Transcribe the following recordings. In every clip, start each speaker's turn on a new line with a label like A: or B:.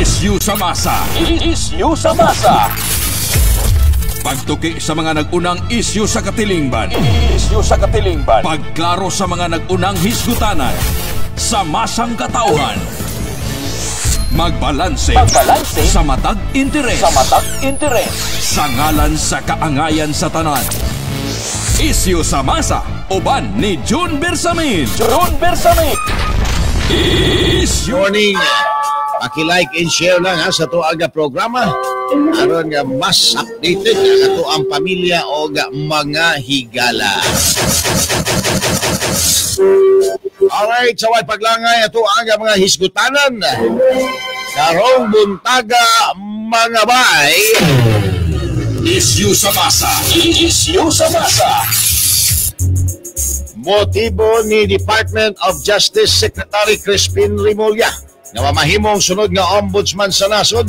A: Isyu sa masa.
B: Isyu sa masa.
A: Pagtuki sa mga nag-unang isyu sa katilingban.
B: Isyu sa katilingban.
A: Pagklaro sa mga nag-unang hisgutanan. Sa masang katauhan. Magbalanse.
B: Magbalanse.
A: Sa matag interes.
B: Sa matag interes.
A: Sa ngalan sa kaangayan sa tanan. Isyu sa masa. Uban ni June Bersamin.
B: June Bersamin.
A: Isyu.
C: Morning. Paki-like and share lang ha, sa tuag nga programa aron nga mas updated ang ato ang pamilya o mga higala. Alright, sa way paglangay ato ang mga hisgutanan karong buntaga, mga bay.
A: Isyu sa masa.
B: Isyu sa masa.
C: Motibo ni Department of Justice Secretary Crispin Remulla nga mamahimong sunod nga ombudsman sa nasod,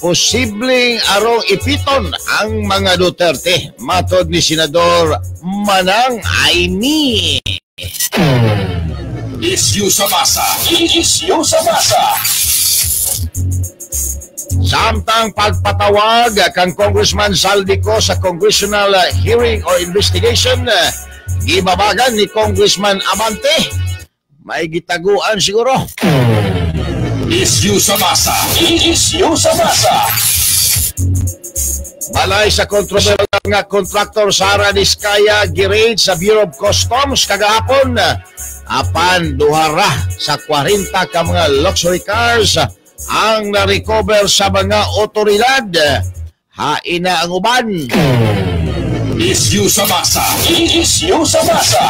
C: posibleng arong ipiton ang mga Duterte, matod ni Senador Manang Aimee.
A: Isyu sa masa.
B: Isyu sa masa.
C: Samtang pagpatawag kang Congressman Zaldy Co sa congressional hearing or investigation, gibabagan ni Congressman Abante. May gitaguan siguro.
A: Isyu sa masa.
B: Isyu sa masa.
C: Balay sa kontrobersyal nga contractor Sara Diskaya gi-raid sa Bureau of Customs kagahapon. Apan duha ra sa 40 ka mga luxury cars ang na-recover sa mga otoridad. Hain na ang uban.
A: Isyu sa masa.
B: Isyu sa masa.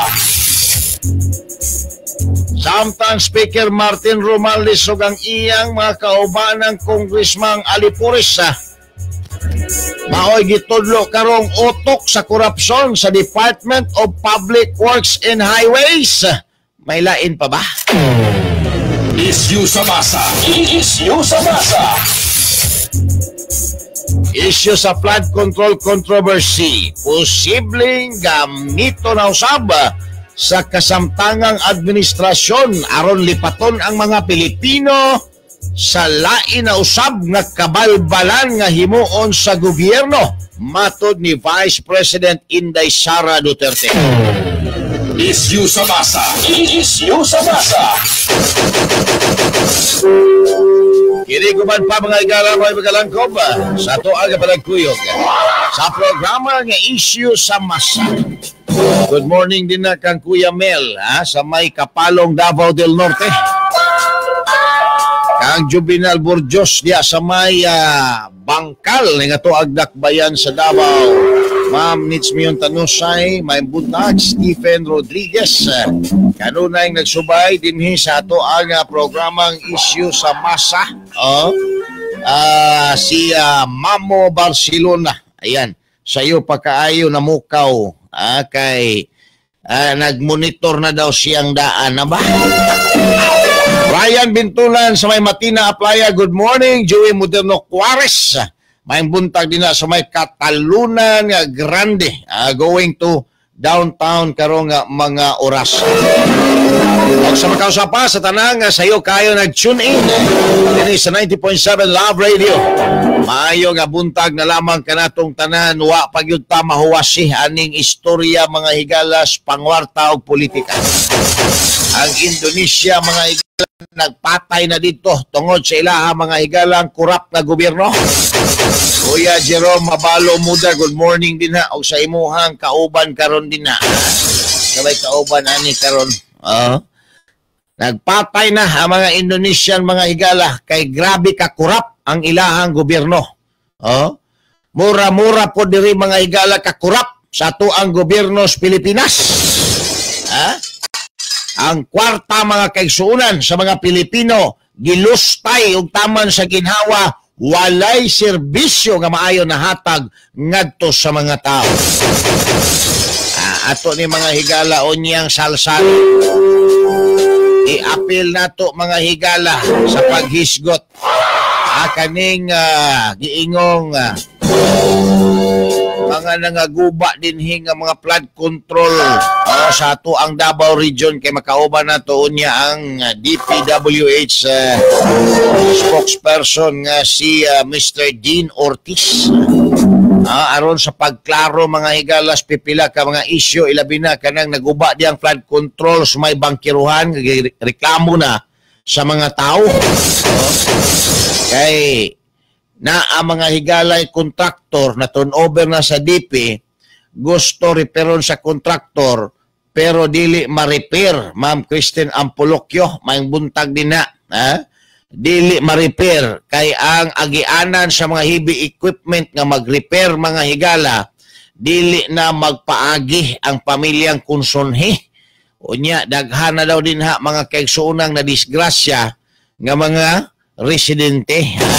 C: Samtang Speaker Martin Romualdez ug ang iyang mga kaubanang Congressman Alipores maoy gitudlo karong utok sa korupsyon sa Department of Public Works and Highways. May lain pa ba?
A: Isyu sa masa.
B: Isyu sa masa.
C: Isyu sa flood control controversy, posibleng gamito na usab sa kasamtangang administrasyon aron lipaton ang mga Pilipino sa lain na usab nga kabalbalan nga himuon sa gobyerno, matod ni Vice President Inday Sara Duterte.
A: Isyu sa masa.
B: Isyu sa masa.
C: Kini guman pa mga igala, mga magalangkob sa ato ang panagkuyog sa programa nga Isyu sa Masa. Good morning din na kang Kuya Mel ha, sa may Kapalong, Davao del Norte. Kang Juvenal Burjos diya sa may Bangkal nga to agdakbayan sa Davao. Ma'am Nits Mion Tanusay, may buntag Stephen Rodriguez. Kanunay nagsubay dinhi sa ato ang programang Isyu sa Masa. Oh. Si Mamo Barcelona. Ayan, sa iyo pagkaayo na mukaw kay nagmonitor na daw siyang daan na ba? Brian Bintulan sa may Matina Aplaya, good morning. Joey Moderno Juarez, may buntag din na sa may Catalunan Grande, going to downtown karong mga oras. Og sa makausap pa sa tanang sayo kayo nag-tune in dinhi sa 90.7 Love Radio. Maayo nga buntag na lamang kanatong tanan, wa pagyud ta mahuwasi aning istorya, mga higalas, pangwarta og politika. Ang Indonesia, mga higala, nagpatay na dito tungod sa ilaha, mga higalang kurap na gobyerno. Kuya Jerome Mabalo Muda, good morning din ha. Og sa imuhang kauban karon din ha. Sabay kauban ani karon. Nagpatay na ang mga Indonesian, mga higala, kay grabe ka kurap ang ilahang gobyerno. Mura-mura po diri, mga higala, ka kurap sa ato ang gobyerno sa Pilipinas. Ha? Ang kwarta, mga kaigsuonan, sa mga Pilipino gilustay og taman sa ginhawa, walay serbisyo nga maayo na hatag ngadto sa mga tao. Ato ni mga higala unyang salsal. I-appeal nato, mga higala, sa paghisgot. Kaning giingong mga nangaguba dinhi nga mga flood control. Oh, sa ato ang Davao Region kay makauban na to unya ang DPWH spokesperson nga si Mr. Dean Ortiz. Aron sa pagklaro, mga higalas, pipila ka mga isyu, ilabi na kanang naguba diyang flood control sa may bangkiruhan, reklamo na sa mga tao. Oh. Kay na ang mga higalay kontraktor na turnover na sa DP, gusto reperon sa kontraktor pero dili ma-repair. Ma'am Christine Ampolocchio, maayong buntag din na. Ha? Dili ma-repair kay ang agianan sa mga heavy equipment nga mag-repair, mga higala, dili na magpaagi ang pamilyang Konsonhe. Unya daghan na daw din ha mga kaigsuonang na disgrasya nga mga residente, ha?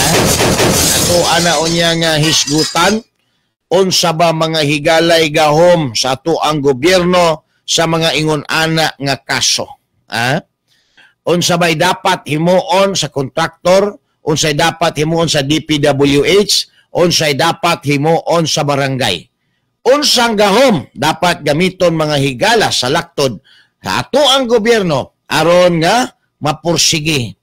C: Ato ana unya nga hisgutan unsa ba, mga higalay, gahom sa ato ang gobyerno sa mga ingon ana nga kaso, ha? Unsa bay dapat himuon sa kontraktor, unsay dapat himuon sa DPWH, unsay dapat himuon sa barangay, unsang gahom dapat gamiton, mga higala, sa laktod sa ato ang gobyerno aron nga mapursige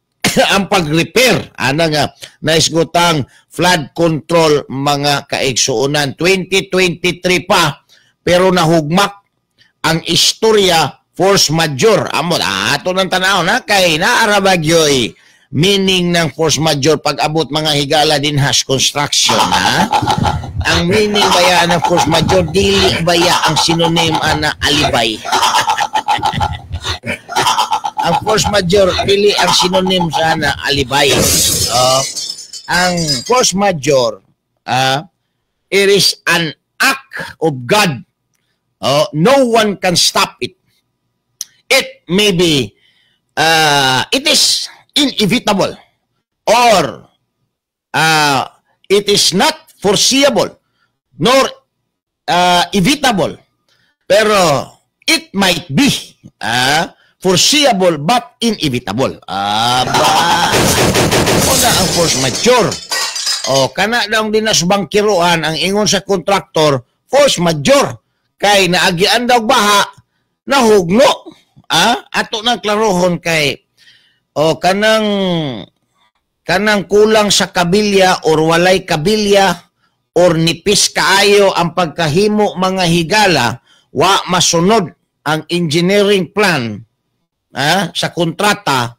C: ang pag-repair ana nga naisgotang flood control, mga kaigsuonan? 2023 pa pero nahugmak ang istorya, force majeure. Amo ato nang tanaw na kay naara bagyoy meaning ng force majeure pag abot, mga higala, din has construction, ha. Ang meaning baya ng force majeure, dili baya ang synonym ana alibay? Ang force majeure, dili ang synonym sa ana alibay. Oh, ang force majeure, it is an act of God. Oh, no one can stop it. It may be it is inevitable or it is not foreseeable nor evitable, pero it might be foreseeable but inevitable. Aba, una ang force majeure. O kana daw dinas bangkiruan, ang ingon sa kontraktor, force majeure kay naagian daw baha, nahugno. Ato nang klarohon kay o kanang kanang kulang sa kabilya or walay kabilya or nipis kaayo ang pagkahimo, mga higala, wa masunod ang engineering plan sa kontrata,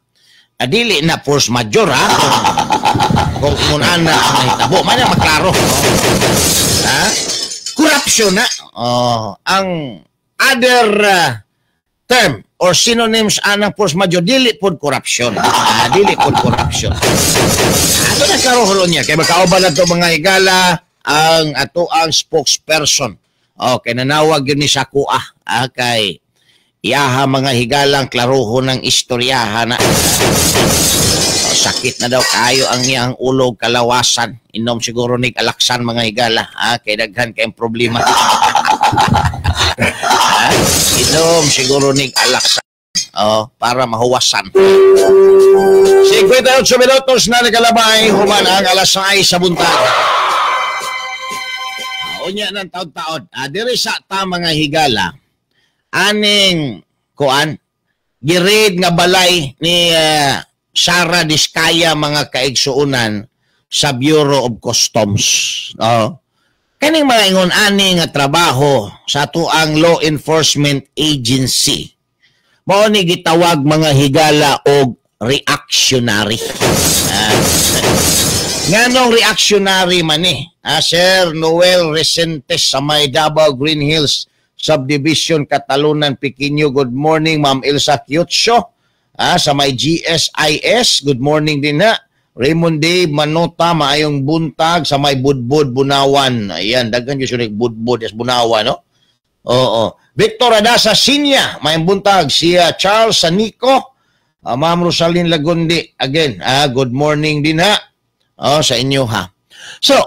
C: dili na force majeure, ha. Kung ana ang nahitabo man maklaro, ha, corruption na. Oh, ang other term or synonyms anang force majeure, dili pod corruption. Dili pod corruption. Ato na karohon niya kay makauban na to, mga higala, ang ato ang spokesperson. Okay, nanawag yun ni Sakua, kay iyaha, mga higalang, klarohon ng istoryaha na. Oh, sakit na daw kayo ang iyang ulog kalawasan. Inom siguro ni alaksan, mga higala, kay daghan kayong problema. Inom siguro ni alaksan. Oh, para mahuwasan. 58 minutos na nakalabay human ang alas 6 sa buntag. Unya ng taon-taon. Diri sa ta, mga higala, aning kuan gi-raid nga balay ni Sara Diskaya, mga kaigsuonan, sa Bureau of Customs. Oh. Kaning mga ingon ani nga trabaho sa atuang law enforcement agency, mao ni gitawag, mga higala, og reactionary. Nganong reactionary man ni? Sir Noel Resentes sa may Davao Green Hills Subdivision, Catalunan, Piquinho. Good morning, Ma'am Elsa Kyutso. Sa may GSIS. Good morning din na. Raymond Dave Manota, maayong buntag sa may Budbud, Bunawan. Ayan, daghan gyud siya Budbud, yes, Bunawan, no? Oo. Victor Adasa Sinya, maayong buntag. Siya Charles Sanico, Ma'am Rosalyn Lagundi. Again, good morning din ha. Oh, sa inyo ha. So,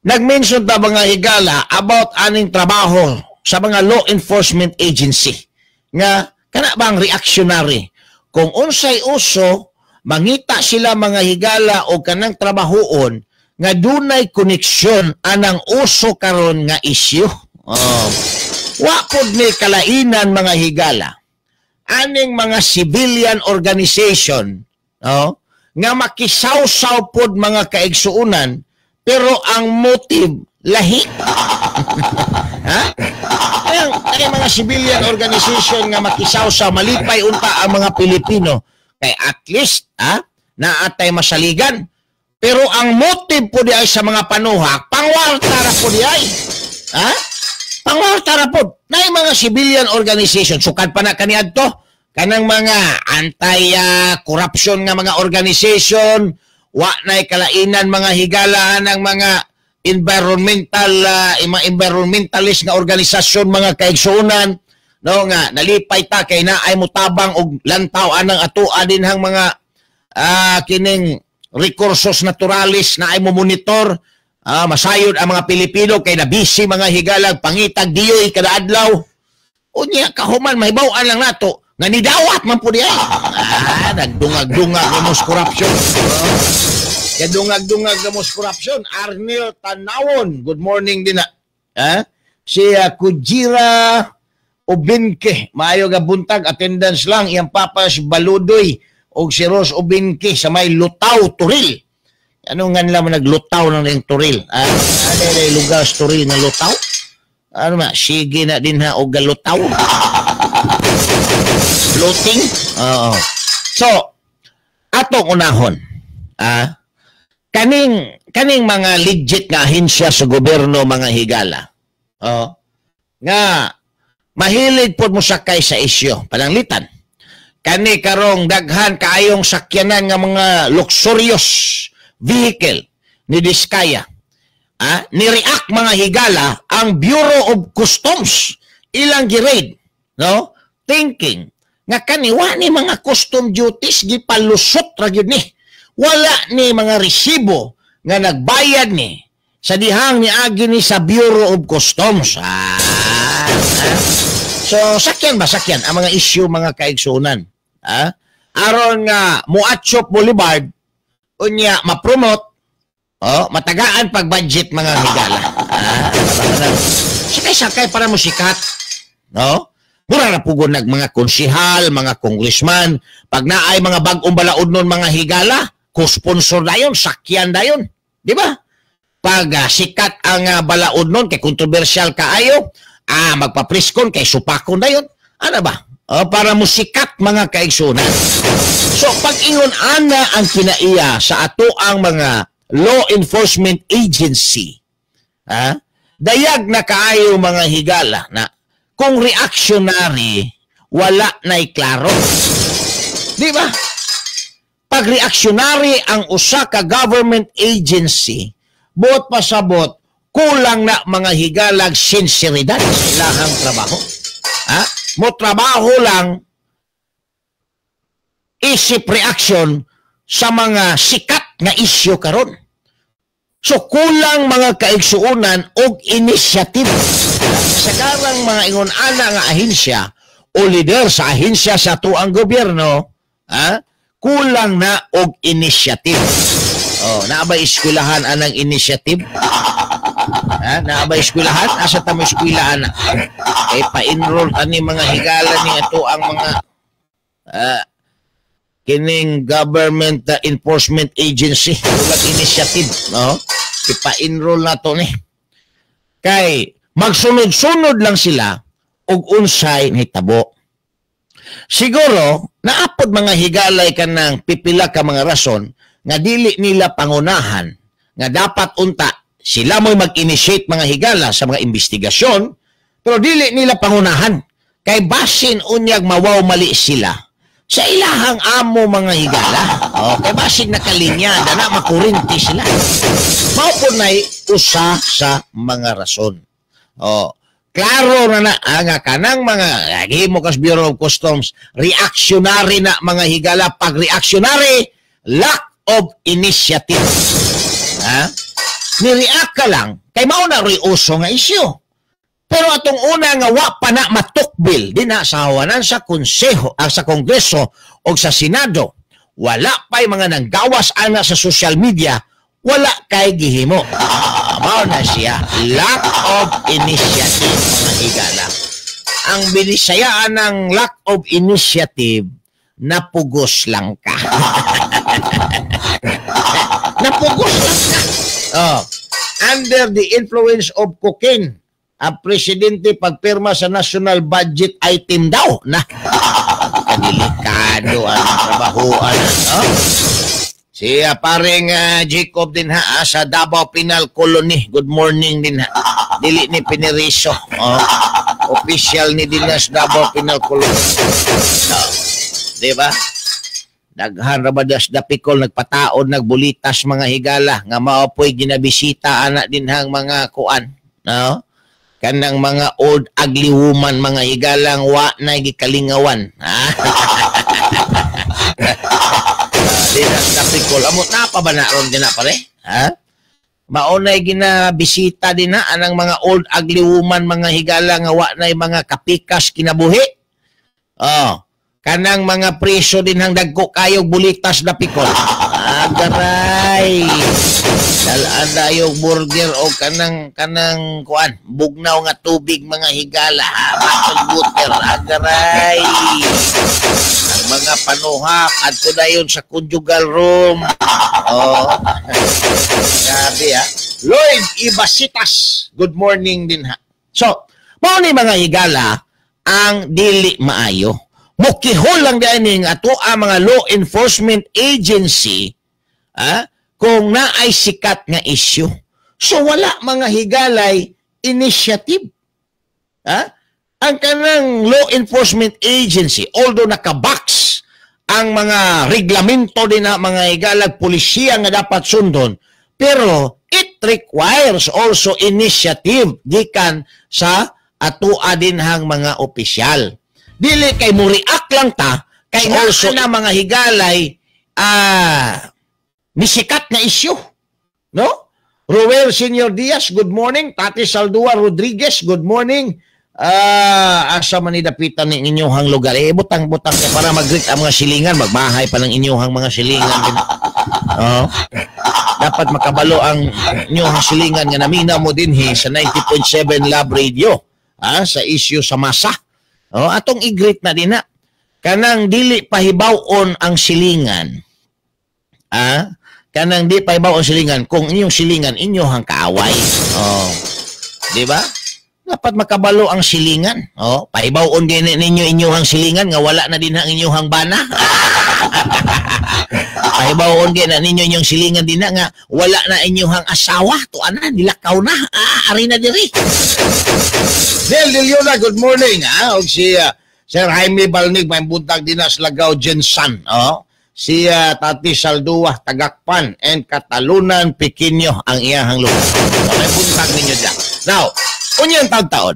C: nag-mention ta, mga higala, about aning trabaho sa mga law enforcement agency nga kana bang reactionary, kung unsay uso mangita sila, mga higala, o kanang trabahoon nga dunay koneksyon anang uso karon nga issue. Oh. Wa pod ni kalainan, mga higala, aning mga civilian organization, no, nga makisawsaw pod, mga kaigsuunan, pero ang motive lahi. Ha? Ang mga civilian organization nga makisawsaw, malipay unta ang mga Pilipino kay at least ha, naatay masaligan. Pero ang motive po di ay sa mga panuhak, pangwarta ra po di ay. Ha? Pangwarta ra po. Na mga civilian organization, sukad pa na kaniadto, kanang mga anti-corruption nga mga organization, wa na'y kalainan, mga higala, ng mga environmental mga environmentalist nga organisasyon, mga kaigsuonan, no, nga nalipay ta kay naay mutabang og lantaw anang atoa dinhang mga kining recursos naturales na ay mo monitor, masayod ang mga Pilipino kay na busy, mga higalag, pangitag diyoy kada adlaw. Unya kahuman mahibaw-an lang nato nga nidawat man pud diay, nagdungag-dungag mo corruption. Kadungag-dungag mo corruption. Arnel Tanawon, good morning din na. Ha? Si Kujira Ubinke, maayo ga buntag, attendance lang, iyang papa si Baludoy og si Rose Ubinke sa may Lutaw, Toril. Ano nga nila mo naglutaw ng ring Toril? Ah, ano yung lugar sa Toril nga lutaw? Ano ma, sige na din ha og galutaw. Floating? Oo. So, atong unahon. Kaning kaning mga legit nga ahensya sa gobyerno, mga higala. Oh, nga mahilig pod mo sakay sa isyu pananglitan. Kani karong daghan kaayong sakyanan nga mga luxurious vehicle ni Diskaya. Ni-react, mga higala, ang Bureau of Customs, ilang gi-raid, no? Thinking nga kani wa ni mga custom duties, gipalusot ra gyud ni. Wala ni mga resibo nga nagbayad ni sa dihang ni agi ni sa Bureau of Customs. So sakyan ba, sakyan ang mga issue, mga kaigsunan. Aron nga muatchop Boulevard, unya ma-promote, oh, matagaan pag budget, mga higala. Sakay-sakay para mo sikat. No? Mura na pugon nag mga konsihal, mga congressman, pag naay mga bag-ong balaod nun, mga higala, ko-sponsor dayon, sakyan dayon. Di ba? Pag sikat ang balaod nun, kay controversial kaayo, magpa-presscon kay supakon dayon. Ano ba? Oh, para mo sikat, mga kaigsunan. So, pag ingon ana ang kinaiya sa ato ang mga law enforcement agency, dayag na kaayo, mga higala, na kung reactionary, wala na'y klaro. Di ba? Pag reactionary ang usa ka government agency, buot pasabot, kulang na, mga higalag, sinseridad sa ilahang trabaho. Ha? Mo trabaho lang isip reaction sa mga sikat nga isyu karon. So kulang, mga kaigsuonan, og initiative. Sa karang mga ingon ana nga ahensya o leader sa ahensya sa tuang gobyerno, kulang na og initiative. Oh, naa ba eskwelahan anang initiative? Ha, naa ba eskwelahan? Asa ta mo eskwelahan na? Kay pa-enroll ani, mga higala, ni ato ang mga kining government enforcement agency, kulang initiative, no? Ipa-enroll na to ni. Kay magsunod-sunod lang sila og unsay nahitabo. Siguro naapod, mga higalay, kanang pipila ka mga rason nga dili nila pangunahan nga dapat unta sila mo'y mag-initiate, mga higala, sa mga investigasyon, pero dili nila pangunahan kay basin unyag mawaw mali sila sa ilahang amo, mga higala. Okay, basin nakalinya na makurinti sila. Mao po na'y usa sa mga rason. Oh, klaro na na nga kanang mga gihimo kas Bureau of Customs, reactionary na, mga higala. Pag reactionary, lack of initiative. Ha? Ni-react ka lang kay mao na ro'y uso nga isyu. Pero atong una nga wa pa na matukbil din na sa hawanan sa konseho, sa Kongreso o sa Senado, wala pa'y mga nanggawas ana sa social media, wala kay gihimo. Mao na siya, lack of initiative, mga higala. Ang binisayaan ng lack of initiative, napugos lang ka. Napugos lang ka. Oh. Under the influence of cocaine, ang presidente pagpirma sa national budget item daw. Na, kadelikado ang trabahoan. Oh. Siya paring Jacob din ha, sa Davao Penal Colony. Good morning din ha. Dili ni Pineriso. Oh. Official ni din sa Davao Penal Colony. Oh. Di ba? Daghan ra ba das dapikol nagpataod nagbulitas mga higala nga mao po'y ginabisita ana din hang mga kuan, no? Kanang mga old ugly woman mga higalang wa na gikalingawan. Ha? Dinas dapikol amo na pa ba na ron din na pare? Ha? Mao nay ginabisita din na anang mga old ugly woman mga higala nga wa nay mga kapikas kinabuhi. Oh. Kanang mga preso din hang dagko kayog bulitas dapikol. Agaray. Dalaan dayog burger o kanang kuan, bugnaw nga tubig mga higala, bottled water, agaray. Ang mga panuhak adto dayon sa conjugal room. Oh. Grabe ha. Lloyd Ibasitas, good morning din ha. So, mao ni mga higala ang dili maayo. Mukihol lang dining ato ang mga law enforcement agency kung naay sikat nga issue. So wala mga higalay initiative. Ha? Ang kanang law enforcement agency, although nakabox ang mga reglamento din na mga higalag polisiya nga dapat sundon, pero it requires also initiative gikan sa atoa din hang mga opisyal. Dili kay mo react lang ta kay also na mga higalay nisikat na issue, no? Ruel Senior Diaz, good morning. Tati Saldua Rodriguez, good morning. Asa man ni dapitan ning inyong lugar? Eh, butang-butang kay para mag-greet ang mga silingan, magbahay pa ng inyong mga silingan. Oh. Dapat makabalo ang inyong silingan nga namina mo dinhi sa 90.7 Love Radio, sa issue sa masa. Oh, atong i-greet na din na. Kanang dili pahibaw-on ang silingan. Kanang di pahibaw-on silingan kung inyong silingan inyong kaaway. Oh. Di ba? Dapat makabalo ang silingan. Oh, pahibaw-on din ninyo inyong silingan nga wala na din ang inyong bana. Pahibaw-on din na ninyo inyong silingan din na nga wala na inyong asawa. Tuan na, nilakaw na. Ari na diri. Del Diliona, good morning. Og si Sir Jaime Balnig, may buntag din na sa Lagaw Jensan. Oh. Si Tati Saldua, Tagakpan, and Katalunan, Piquinho, ang iyahang lugar. So, may buntag ninyo dyan. Now, unyang taon-taon,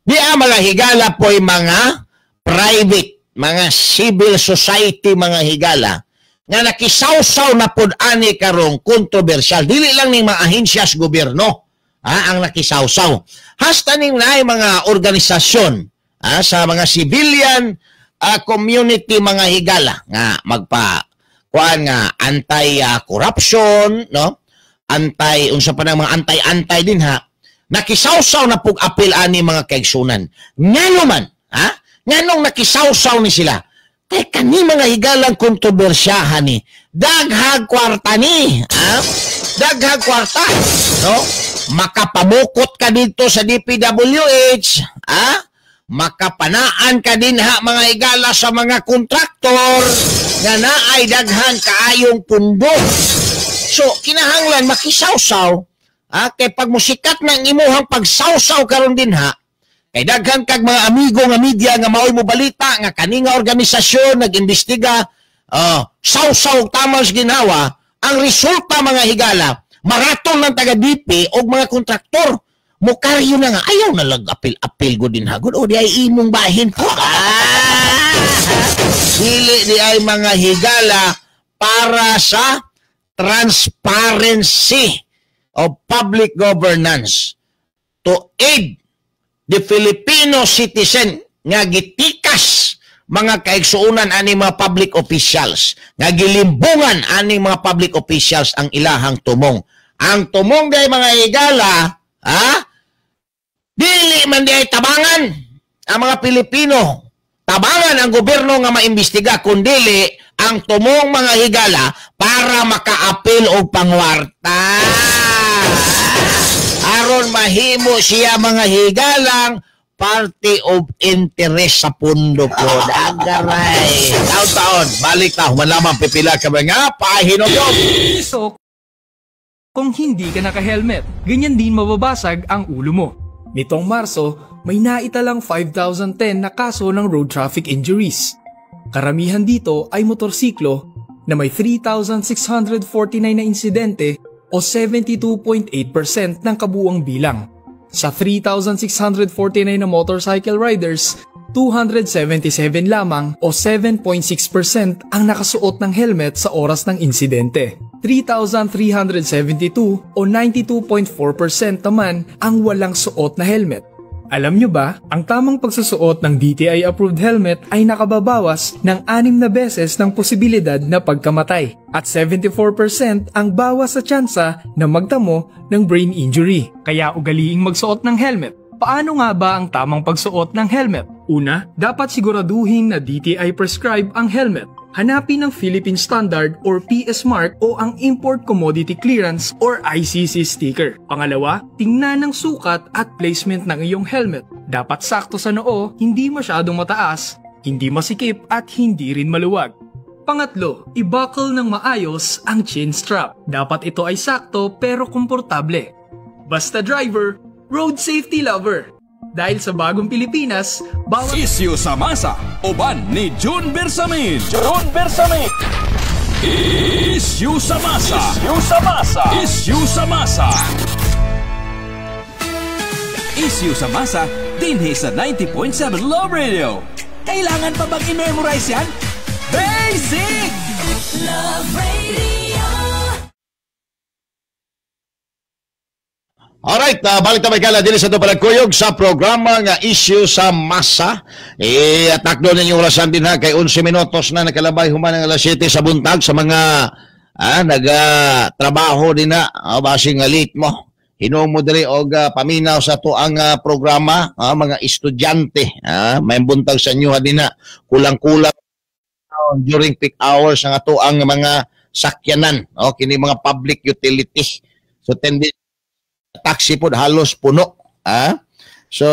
C: di ang mga higala po'y mga private, mga civil society, mga higala, nga nakisawsaw na pod ani karong kontrobersyal. Dili lang ning mga ahensyas gobyerno ang nakisawsaw. Hasta ning naay mga organisasyon sa mga civilian community mga higala nga magpa kuan nga anti-corruption, no? Anti unsa pa nang mga anti-anti din ha. Nakisawsaw na pug apil ani mga kaigsunan. Ngano man, ha? Nganong nakisawsaw ni sila? Kay kani mga higalang kontrobersyahan ni daghag kwarta ni, ha? Daghag kwarta, no? Makapamukot ka dito sa DPWH, ha? Makapanaan ka din ha mga higala sa mga kontraktor nga naay daghan kaayong pundo. So kinahanglan makisawsaw, ha? Kay pag musikat ng imuhang pagsawsaw karon din ha, kay daghan kag mga amigo nga media nga maoy mo balita nga kani nga organisasyon nag-imbestiga, sawsaw tamas ginawa, ang resulta mga higala maratong ng taga DP og mga kontraktor. Mukaryo na nga, ayaw na lang apil-apil ko din hagod. O di ay imong bahin po. Dili di ay mga higala para sa transparency of public governance to aid the Filipino citizen nga gitikas mga kaigsuonan ani mga public officials, nga gilimbungan ani mga public officials ang ilahang tumong. Ang tumong di ay mga higala, ha? Dili man di ay tabangan. ang mga Pilipino, tabangan ang gobyerno nga maimbestiga kundili ang tumong mga higala para makaapil og pangwarta. Aron mahimo siya mga higalang party of interest sa pundo ko. Agaray. Taon-taon, balik ta, human lamang pipila ka mga pahinugyog.
D: So, kung hindi ka naka-helmet, ganyan din mababasag ang ulo mo. Nitong Marso, may naitalang 5,010 na kaso ng road traffic injuries. Karamihan dito ay motorsiklo na may 3,649 na insidente o 72.8% ng kabuuang bilang. Sa 3,649 na motorcycle riders, 277 lamang o 7.6% ang nakasuot ng helmet sa oras ng insidente. 3,372 o 92.4% naman ang walang suot na helmet. Alam nyo ba, ang tamang pagsusuot ng DTI-approved helmet ay nakababawas ng 6 na beses ng posibilidad na pagkamatay at 74% ang bawas sa tsansa na magtamo ng brain injury. Kaya ugaliing magsuot ng helmet. Paano nga ba ang tamang pagsuot ng helmet? Una, dapat siguraduhin na DTI prescribe ang helmet. Hanapin ang Philippine Standard or PS Mark o ang Import Commodity Clearance or ICC sticker. Pangalawa, tingnan ang sukat at placement ng iyong helmet. Dapat sakto sa noo, hindi masyadong mataas, hindi masikip at hindi rin maluwag. Pangatlo, i-buckle ng maayos ang chin strap. Dapat ito ay sakto pero komportable. Basta driver, road safety lover. Dahil sa bagong Pilipinas, bawat
A: Isyu sa masa, uban ni June Bersamin. June Bersamin. Isyu sa masa. Isyu sa masa. Isyu sa masa. Isyu sa masa, dinhi sa 90.7 Love Radio. Kailangan pa bang i-memorize yan? Basic!
E: Love Radio.
C: Alright, balik tayo kala din sa ito palagkuyog sa programa nga Issue sa Masa. Eh, atakdo ninyo orasan din ha, kay 11 minutos na nakalabay human ang alas 7 sa buntag sa mga nagatrabaho din na, basing nga late mo. Hinuong mo diri og paminaw sa to ang programa, mga estudyante, may buntag sa inyo din na, kulang-kulang during peak hours ang ato ang mga sakyanan, kini mga public utility. So 10 taxi pod halos puno, So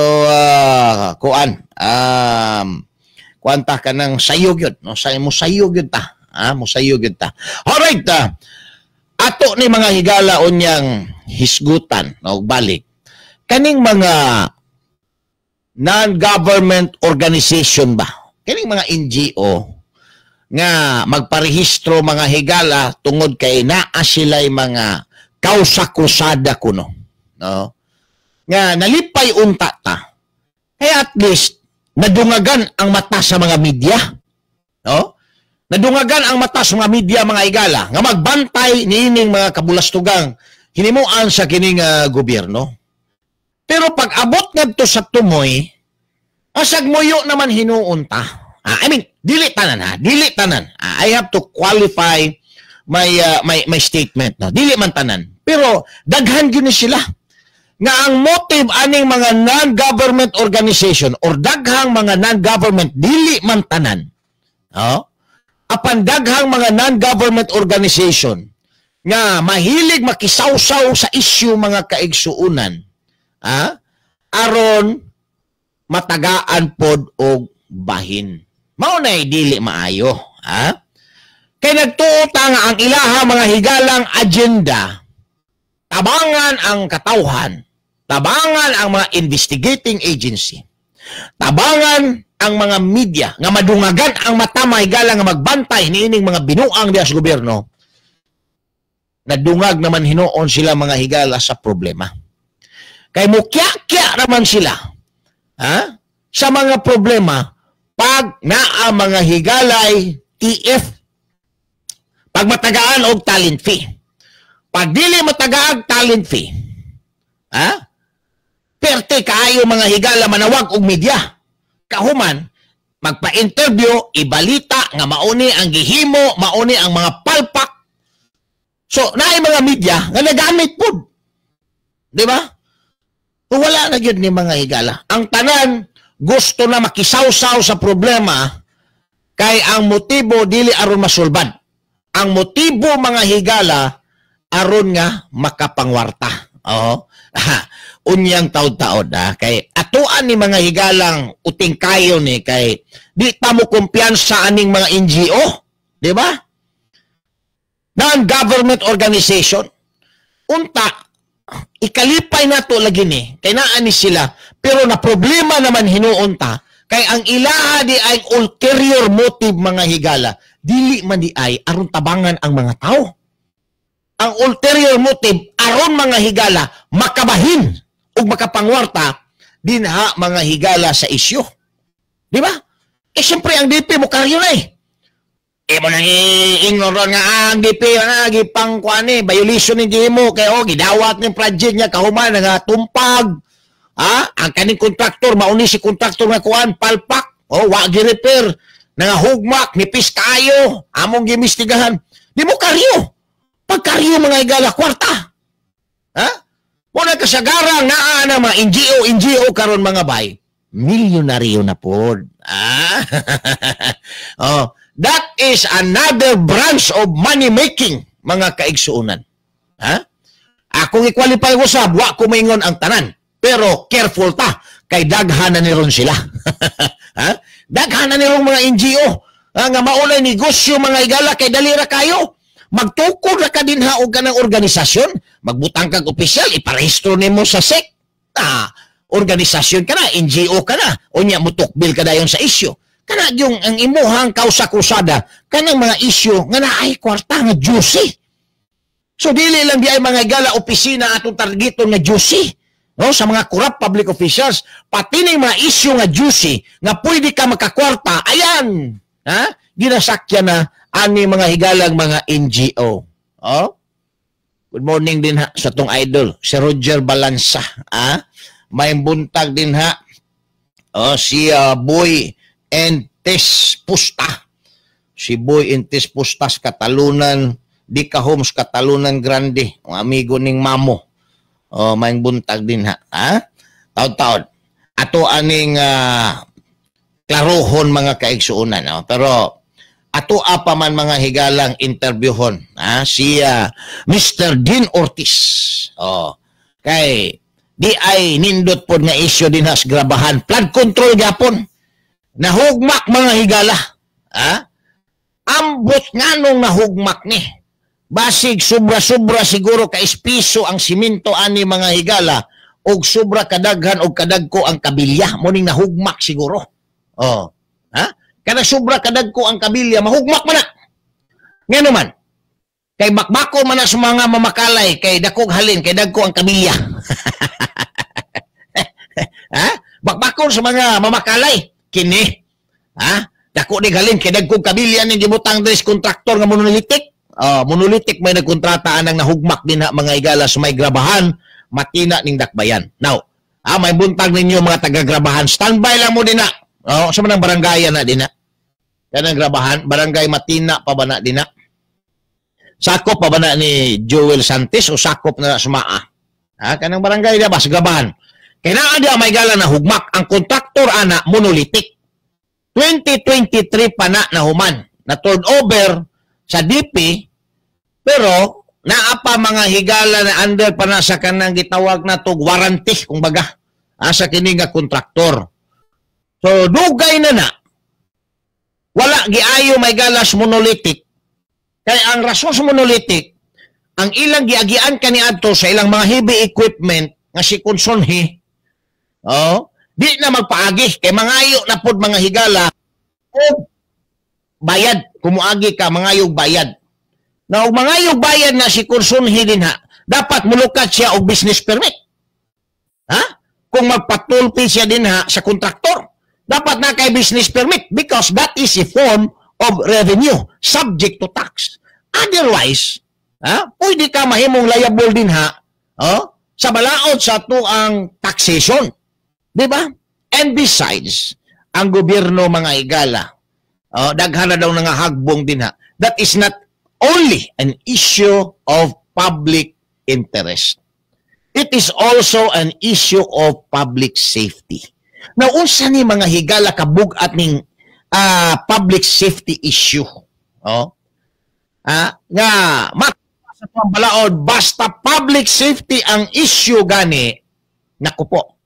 C: kuan kuanta ka ng sayog yun, no? Say mo sayog yun ta, mo sayog yun ta. Alright, ato ni mga higala unyang hisgutan, no, balik kaning mga non-government organization ba, kaning mga NGO nga magparehistro mga higala tungod kay naa sila'y mga kausa krusada kuno, no? Nga nalipay unta ta. Kaya at least nadungagan ang mata sa mga media, no? Nadungagan ang mata sa mga media mga higala nga magbantay niining mga kabulastugang hinimuan sa kining gobyerno. Pero pag abot ngadto sa tumoy, asag moyo naman hinuon ta. I mean, dili tanan ha, dili tanan. I have to qualify my my statement, no. Dili man tanan. Pero daghan gyud ni sila nga ang motive aning mga non-government organization or daghang mga non-government dili man tanan. No? Apan daghang mga non-government organization nga mahilig makisawsaw sa issue mga kaigsuunan, aron matagaan pod og bahin. Mao nay dili maayo, ha? Kay nagtuo ta nga ang ilaha mga higalang agenda, tabangan ang katawhan, tabangan ang mga investigating agency, tabangan ang mga media nga madungagan ang mata mga higala nga magbantay niining mga binuang diha sa gobyerno. Nadungag naman hinuon sila mga higala sa problema. Kay mukya-kya naman sila, ha, sa mga problema pag naa mga higalay TF, pag matagaan og talent fee. Pag dili matagaag talent fee, ha, perte kaayo mga higala manawag og media. Kahuman magpa-interview, ibalita nga mauni ang gihimo, mauni ang mga palpak. So naay mga media nga nagamit pud. Di ba? Wala na gyud ni mga higala. Ang tanan Gusto na makisawsaw sa problema kay ang motibo dili aron masulbad. Ang motibo, mga higala, aron nga makapangwarta. Oo. Unyang taod-taod ha. Kay atuan ni, mga higalang, uting kayo ni kay di ta mo kumpiyansa aning mga NGO, di ba? Non-government organization. Unta ikalipay nato lagi ni kay naa ni sila, pero na problema naman hinuon ta kay ang ilaha di ay ulterior motive, mga higala, dili man di ay aron tabangan ang mga tao. Ang ulterior motive aron, mga higala, makabahin ug makapangwarta dinha, mga higala, sa isyu, di ba? Eh siyempre ang DP mo karyo na eh. Imo nang iingon ron nga ang DP na gipang kuan ni violation ni gimo kay oh gidawat ni project niya kahuman nga tumpag. Ha, ang kaning kontraktor mauni si kontraktor nga kuan palpak, oh wa gi-repair, nangahugmak nipis kaayo, among giimbestigahan. Di mo karyo. Pagkaryo, mga higala, kwarta. Ha, mo na kasagarang naa na mga NGO NGO karon, mga bay, milyonaryo na pod. Ah, oh, that is another branch of money making, mga kaigsuonan. Ha, akong i-qualify usab, wa ko maingon ang tanan, pero careful ta kay daghan na ni ron sila. Ha, daghan na ni ron mga NGO, ha, nga maunay negosyo, mga higala, kay dali ra kayo. Magtukod ra ka dinha og kanang organisasyon, magbutang kag opisyal, iparehistro nimo sa SEC. Ah, organisasyon ka na, NGO ka na, unya mutukbil ka dayon sa isyu. Kana yung ang imuhang kausa krusada kanang mga isyu nga naay kwarta nga juicy. So dili lang di ay, mga higala, opisina atong targeton nga juicy. No, sa mga corrupt public officials, pati ning mga issue nga juicy nga pwede ka makakwarta, ayan. Ha? Ginasakyan na ani, mga higalang, mga NGO. Oh? Good morning din ha sa tong idol, si Roger Balansa. Ah? May buntag din ha. Oh, si Boy and Tess Pusta. Si Boy and Tess Pustas Katalunan, Dika Homes Katalunan Grande, ang amigo ning mamo. Oh, may buntag din ha. Ha? Taod-taod. Ato aning klarohon, mga kaigsuonan. Oh. Pero ato apa man, mga higalang, interviewhon ha si Mr. Dean Ortiz. Oh, kay di ay nindot pod nga issue din has grabahan, flood control gyapon nahugmak, mga higala. Ha, ambot nganong nahugmak ni? Basig sobra-sobra siguro ka espiso ang simento ani, mga higala, og sobra kadaghan og kadagko ang kabilya mo ning nahugmak siguro. Oh, ha, kada sobra kadagko ang kabilya, mahugmak man na. Ngano man? Kay bakbako man na sa mga mamakalay kay dakog halin kay dagko ang kabilya. Ha, bakbako sa mga mamakalay kini. Ha, dako ni halin kay dagkong kabilya ning gibutang diri sa kontraktor nga monolithic. Oh, monolithic may nagkontrata anang nahugmak din ha, mga higala, sa may grabahan Matina ning Dakbayan. Now, ah, may buntag ninyo mga taga-grabahan. Standby lang mo din na. Oh, sa manang barangay na din na. Kanang grabahan, Barangay Matina pa ba na din na? Sakop pa ba na ni Joel Santis o sakop na sumaa? Ha, kanang barangay na ba sa grabahan? Kaya naa di may gala na hugmak ang kontraktor ana monolithic. 2023 pa na nahuman. Na turn over sa DP, pero naa pa, mga higala, na under pa na sa kanang gitawag na tog warranty kung baga asa kini nga kontraktor. So dugay na na wala giayo may galas monolithic kay ang rason sa monolithic, ang ilang giagian kaniadto sa ilang mga heavy equipment nga si Consonhi, oh, di na magpaagi kay mangayo na pod, mga higala, og bayad. Kumuagi ka, mangayog bayad na. Og mangayog bayad na si Consonhi din ha, dapat mulukat siya og business permit. Ha, kung magpatulpi siya din ha sa kontraktor, dapat na kay business permit because that is a form of revenue subject to tax. Otherwise, ha, pwede ka mahimong liable din ha, oh, sa balaod sa ang taxation. Di ba? And besides, ang gobyerno, mga higala, oh, daghan na daw nangahagbong din ha. That is not only an issue of public interest. It is also an issue of public safety. Now, unsa ni, mga higala, kabug-at ning public safety issue? Oh? Nga mat sa pambalaod, basta public safety ang issue gani, naku po,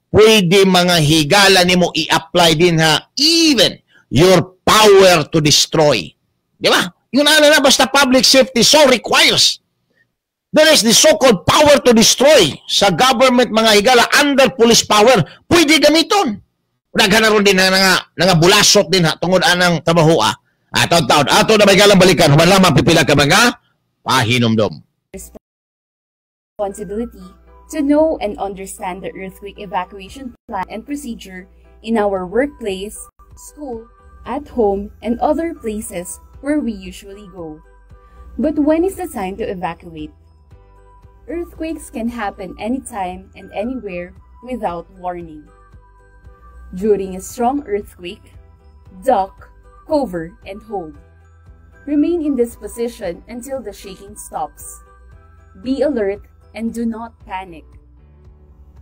C: pwede, mga higala, nimo i-apply din ha even your power to destroy. Di ba? Yun ano na, basta public safety so requires. There is the so-called power to destroy sa government, mga higala, under police power. Pwede gamiton. Daghan na ron din na nga bulasot din ha tungod anang trabaho ah. Ah, taon-taon. Ato na may galang balikan. Human lamang pipila ka mga pahinomdom.
F: Responsibility to know and understand the earthquake evacuation plan and procedure in our workplace, school, at home, and other places where we usually go. But when is the time to evacuate? Earthquakes can happen anytime and anywhere without warning. During a strong earthquake, duck, cover, and hold. Remain in this position until the shaking stops. Be alert and do not panic.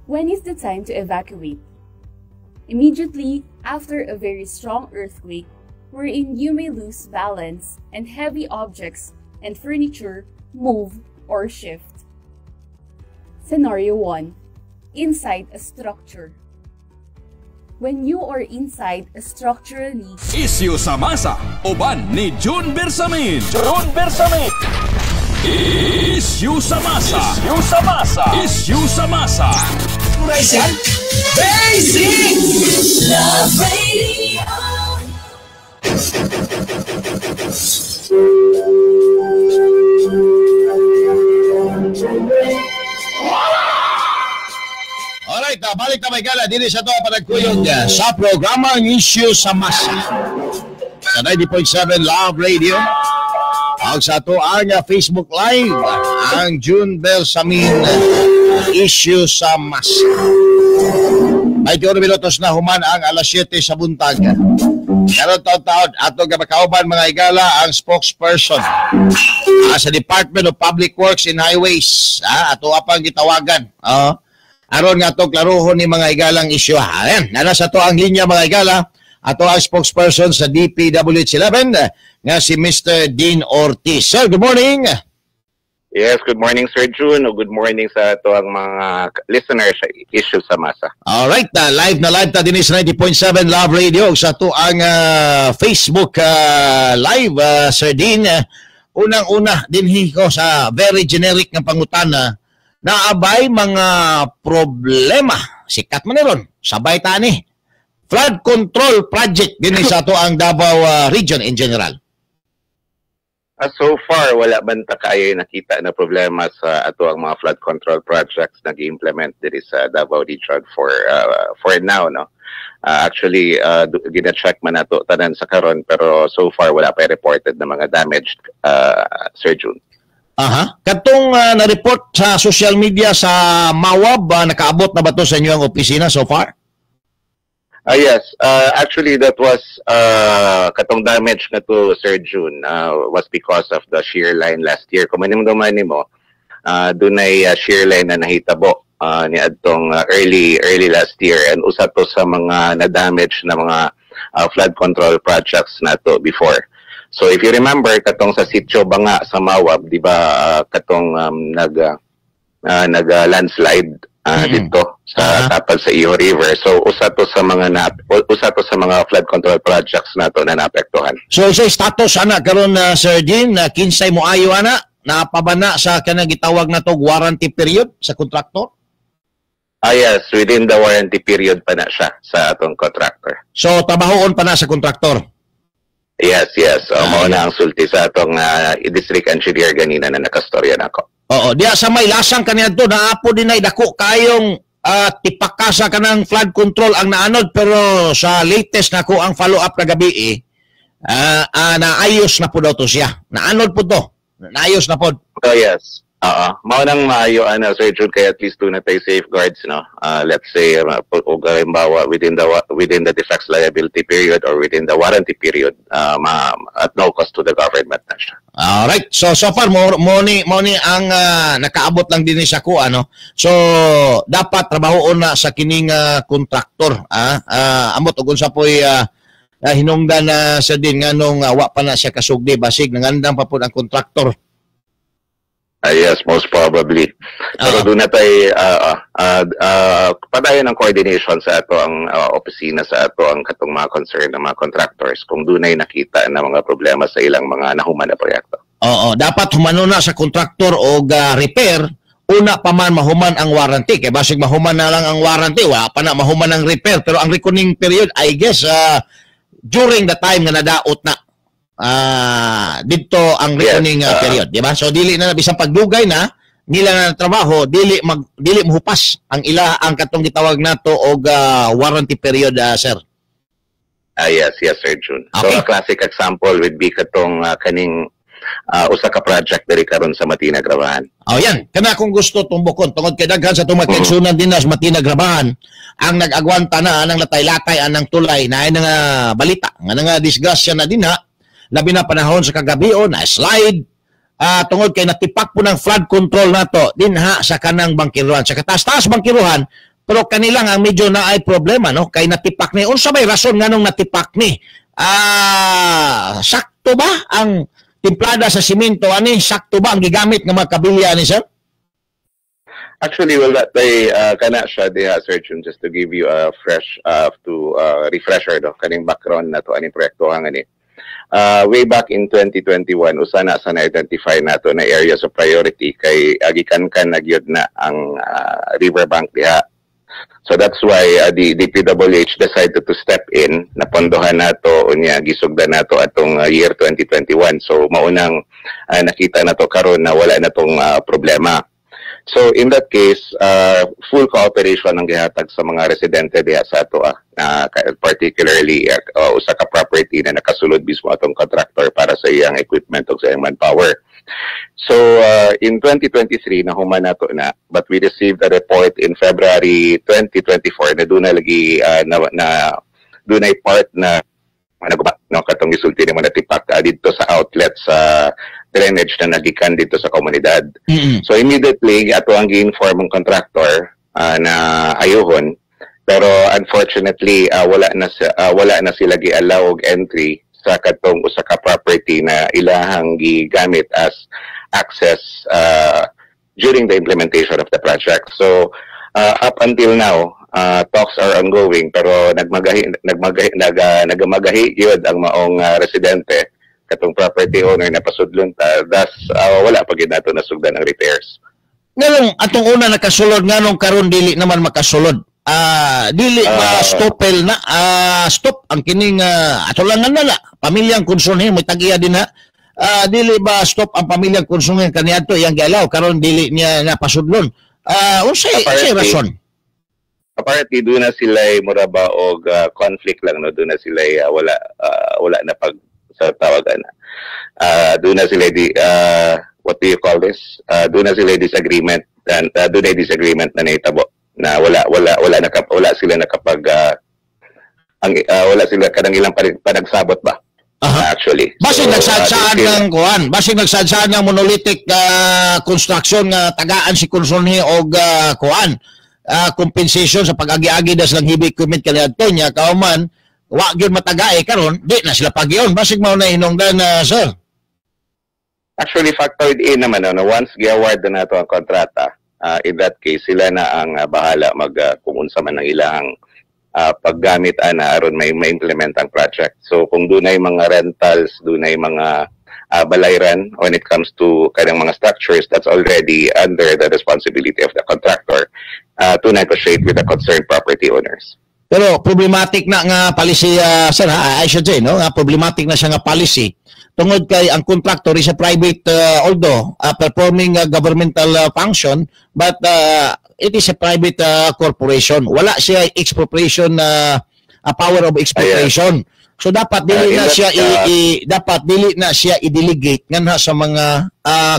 F: When is the time to evacuate? Immediately after a very strong earthquake, wherein you may lose balance and heavy objects and furniture move or shift. Scenario 1. Inside a structure. When you are inside a structurally
A: Isyu sa masa, uban ni June Bersamin. June Bersamin. Isyu sa masa. Isyu sa masa. Isyu sa masa.
B: Basic!
E: Love Radio.
C: Alright, balik ta, may gala dili sa to panagkuyog sa programa ang Issue sa Masa sa 90.7 Love Radio. Ang sa ato ang Facebook Live, ang June Bersamin, Issue sa Masa. May minutos na human ang alas 7 sa buntag. Karon, taon-taon, ato nga makauban, mga higala, ang spokesperson sa Department of Public Works and Highways. Ato apang gitawagan. Aron nga ato klarohon ni, mga higalang, isyu. Ayan, nana sa to ang linya, mga higala. Ato ang spokesperson sa DPWH 11 nga si Mr. Dean Ortiz. Sir, good morning.
G: Yes, good morning, Sir June, o good morning sa ato ang mga listeners sa Issue sa Masa.
C: Alright, live na live ta dinhi sa 90.7 Love Radio sa ato ang Facebook Live, Sir Dean. Unang-una dinhi ko sa very generic nga pangutana, naabay mga problema, sikat man ni ron, sabay tani flood control project dinhi sa ato ang Davao region in general?
G: So far, wala man ta kaayo nakita na problema sa ato ang mga flood control projects na gi-implement diri sa Davao Region for now, no. Actually, gina-check man nato tanan sa karon, pero so far wala pa reported na mga damaged, Sir June.
C: Aha. Katong na-report sa social media sa Mawab, nakaabot na ba to sa inyong opisina so far?
G: Yes, actually that was katong damage na to, Sir June, was because of the shear line last year. Kung mahinumduman nimo, dunay shear line na nahitabo ni adtong early early last year and usa to sa mga na-damage na mga flood control projects nato before. So if you remember, katong sa Sitio Banga sa Mawab, di ba, katong nag landslide dito sa tapad sa Iho River. So usa to sa mga flood control projects nato na naapektuhan.
C: So sa status ana karon na, Sir Dean, na kinsay mo ayo ana, napabana sa kanang gitawag na to warranty period sa kontraktor?
G: Ah yes, within the warranty period pa na siya sa atong contractor.
C: So trabahoon pa na sa kontraktor.
G: Yes. So, mao na ang sulti sa atong district engineer ganina na nakastorya nako.
C: Oo, diya sa may lasang kaniadto naapo din ay dako kayong tipaka sa kanang flood control ang naanod, pero sa latest nako ang follow up kagabi eh, naayos na po daw to siya. Naanod po to. Naayos na po.
G: Oh yes. Oo. Mao nang maayo ana, Sir Jude, kay at least duna tay safeguards, no. Let's say og halimbawa within the defects liability period or within the warranty period, at no cost to the government na siya.
C: Alright. So so far mo ni ang nakaabot lang din sa kuha, no. So dapat trabahoon na sa kining kontraktor, amot og unsa poy hinungdan na sa din nganong wa pa na siya kasugdi, basig nangandam pa pud ang kontraktor.
G: Yes, most probably. Pero duna tay padayon ang coordination sa ato ang opisina sa ato ang katong mga concern ng mga contractors kung dunay nakita na mga problema sa ilang mga nahuman na proyekto.
C: Oo, dapat humano na sa kontraktor og repair una pa man mahuman ang warranty, kay basig mahuman na lang ang warranty, wa pa na mahuman ang repair, pero ang reckoning period, I guess, during the time nga nadaot na didto ang reckoning period, di ba? So dili na bisan pagdugay na nila na trabaho, dili mohupas ang ila ang katong gitawag nato og warranty period, sir.
G: Ah, yes, Sir June. So a classic example would be katong kaning usa ka project diri karon sa Matina Grabahan.
C: Oh, yan. Kana kung gusto tumbokon tungod kay daghan sa atong mga kaigsunan din sa Matina Grabahan ang nag-agwanta na anang latay-latay anang tulay na ay nga balita nga nga disgrasya na dinha, labi na panahon sa kagabion na slide, tungod kay natipak po ng flood control nato dinha sa kanang bangkiruhan, sa kataas-taas bangkiruhan, pero kanilang ang medyo na ay problema, no, kay natipak ni. Unsa may rason nganong natipak ni? Sakto ba ang timplada sa simento ani? Sakto ba ang gigamit ng mga kabilya ni, sir?
G: Actually, well, that they kana siya diha, Sir June, just to give you a fresh to refresher, no, kaning background na to aning proyekto ang ani. Way back in 2021, usa na sa na-identify nato na areas of priority kay agikan kan na gyud na ang riverbank diha. So that's why the DPWH decided to step in, napondohan nato unya gisugdan nato atong year 2021. So maunang nakita nato karon na wala na tong problema. So in that case, full cooperation ang gihatag sa mga residente diha sa ato na particularly usa ka property na nakasulod mismo atong contractor para sa iyang equipment ug sa iyang manpower. So in 2023 nahuman nato na, but we received a report in February 2024 na duna lagi na dunay part na naguba, no, katong gisulti nimo, natipak didto sa outlet sa drainage na nagikan dito sa komunidad. So immediately ato ang gi-inform ang contractor na ayuhon, pero unfortunately wala na sila gi-allow og entry sa katong usa ka property na ilahang gigamit as access during the implementation of the project. So up until now, talks are ongoing, pero nagmagahi nagmagahi nagamagahi gyud ang maong residente, katong property owner, na pasudlon ta, thus wala pa gyud nato nasugdan ang repairs.
C: Nganong atong una nakasulod, nganong karon dili naman makasulod? Dili ba stopel na stop ang kining ato lang nga na pamilyang Consunji mo tag-iya din na, dili ba stop ang pamilyang Consunji kaniadto iyang gialaw, karon dili niya napasudlon? Unsay rason?
G: Apparently duna sila mura ba og conflict lang, no, duna sila wala na pag sa tawagan na duna sila di what do you call this, duna sila disagreement and duna disagreement na nahitabo na wala sila nakapag ang wala sila kanang ilang panagsabot ba actually.
C: Basig
G: So,
C: nagsadsaan ng kuan, basig nagsadsaan ng monolithic construction nga tagaan si Consunji og kuan compensation sa pag-agi-agi das lang heavy equipment kaniadto niya, kauman wa gyud matagae karon, di na sila pagiyon. Basig mao na hinungdan na, sir.
G: Actually, factored in naman, no, once gi-award na nato ang kontrata, in that case, sila na ang bahala mag kung unsa man ang ilang paggamit ana aron may ma-implement ang project. So kung dunay mga rentals, dunay mga balayran when it comes to kanang mga structures, that's already under the responsibility of the contractor to negotiate with the concerned property owners.
C: Pero problematic na nga policy, sir ha, I should say, no, nga problematic na siya nga policy tungod kay ang contractor is a private, although performing a governmental function, but it is a private corporation. Wala siya expropriation, a power of expropriation. So dapat dili na siya dapat dili na siya i-delegate nganha sa mga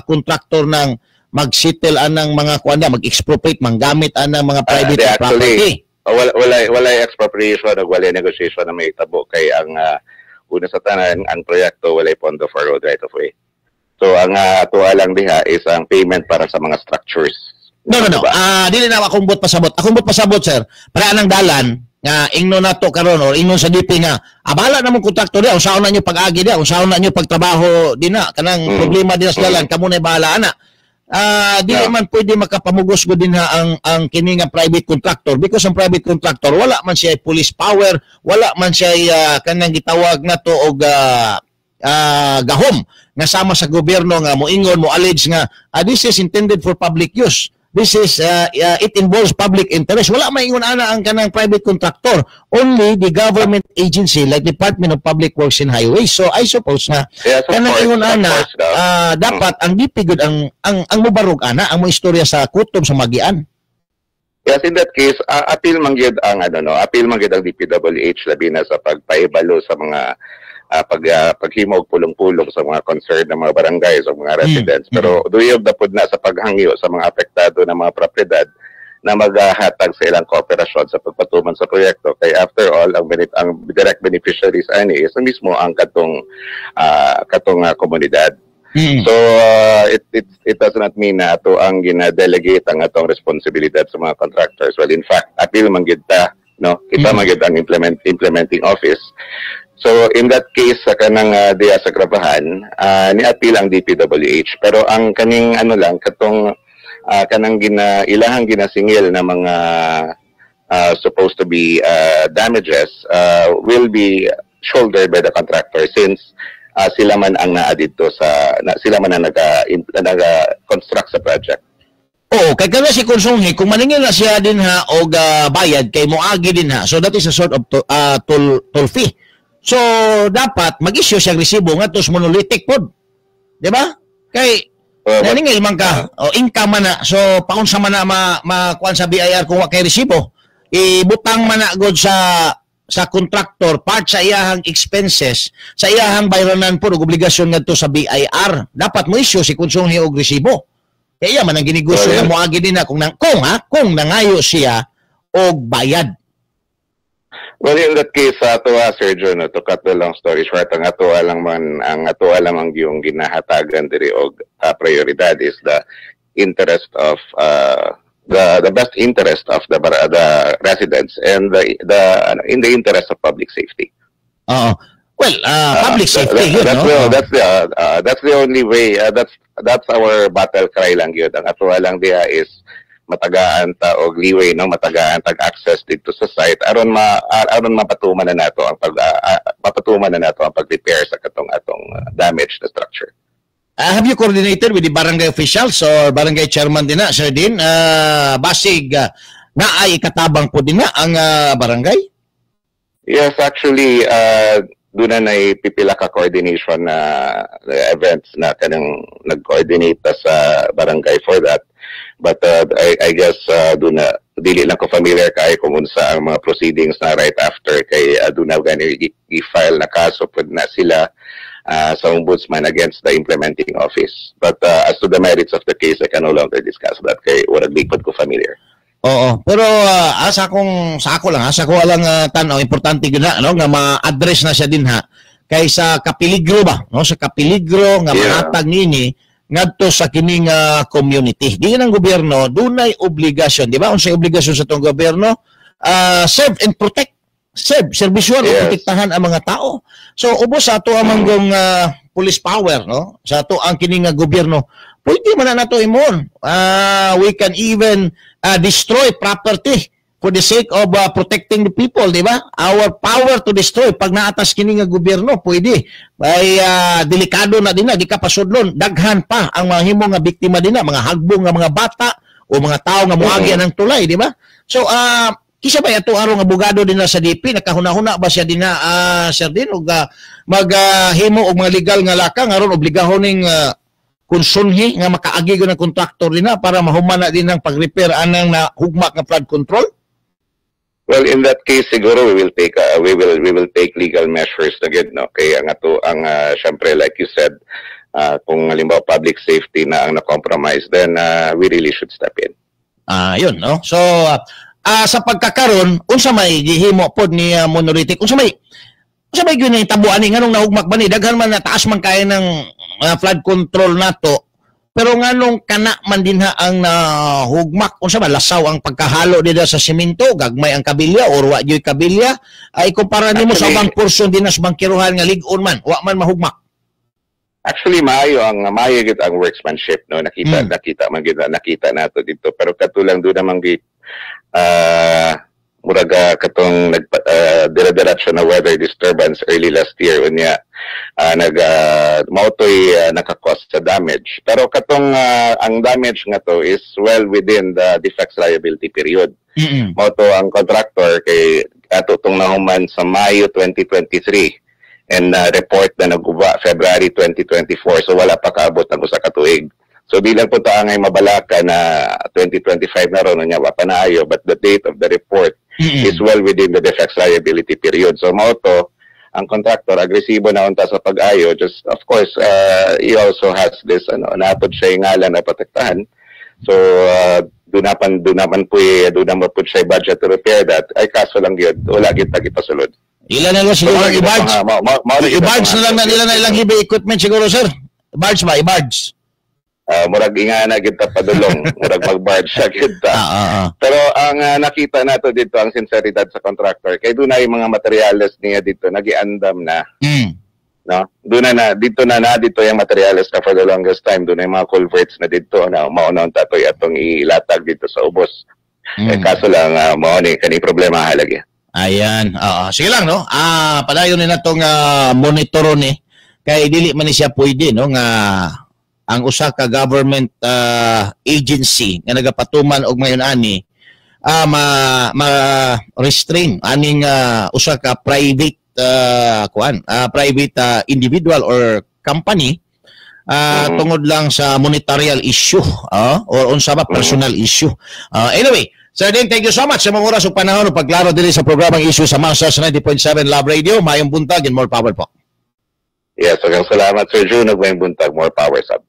C: contractor ng mag-settle anang mga kuan na, mag-expropriate, manggamit anang mga private
G: Di, actually,
C: property.
G: Wala expropriation o wala negotiation na mahitabo kay ang una sa tanan, ang proyekto walay pondo for road right of way. So ang atuwa lang diha is ang payment para sa mga structures.
C: No.
G: Diba?
C: Ah, dili na akong buot pasabot. Akong buot pasabot, sir. Para anang dalan nga ingno nato karon or ingnon sa DP nga abala na mong kontraktor diha, unsaon na nyo pag-agi diha, unsaon na nyo pagtrabaho dinha, kanang problema dinha sa dalan, kamo na bahala ana. Dili man pwede makapamugos gud dinha ang kini nga private contractor because ang private contractor, wala man siya police power, wala man siya kanang gitawag nato og gahom nga sama sa gobyerno nga moingon, mo allege nga this is intended for public use. This is it involves public interest. Wala maingon ana ang kanang private contractor. Only the government agency like Department of Public Works and Highways. So I suppose nga
G: Yes, of
C: kanang
G: course,
C: ingon
G: of
C: ana
G: course, no.
C: Dapat ang DP gud ang mobarog ana, ang mo istorya sa kutob sa magian.
G: Yes, in that case, appeal man gyud ang ano, no, appeal man gyud ang DPWH labi na sa pagpaibalo sa mga paghimo og pulong-pulong sa mga concerned na mga barangay, sa mga residents. Pero duyog na pud na sa paghangyo sa mga apektado na mga propriedad na maghatag sa ilang kooperasyon sa pagpatuman sa proyekto kay after all, ang direct beneficiaries ani is mismo ang katong komunidad. So it does not mean na ato ang gina-delegate ang atong responsibilidad sa mga contractors. Well, in fact, appeal man gyud ta, no? Kita man gyud ang implementing office. So in that case, sa kanang diya sa Grabahan, ni-appeal ang DPWH, pero ang kaning ano lang, katong kanang gina ilahang ginasingil na mga supposed to be damages will be shouldered by the contractor since sila man ang naa didto sa na, sila man ang naga construct sa project.
C: Oo, kay kana si Consunghi, kung maningil na siya din ha og bayad kay moagi din ha. So that is a sort of toll fee. So dapat mag-issue siya resibo ngadto sa monolithic pod. Di ba? Kay naningil man ka, o income man na. So paunsa man na ma makuan sa BIR kung wa kay resibo? Ibutang man na god sa contractor part sa iyahang expenses, sa iyahang bayranan po og obligasyon ngadto sa BIR. Dapat mo issue si Consunghi og resibo. Kaya iya man ang ginegosyo nga moagi din na kung ha, kung nangayo siya og bayad.
G: Well, in that case, sa ato, Sir John, no, to cut the long story short, ang ato lang ang yung ginahatagan diri og prioridad is the interest of the best interest of the residents and the ano, in the interest of public safety.
C: Oo. Well, public safety yun,
G: that's
C: no?
G: That's the only way. That's our battle cry lang yun. Ang ato lang diha is matagaan ta og leeway, no, matagaan tag access dito sa site aron mapatuman na nato ang pag-repair sa katong atong damaged na structure.
C: Have you coordinated with the barangay officials or barangay chairman din na, Sir Dean? Basig, na ay katabang po din na ang barangay?
G: Yes, actually, doon na pipila ka coordination na events na kanang nag-coordinate ta sa barangay for that. But I guess doon na dili lang ko familiar kay kung unsa ang mga proceedings na right after kay doon na gani i-file na kaso pud na sila sa ombudsman against the implementing office. But as to the merits of the case, I can no longer discuss that kay warag di pod ko familiar.
C: Oo. Pero asa kong sa ako lang ha, sa ko lang tan-aw, importante gyud na, no, nga ma-address na siya din ha kay sa kapiligro ba, no, sa kapiligro nga mahatag niini ngadto sa kining community. Di ng gobyerno dunay obligasyon, di ba? Unsay obligasyon sa tong gobyerno? Serve and protect. Serve, serbisyo o protektahan ang mga tao. So ubos sa ato ang manggong police power, no? Sa ato ang kining nga gobyerno, pwede man na nato imon. We can even destroy property for the sake of protecting the people, di ba? Our power to destroy pag naatas kini nga gobyerno, pwede. Ay delikado na din na, di ka pasudlon. Daghan pa ang mga himo nga biktima din na, mga hagbong nga mga bata o mga tao nga moagi ng tulay, di ba? So, kisa ba ato arong abogado din na sa DP, nakahuna-huna ba siya din na, Sir Din, og maghimo og mga legal nga lakang aron obligahon ning konsunhi nga makaagi gyud ng kontraktor din na para mahuman na din ang pag-repair anang na hugmak nga flood control?
G: Well, in that case, siguro we will take legal measures na gid, no, kay ang ato ang syempre, like you said, Kung halimbawa public safety na ang na-compromise, then we really should step in.
C: Ah, yun, no? So, sa pagkakaron, unsa may gihimo pod ni monolithic? Unsa may gyud nahitabo ani, nganong nahugmak ba ni? Daghan man na, taas man kaya ng flood control nato. Pero nganong kana man dinha ang nahugmak? Unsa ba, lasaw ang pagkahalo dida sa simento, gagmay ang kabilya or wa gyud kabilya? Ay kumpara nimo sa
G: Actually-
C: ubang porsyon din sa bangkiruhan nga lig-on man, wa man mahugmak.
G: Actually, maayo gid ang workmanship, no? Nakita nakita man gid, nakita nato dito, pero katulang do naman gid murag katong nag dire-diretso na weather disturbance early last year, unya nag mao toy naka-cause sa damage. Pero katong ang damage nga to is well within the defects liability period. Mao to ang contractor, kay ato tong nahuman sa Mayo 2023 and report na naguba February 2024, so wala pa kaabot ang usa ka tuig. So bilang po ta angay mabalaka na 2025 na ron, unya wa pa naayo, but the date of the report is well within the defects liability period. So mao to ang contractor agresibo na unta sa pag-ayo. Just of course, he also has this ano, naapod siya yung ngalan na protektahan. So do naman po siya budget to repair that. Ay kaso lang yun, wala gyud ta gipasulod.
C: Ila na lang siguro
G: So,
C: i-barge.
G: mao na
C: I-barge na lang na nila na ilang heavy equipment siguro, sir. Barge ba? I-barge.
G: Murag inga na gid ta padulong, murag mag-barge siya gid ta. Pero ang nakita nato dito, ang sinseridad sa contractor, kay doon na yung mga materyales niya dito nagiandam na, no? Doon na, na dito na na dito yung materyales na for the longest time. Doon na yung mga culverts na dito na mao na ang tatoy atong ilatag dito sa ubos. Eh, kaso lang mao ni kani problema halagi.
C: Ayan. Oo. Sige lang, no? Padayon ni natong monitor ni kay dili man ni siya pwede, no, nga ang usa ka government agency nga nagapatuman og mayon ani ma, ma restrain aning usa ka private kuan private individual or company tungod lang sa monetarial issue or unsa ba, personal issue. Anyway, Sir Dean, thank you so much sa mga oras ug panahon ug pagklaro diri sa programang Issue sa Masa sa 90.7 Love Radio. Maayong buntag and more power po.
G: Yes, so salamat, Sir June, ug maayong buntag, more power sab.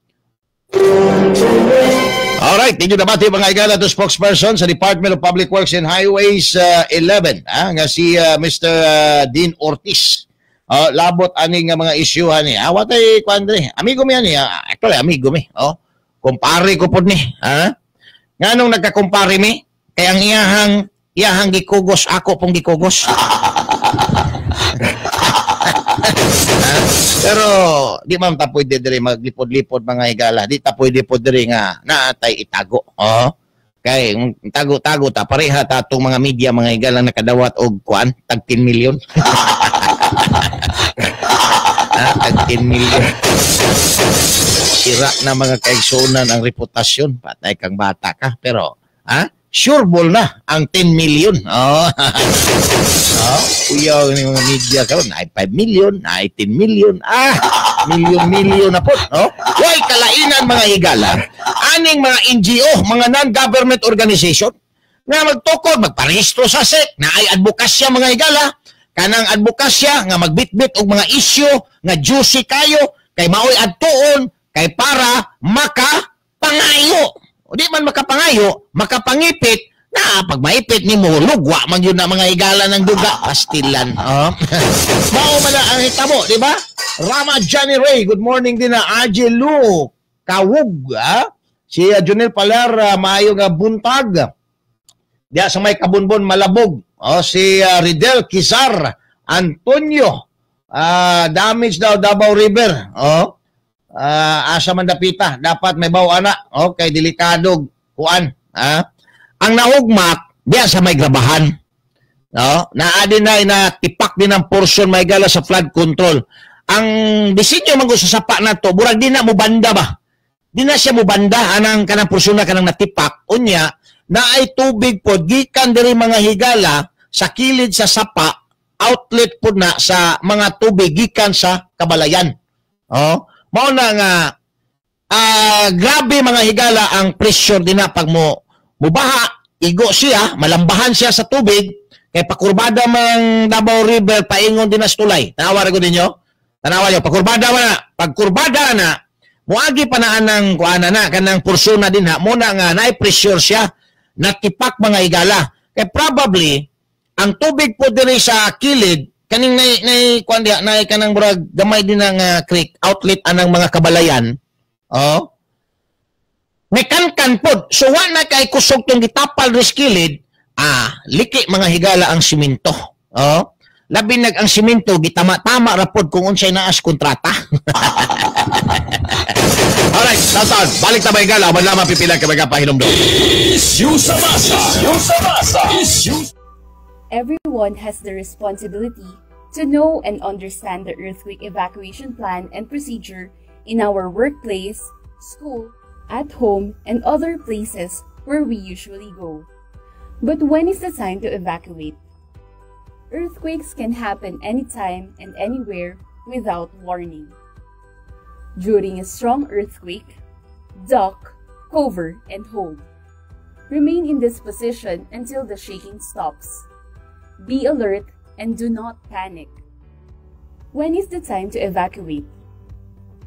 C: Alright, ninyo nabati, mga higala, to spokesperson sa Department of Public Works and Highways 11, nga si Mr. Dean Ortiz. Labot ani nga mga issue ani. Watay kuan diri. Amigo mi ani, actually amigo mi. Oh. Kumpare ko pod ni, ha? Nganong nagkakumpare mi? Kay ang iyahang gikugos, ako pong gikugos. Ha? Pero di man ta pwede diri maglipod-lipod, mga higala. Di ta pwede po diri nga naatay itago. Oh. Kay kung tago-tago ta, pareha ta atong mga media, mga higala, nakadawat og kuan tag 10 million. Tag 10 million. Sira na, mga kaigsunan, ang reputasyon. Patay kang bata ka. Pero, ha? Sure ball na ang 10 million. Oh. Oh, kuyaw ni mga media karon ay 5 million, ay 10 million. Million million na po, no? Way kalainan, mga higala. Aning mga NGO, mga non-government organization nga magtukod, magparehistro sa SEC, na ay advokasya, mga higala, kanang advokasya nga magbitbit og mga issue nga juicy kayo kay maoy adtuon kay para maka pangayo. O di man makapangayo, makapangipit na pag maipit ni mo, lugwa man yun na, mga higala, ng duga. Pastilan. Oh. Mao man na ang hitabo, di ba? Rama Johnny Ray, good morning din na Aje Lu Kawug, ha? Si Junel Paler, maayo nga buntag. Diya sa may Kabunbon, Malabog. Oh, si Ridel Kizar Antonio. Damage daw Davao River. Oh. Asa man dapita, dapat may baw ana. Okay, delikado kuan, ha? Ang nahugmak diya sa may grabahan. No? Naa din na na tipak din ang portion may gala sa flood control. Ang disenyo man sa sapa na to, burag di na mo banda ba? Di na siya mo banda anang kanang porsyon na kanang natipak. Unya, na ay tubig po gikan diri, mga higala, sa kilid sa sapa, outlet po na sa mga tubig gikan sa kabalayan. Oh, mao na nga grabe, mga higala, ang pressure din na pag mo mubaha, igo siya, malambahan siya sa tubig kay pakurbada mang Davao River paingon din na sa tulay. Tanawa ra gud ninyo. Tanawa nyo, pakurbada man na. Pagkurbada na, Muagi pa na anang kuana na kanang porsyon na dinha mo na nga naay pressure siya natipak, mga higala. Kay probably ang tubig po diri sa kilid kaning nay kuan diha, nay kanang murag gamay din ang creek outlet anang mga kabalayan. Oh. May kankan pod. So wa na kay kusog tong gitapal ris kilid, liki, mga higala, ang simento. Oh. Labi nag ang simento gitama-tama ra pod kung unsay naas kontrata. Alright, taon, balik ta, mga higala, man lamang pipila ka mga pahinumdom.
B: Issue sa masa. Issue sa masa. Issue.
F: Everyone has the responsibility to know and understand the earthquake evacuation plan and procedure in our workplace, school, at home, and other places where we usually go. But when is the time to evacuate? Earthquakes can happen anytime and anywhere without warning. During a strong earthquake, duck, cover, and hold. Remain in this position until the shaking stops. Be alert and do not panic. When is the time to evacuate?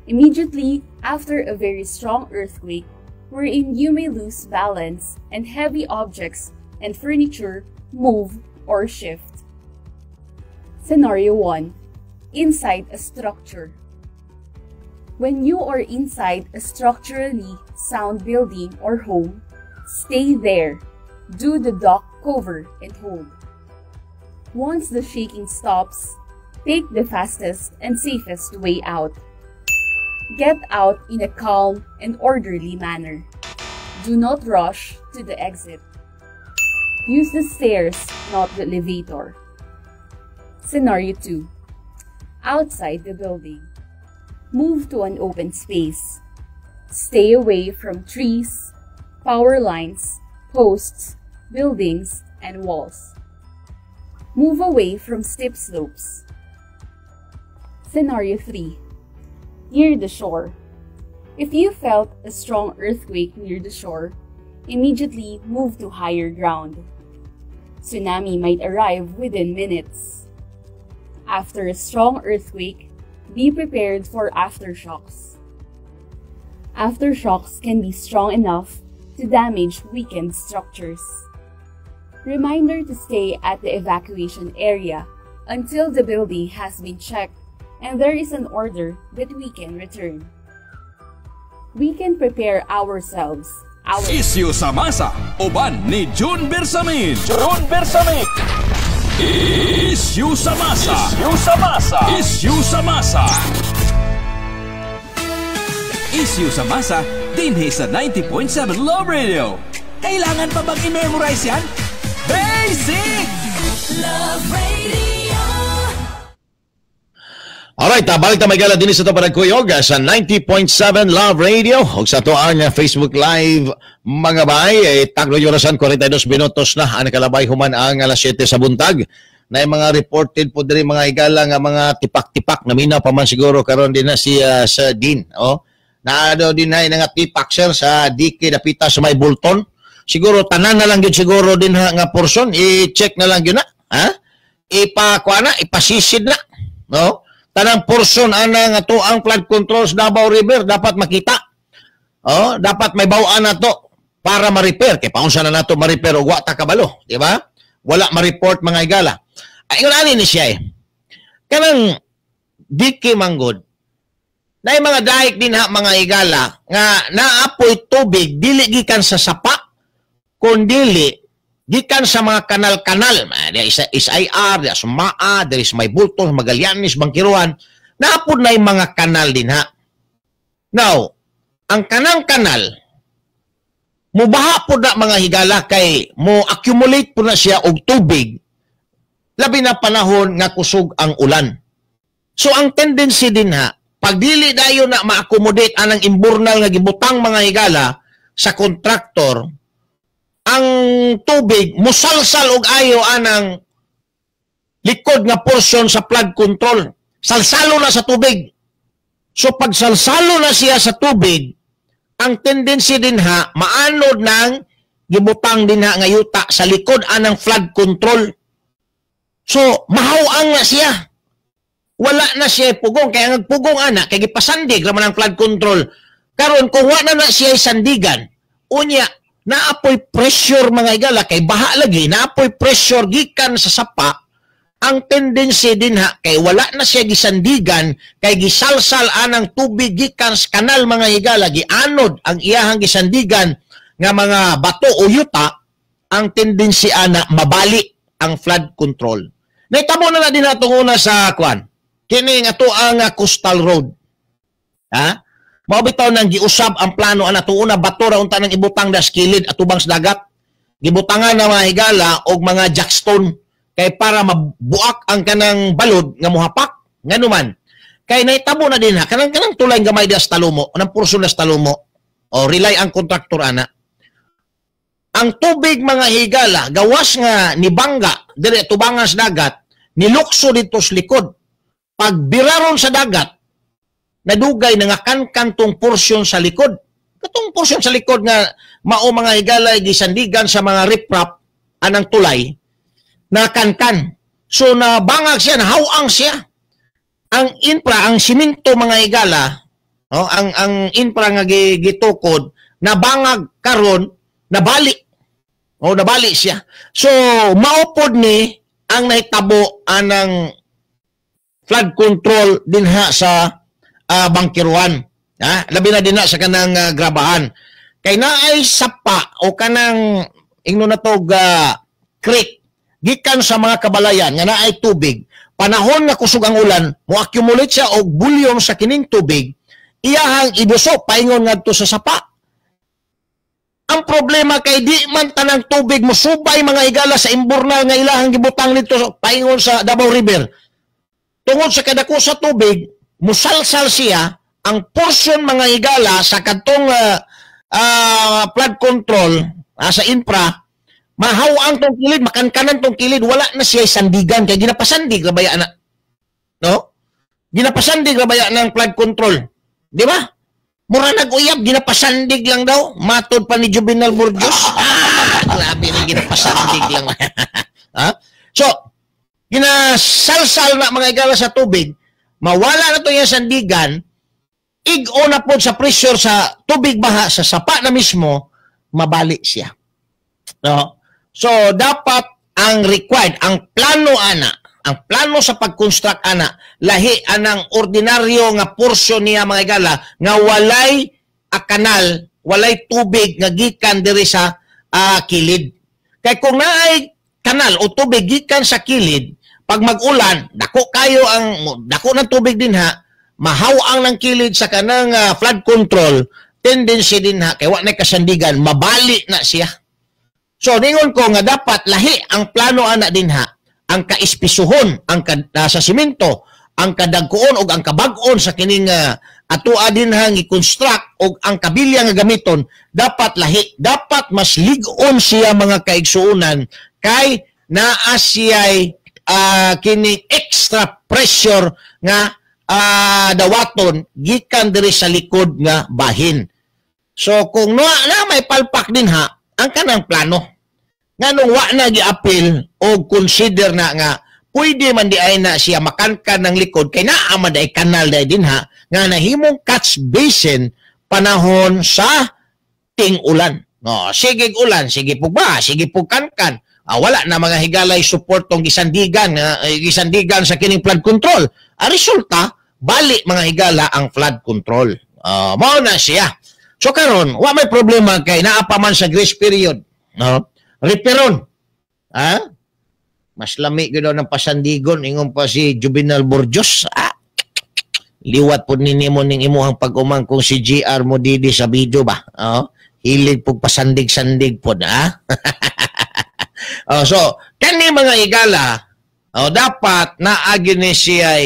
F: Immediately after a very strong earthquake, wherein you may lose balance and heavy objects and furniture move or shift. Scenario 1. Inside a structure. When you are inside a structurally sound building or home, stay there. Do the duck, cover, and hold. Once the shaking stops, take the fastest and safest way out. Get out in a calm and orderly manner. Do not rush to the exit. Use the stairs, not the elevator. Scenario 2. Outside the building. Move to an open space. Stay away from trees, power lines, posts, buildings, and walls. Move away from steep slopes. Scenario 3. Near the shore. If you felt a strong earthquake near the shore, immediately move to higher ground. Tsunami might arrive within minutes. After a strong earthquake, be prepared for aftershocks. Aftershocks can be strong enough to damage weakened structures. Reminder to stay at the evacuation area until the building has been checked and there is an order that we can return. We can prepare ourselves, our
A: Issue sa masa. Uban ni June Bersamin. June Bersamin. Issue sa masa. Issue sa masa. Issue sa masa. Issue sa masa dinhi sa 90.7 Love Radio. Kailangan pa bang i-memorize yan? Basic!
E: Love Radio.
C: Alright, balik ta, mga higala, dinhi sa ato panagkuyog sa 90.7 Love Radio ug sa atoang Facebook Live, mga bay, eh, taglo orasan 42 minutos na ang nakalabay human ang alas 7 sa buntag. Na mga reported po diri, mga higala, nga mga tipak-tipak na mina pa man siguro karon din na si Sir Dean. Oh. Naa daw din na nga tipak, sir, sa dike dapita sa may Bulton. Siguro tanan na lang gyud siguro din ha, nga portion i-check na lang gyud na. Ha? Ipa kuha na, ipasisid na. No? Tanang portion ana nga to ang flood control sa Davao River dapat makita. Oh, dapat may bawaan na to para ma-repair kay paunsa na nato ma-repair og wa ta kabalo, di ba? Wala ma-report, mga higala. Ay, ingon ani ni siya eh. Kanang dike manggod. Na mga dike din ha, mga higala, nga naapoy tubig dili gikan sa sapa kundili gikan sa mga kanal-kanal. Di sa SIR, di sa MAA, diri sa may Bulton, Magallanes, Bangkiruan, naapod na yung mga kanal din ha. Now, ang kanang kanal, mubaha po na, mga higala, kay mo accumulate po na siya og tubig labi na panahon nga kusog ang ulan. So ang tendency din ha, pag dili dayon na ma-accommodate anang imburnal nga gibutang, mga higala, sa kontraktor, ang tubig musalsal og ayo anang likod nga portion sa flood control. Salsalo na sa tubig. So pag salsalo na siya sa tubig, ang tendency din ha, maanod ng gibutang din ha nga yuta sa likod anang flood control. So mahawang na siya. Wala na siya pugong. Kaya nagpugong ana, kay gipasandig raman ang flood control. Karon kung wa na na siya sandigan, unya naapoy pressure, mga higala, kay baha lagi, naapoy pressure gikan sa sapa. Ang tendency dinha, kay wala na siya gisandigan, kay gisalsal anang tubig gikan sa kanal, mga higala, gianod ang iyahang gisandigan nga mga bato o yuta. Ang tendency ana, mabali ang flood control. Nahitabo na na din natong una sa kwan kini nga to ang coastal road, ha. Mao bitaw nang giusab ang plano ana. Tuuna, bato ra unta nang ibutang das kilid atubang sa dagat. Gibutangan na, mga higala, og mga jackstone kay para mabuak ang kanang balod nga muhapak. Nganuman kay nahitabo na din ha, kanang tulay gamay das Talomo, anang portion das Talomo o rely ang kontraktor ana. Ang tubig, mga higala, gawas nga nibangga dire tubangan sa dagat, nilukso dito sa likod. Pag biraron sa dagat, nadugay na nga kankan tong porsyon sa likod, katong porsyon sa likod nga mao, mga higala, gisandigan sa mga riprap anang tulay na kankan. So nabangag siya, nahawang siya. Ang infra, ang simento, mga higala, oh, ang infra nga gitukod, nabangag karon, nabali. Oh, nabali siya. So maupod ni ang nahitabo anang flood control dinha sa Bangkiruan. Ha? Labi na dinha sa kanang grabahan. Kay naay sapa o kanang ingno na tog creek gikan sa mga kabalayan nga naay tubig. Panahon nga kusog ang ulan, mo accumulate siya og volume sa kining tubig, iyahang ibuso paingon ngadto sa sapa. Ang problema kay di man tanang tubig mosubay, mga higala, sa imburnal nga ilahang gibutang nito paingon sa Davao River. Tungod sa kadako sa tubig, musalsal siya ang portion, mga higala, sa kadtong flood control sa infra, mahaw ang tong kilid, makankanan tong kilid, wala na siya sandigan kay ginapasandig ra baya na. No? Ginapasandig ra baya ng flood control. Di ba? Mura nag-uyab, ginapasandig lang daw. Matod pa ni Juvenal Burgos. Ah, grabe ni ginapasandig lang. Ha? So, ginasalsal na, mga higala, sa tubig, mawala na to yung sandigan, ig-o na po sa pressure sa tubig baha sa sapa na mismo, mabali siya. No? So, dapat ang required, ang plano ana, ang plano sa pag-construct ana, lahi anang ordinaryo nga porsyon niya, mga higala, nga walay a kanal, walay tubig nga gikan diri sa kilid. Kay kung naay kanal o tubig gikan sa kilid, pag mag-ulan, dako kayo ang dako ng tubig dinha, mahawang ng kilid sa kanang flood control, tendency dinha kay wa na kasandigan, mabali na siya. So ningon ko nga dapat lahi ang plano ana dinha, ang kaispisuhon ang sa simento, ang kadagkuon og ang kabag-on sa kining atua dinha gi-construct og ang kabilya nga gamiton dapat lahi, dapat mas lig-on siya, mga kaigsuonan, kay naa siya'y kining extra pressure nga dawaton gikan diri sa likod nga bahin. So kung na may palpak dinha ang kanang plano, nganong wa na giapil o consider na nga pwede man di ay na siya makankan ng likod kay naa man day kanal day dinha nga nahimong catch basin panahon sa ting-ulan. No, sige ulan, sige pug ba, sige pug kankan. Wala na, mga higalay, support tong gisandigan sa kining flood control. Ang resulta, bali, mga higala, ang flood control. Mao na siya. So karon, wa may problema kay naa pa man sa grace period. No? Reperon. Ha? Mas lami gyud daw ng pasandigon ingon pa si Juvenal Burgos. Ah, liwat po ni nimo ning imuhang pag-umang kung si GR mo didi sa video ba. Oh, hilig pug pasandig-sandig pod, ha. Oh, so kani, mga higala, oh, dapat naagi ni siya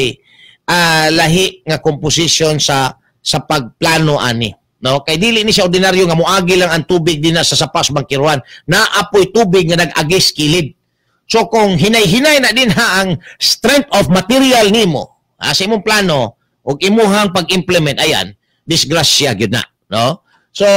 C: lahi nga composition sa pagplano ani. No, kay dili ni siya ordinaryo nga moagi lang ang tubig dinha sa sapas Bangkiruan. Naapoy tubig nga nag-agis kilid. So kung hinay-hinay na din ha ang strength of material nimo, sa imong plano ug imuhang pag-implement, ayan, disgrasya gyud na, no? So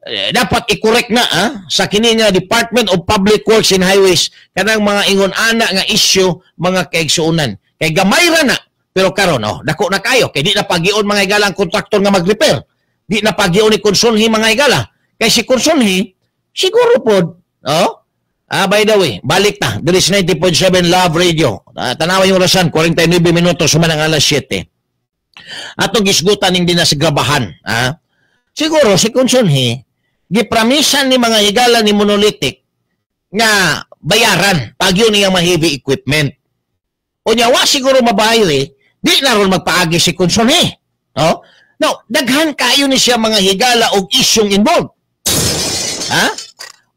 C: dapat i-correct na sa kini nga Department of Public Works and Highways kanang mga ingon ana nga issue, mga kaigsuonan. Kay gamay ra na, pero karon, oh, dako na kayo kay di na pagion, mga higalang kontraktor nga mag-repair. Di na pagyo ni Consunji, mga higala. Kay si Consunji, siguro pod, oh? Ah, by the way, balik ta. There is 90.7 Love Radio. Ah, tanawa yung orasan, 49 minutos, human ang alas 7. Atong gisgutan ning dinasgrabahan. Ah? Siguro, si Consunji, gipramisan ni mga higala ni Monolithic nga bayaran pag yun niyang mga heavy equipment. O niya, wa siguro mabayri, di na ron magpaagi si Consunji. No? Now, daghan kayo ni siya, mga higala, og isyong involved. Ha?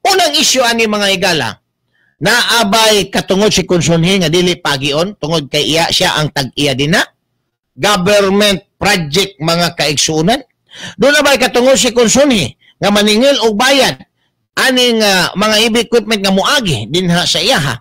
C: Unang isyu ani, mga higala, naabay katungod si Consunji nga dili pagion tungod kay iya siya ang tag-iya dinha? Government project, mga kaigsunan. Doon na bay katungod si Consunji nga maningil og bayad aning mga heavy equipment nga muagi dinha sa iyaha?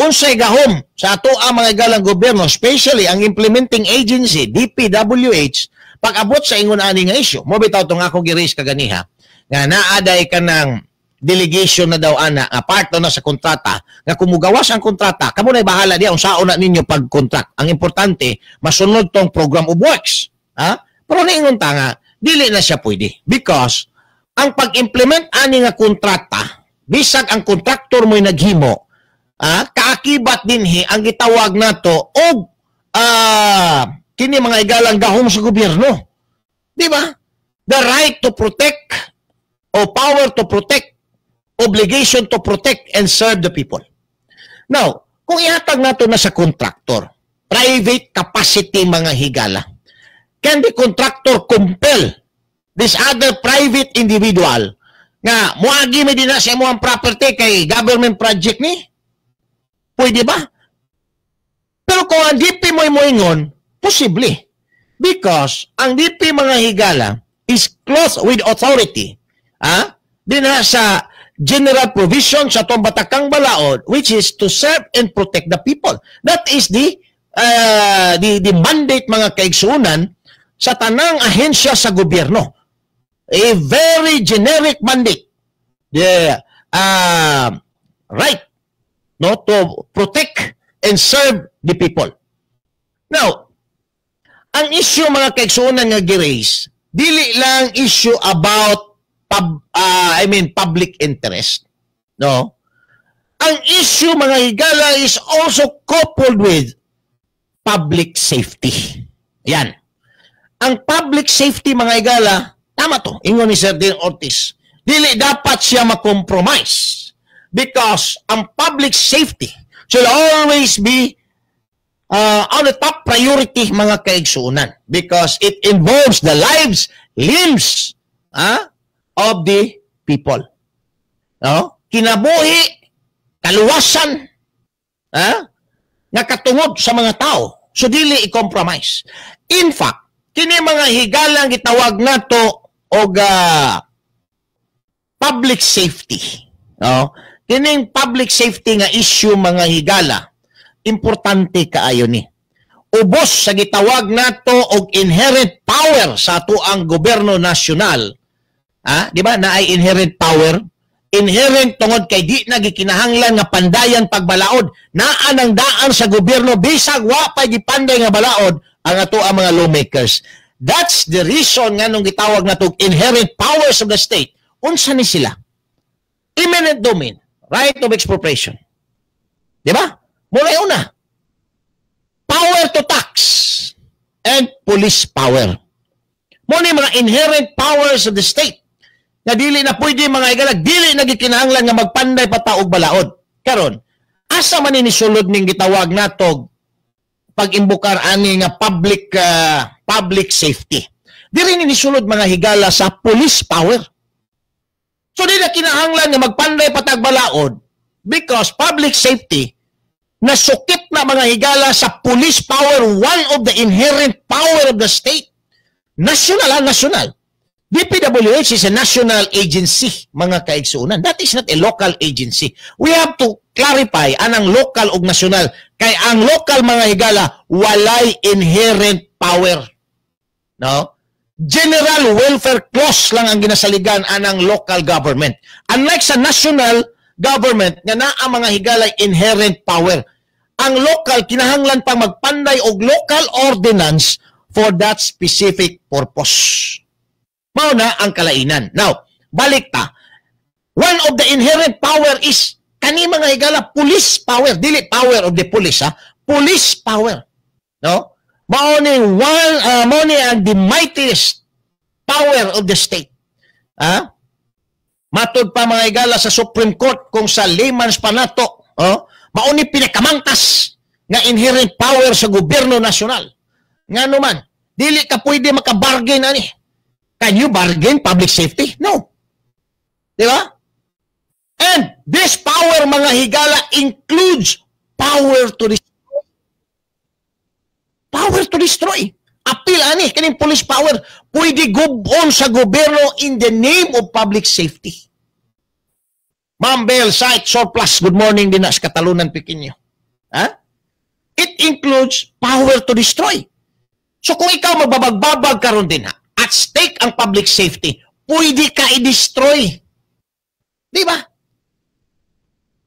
C: Unsay gahom sa ato ang mga galang gobyerno, especially ang implementing agency DPWH, pag-abot sa ingon ani nga issue? Mo bitaw tong ako gi-raise kaganiha nga naaday ka ng delegation na daw ana nga part na sa kontrata nga kung mugawas ang kontrata, kamo na bahala diya unsaon na ninyo pag-contract, ang importante masunod tong program of works, ha? Pero niingon ta nga dili na siya pwede because ang pag-implement ani nga kontrata, bisag ang kontraktor mo'y naghimo, kaakibat dinhi ang gitawag nato og kini, mga igalang, gahom sa gobyerno, di ba? The right to protect o power to protect, obligation to protect and serve the people. Now, kung ihatag nato na sa contractor, private capacity, mga higala, can the contractor compel this other private individual nga muagi mi dinha sa imong property kay government project ni? Pwede ba? Pero kung ang DP mo'y moingon, posible. Because ang DP, mga higala, is clothed with authority. Ah? Dinha sa general provision sa atong batakang balaod, which is to serve and protect the people. That is the mandate, mga kaigsunan, sa tanang ahensya sa gobyerno. A very generic mandate. The right, no, to protect and serve the people. Now, ang issue, mga kaigsunan, nga gi-raise, dili lang issue about I mean public interest. No? Ang issue, mga higala, is also coupled with public safety. Yan. Ang public safety, mga higala, tama to, ingon ni Sir Dean Ortiz, dili dapat siya ma-compromise because ang public safety should always be on the top priority, mga kaigsuunan, because it involves the lives, limbs of the people. No? Kinabuhi, kaluwasan, nga katungod sa mga tao. So dili i-compromise. In fact, kini, mga higalang, gitawag nato og public safety. No? Kining public safety nga issue, mga higala, importante kaayo ni. Ubos sa gitawag nato og inherent power sa atoang gobyerno nasyonal. Ah, di ba? Naay inherent power. Inherent tungod kay di na gikinahanglan nga pandayan pagbalaod. Naa nang daan sa gobyerno bisag wa pa gipanday nga balaod ang ato ang mga lawmakers. That's the reason nga nung gitawag nato inherent powers of the state. Unsa ni sila? Eminent domain, right of expropriation. Di ba? Mula una. Power to tax and police power. Mo ni mga inherent powers of the state nga dili na pwede, mga higala, dili na gikinahanglan nga magpanday pa ta og balaod. Karon, asa man ni sulod ning gitawag natog pag-imbukar ani nga public safety? Diri ni nisulod, mga higala, sa police power. So di na kinahanglan nga magpanday pa tag balaod because public safety nasukit na, mga higala, sa police power, one of the inherent power of the state. National, ah, national. DPWH is a national agency, mga kaigsuunan. That is not a local agency. We have to clarify anang local ug national. Kay ang local, mga higala, walay inherent power. No? General welfare clause lang ang ginasaligan anang local government. Unlike sa national government nga naa, mga higala, inherent power. Ang local, kinahanglan pang magpanday og local ordinance for that specific purpose. Mao na ang kalainan. Now, balik ta. One of the inherent power is kani, mga higala, police power, dili power of the police ha, police power. No? Mao ni ang the mightiest power of the state. Ha? Matod pa, mga higala, sa Supreme Court, kung sa layman's pa nato, oh, mao ni pinakamangtas nga inherent power sa gobyerno nasyonal. Ngano man, dili ka pwede makabargain ani. Can you bargain public safety? No. Di ba? And this power, mga higala, includes power to destroy. Power to destroy. Apil ani kining police power, pwede gub-on sa gobyerno in the name of public safety. Ma'am Bell, site surplus, good morning din na sa Katalunan Pequeño. Ha? It includes power to destroy. So kung ikaw magbabagbabag karon din ha, at stake ang public safety, pwede ka i-destroy. Di ba?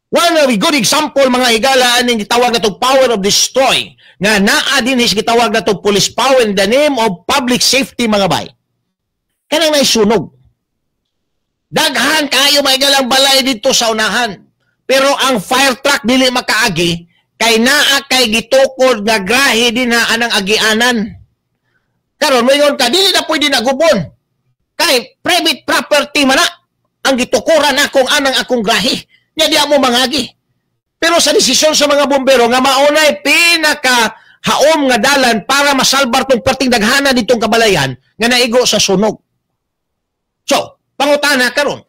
C: One of a good example, mga higala, aning gitawag na power of destroy nga naa din is gitawag na police power in the name of public safety, mga bay. Kanang naisunog. Daghan kayo, mga higalang balay dito sa unahan. Pero ang fire truck dili makaagi kay naa kay gitukod nga grahe din na anang agianan. Karon moingon ka, dili na pwede na gub-on. Kay private property man na ang gitukuran akong anang akong grahe. Nya di mo mangagi. Pero sa desisyon sa mga bombero nga maunay pinaka haom nga dalan para masalbar tong perting daghana ditong kabalayan nga naigo sa sunog. So, pangutana karon.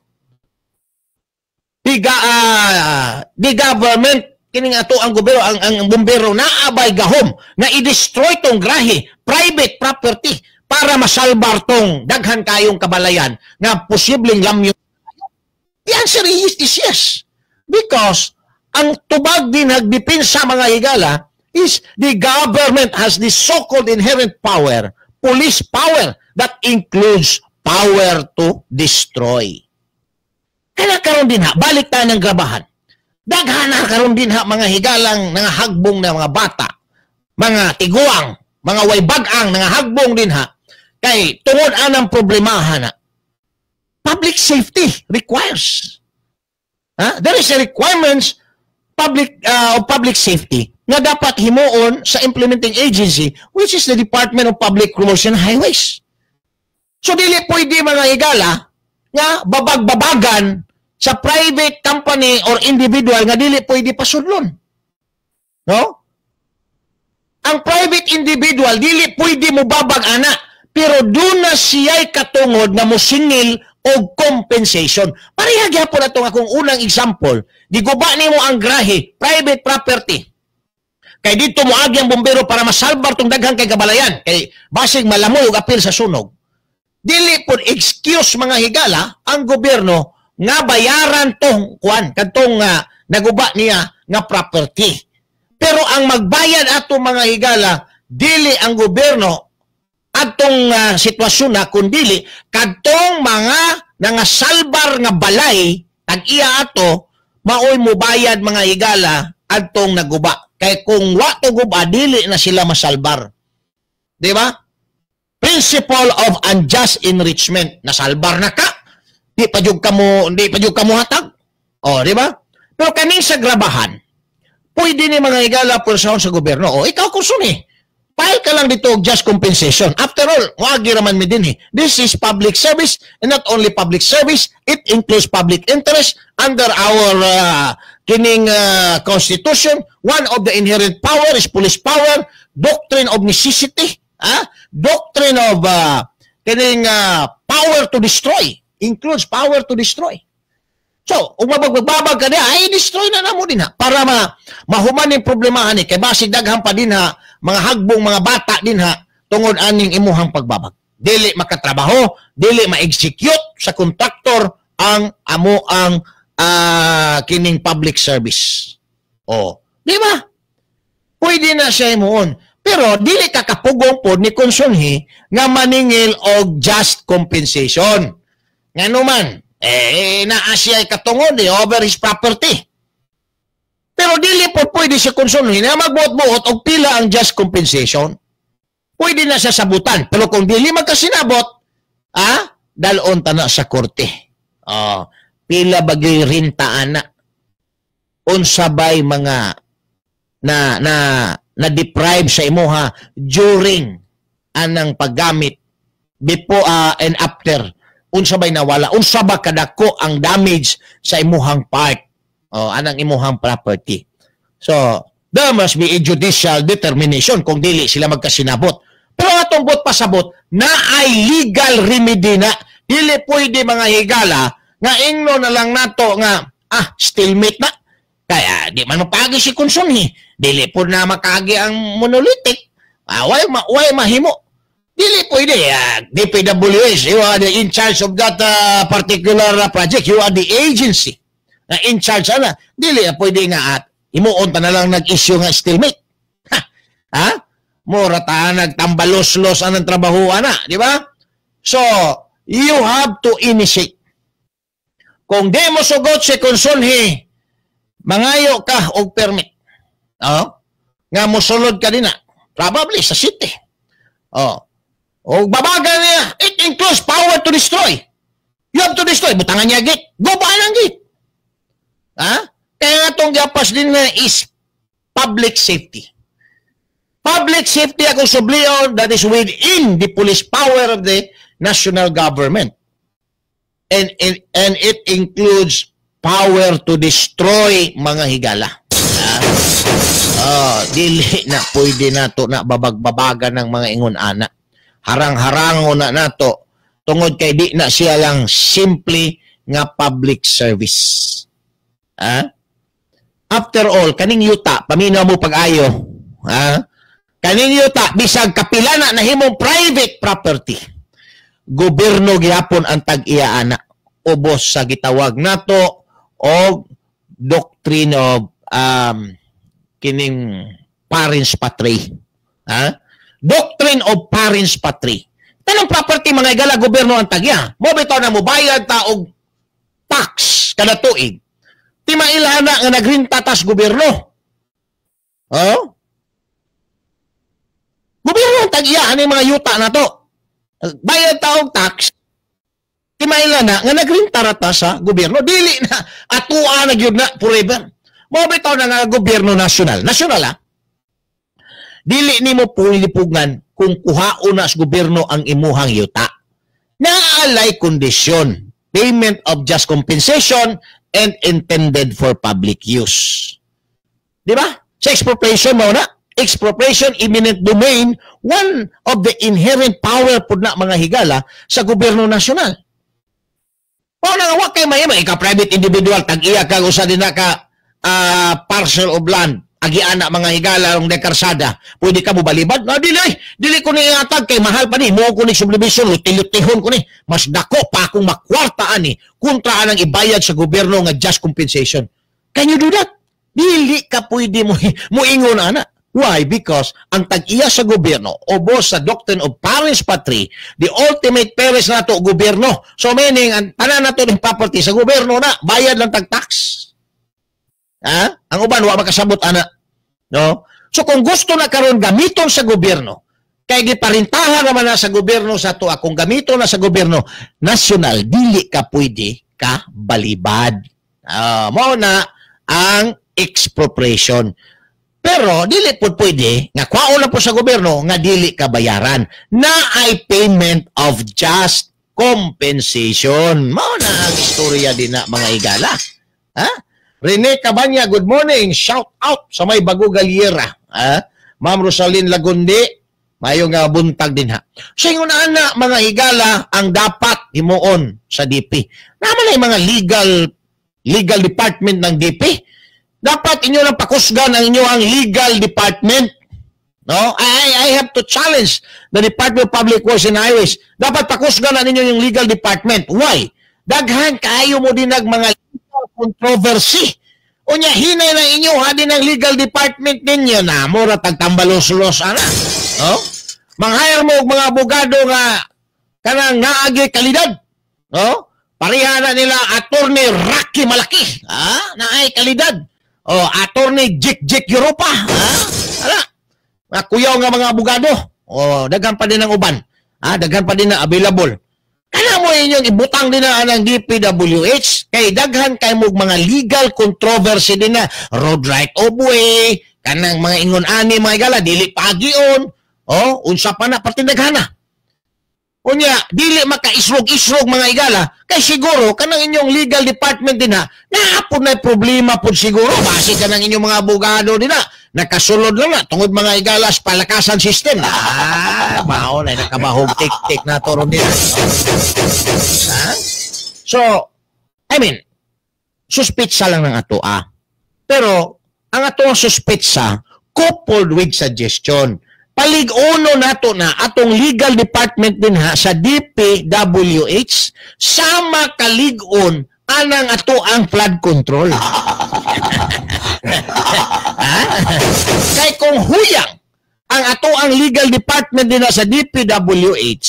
C: The government, kining ato ang gobyerno, ang bombero, naabay gahom nga i-destroy tong grahe, private property, para masalbar tong daghan kayong kabalayan nga posibleng lamyo? The answer is yes. Because ang tubag din nagdipinsa, mga higala, is the government has the so-called inherent power, police power, that includes power to destroy. Kaya karon din ha, balik tayo ng grabahan. Daghan na karon din ha, mga higalang hagbong na mga bata, mga tiguang, mga waybag-ang hagbong din ha, kay tungod anang problemahan na public safety requires. Ha? There is a requirements public of public safety nga dapat himuon sa implementing agency, which is the Department of Public Works and Highways. So dili pwede, mga higala, nga babag-babagan sa private company or individual nga dili pwede pasudlon. No? Ang private individual dili pwede mo babag ana, pero doon na siya'y katungod nga mosingil og compensation. Pareha gyapon atong akong unang example, giguba nimo ang grahe, private property. Kay dito mo agi ang bombero para masalbar tong daghang kay kabalayan, kay basig malamoy og apil sa sunog. Dili pod excuse, mga higala, ang gobyerno nga bayaran tong kuan kadtong naguba niya nga property. Pero ang magbayad ato, mga higala, dili ang gobyerno atong sitwasyon na, kundili kadtong mga nangasalbar nga balay tag-iya ato maoy mubayad, mga higala, adtong naguba. Kay kung wa to guba, dili na sila masalbar. Di ba? Principle of unjust enrichment. Nasalbar na ka, di pa jud ka mo hatag. O, di ba? Pero kaning sa grabahan, pwede ni, mga higala, pwersahon sa gobyerno. O, ikaw kung suni, file ka lang dito og just compensation. After all, wagi raman mi din eh. This is public service, and not only public service, it includes public interest under our kining constitution. One of the inherent power is police power, doctrine of necessity, ah, doctrine of kining power to destroy, includes power to destroy. So, kung mabagbabag ka niya, ay destroy na namo din ha. Para mahuman yung problemahan ni. Kay basig daghan pa din ha, mga hagbong mga bata din ha, tungod aning imuhang pagbabag. Dili makatrabaho, dili ma-execute sa kontraktor ang amo ang kining public service. O, di ba? Pwede na siya himuon. Pero dili ka kapugong pod ni Consunji nga maningil og just compensation. Ngano man, eh, naa siya katungod eh, over his property. Pero dili po pwede si Consunji na magbuot-buot og pila ang just compensation. Pwede na siya sabutan. Pero kung dili magkasinabot, Dalon ta na sa korte. Oh, pila bagay rinta ana? Unsa bay mga na na na deprive sa imuha during anang paggamit, before and after? Unsa bay nawala? Unsa ba kadako ang damage sa imuhang part? Oh, anang imuhang property. So, there must be a judicial determination kung dili sila magkasinabot. Pero atong buot pasabot na ay legal remedy na. Dili pwede, mga higala, nga ingno na lang nato nga stalemate na. Kaya di man mapagi si Consunji. Dili po na makagi ang monolithic. Why mahimo? Dili pwede. DPWH, you are the in charge of that particular project. You are the agency na in charge ana. Dili pwede nga at imuon ta na lang nag-issue nga stalemate. Ha? Ha? Mura ta nagtambalos-los anang trabaho ana, di ba? So, you have to initiate. Kung di mo sugot si Consunji, mangayo ka og permit. Oh? Nga mosulod ka din na. Probably sa city. Oh. O babaga niya, it includes power to destroy. You have to destroy. Butangan niya gate. Gubaan ang gate. Ha? Kaya nga itong gapas din na is public safety. Public safety ako sublion, that is within the police power of the national government. And it includes power to destroy, mga higala. Ha? Oh, dili na pwede nato na babagbabagan ng mga ingon ana. Harang-harango na nato tungod kay di na siya lang simply nga public service. Ha? After all, kaning yuta, paminaw mo pag-ayo. Ha? Kaning yuta, bisag kapila na nahimong private property. Gobyerno gihapon ang tag-iya ana. Ubos sa gitawag nato og doctrine of kining parens patriae. Ha? Doctrine of parens patriae. Tanang property, mga igala, gobyerno ang tagya. Mo bitaw na mobayad ta og tax kada tuig. Ti mailhan na nga nagrinta tas gobyerno. Oh? Gobyerno ang tag-iya ani mga yuta na to. Bayad ta og tax. Ti mailhan na nga nagrinta ra ta sa gobyerno. Dili na atua na gyud na forever. Mo bitaw na nga gobyerno nasyonal. Nasyonal ah. Dili nimo pulipugan kung kuhaon na sa gobyerno ang imuhang yuta. Naalay kondisyon, payment of just compensation and intended for public use. Di ba? Sa expropriation mo na, expropriation, eminent domain, one of the inherent power pud na, mga higala, sa gobyerno nasyonal. O na nga, wa kay mahimo, ikaw private individual, tag-iya ka usa din na ka parcel of land, agiana, mga higala, ang dekarsada, pwede ka mo balibad? No, dili, dili ko ni iatag kay mahal pa ni, mo ko ni subdivision, luti-lutihon ko ni, mas dako pa akong makwarta ani, kontra anang ibayad sa gobyerno nga just compensation. Can you do that? Dili ka pwede mo moingon ana. Why? Because ang tag-iya sa gobyerno, ubos sa doctrine of parens patriae, the ultimate parents nato gobyerno. So meaning, ang tanan nato ng property sa gobyerno na, bayad lang tag tax. Ha? Ang uban wa makasabot ana. No? So kung gusto na karon gamiton sa gobyerno, kay giparintahan naman na sa gobyerno sa ato, kung gamiton na sa gobyerno national, dili ka pwede ka balibad. Mao na ang expropriation. Pero dili pud pwede nga kwaon na po sa gobyerno nga dili ka bayaran. Na ay payment of just compensation. Mao na ang istorya din na, mga igala. Ha? Rene Cabanya, good morning. Shout out sa may Bago Galiera. Ha? Ma'am Rosalyn Lagundi, maayong nga buntag din ha. So ingon na, mga higala, ang dapat himuon sa DP. Naman ay mga legal legal department ng DP. Dapat inyo lang pakusgan ang inyo ang legal department. No? I have to challenge the Department of Public Works and Highways. Dapat pakusgan na ninyo yung legal department. Why? Daghan kaayo mo din mga legal controversy. Unya hinay na inyo ha din ang legal department ninyo na mura tagtambalos-los ana. No? Mang-hire mo og mga abogado nga kanang naagi kalidad. No? Pareha na nila Attorney Rocky Malaki. Ha? Naay kalidad. O, Attorney Jik Jik Europa. Ha? Ala. Mga kuyaw nga mga abogado. O, daghan pa din ang uban. Ha? Daghan pa din na available. Kana mo inyong ibutang din na anang DPWH kay daghan kay mo mga legal controversy din na road right of way, kanang mga ingon ani mga higala dili pagion, oh, unsa pa na partidaghana. Unya, dili makaisrog-isrog mga higala kay siguro kanang inyong legal department din na naapod na problema pod siguro base kanang inyong mga abogado din na nakasulod lang na tungod mga higala sa palakasan system. Ah, mao na nakabahog tik-tik na to ron din. Ha? So, I mean, suspitsa lang ng ato ah. Pero ang ato ang suspitsa coupled with suggestion. Palig-uno nato na atong legal department din ha sa DPWH sama kalig-on anang ato ang flood control. Ha? Kay kung huyang ang ato ang legal department din ha sa DPWH,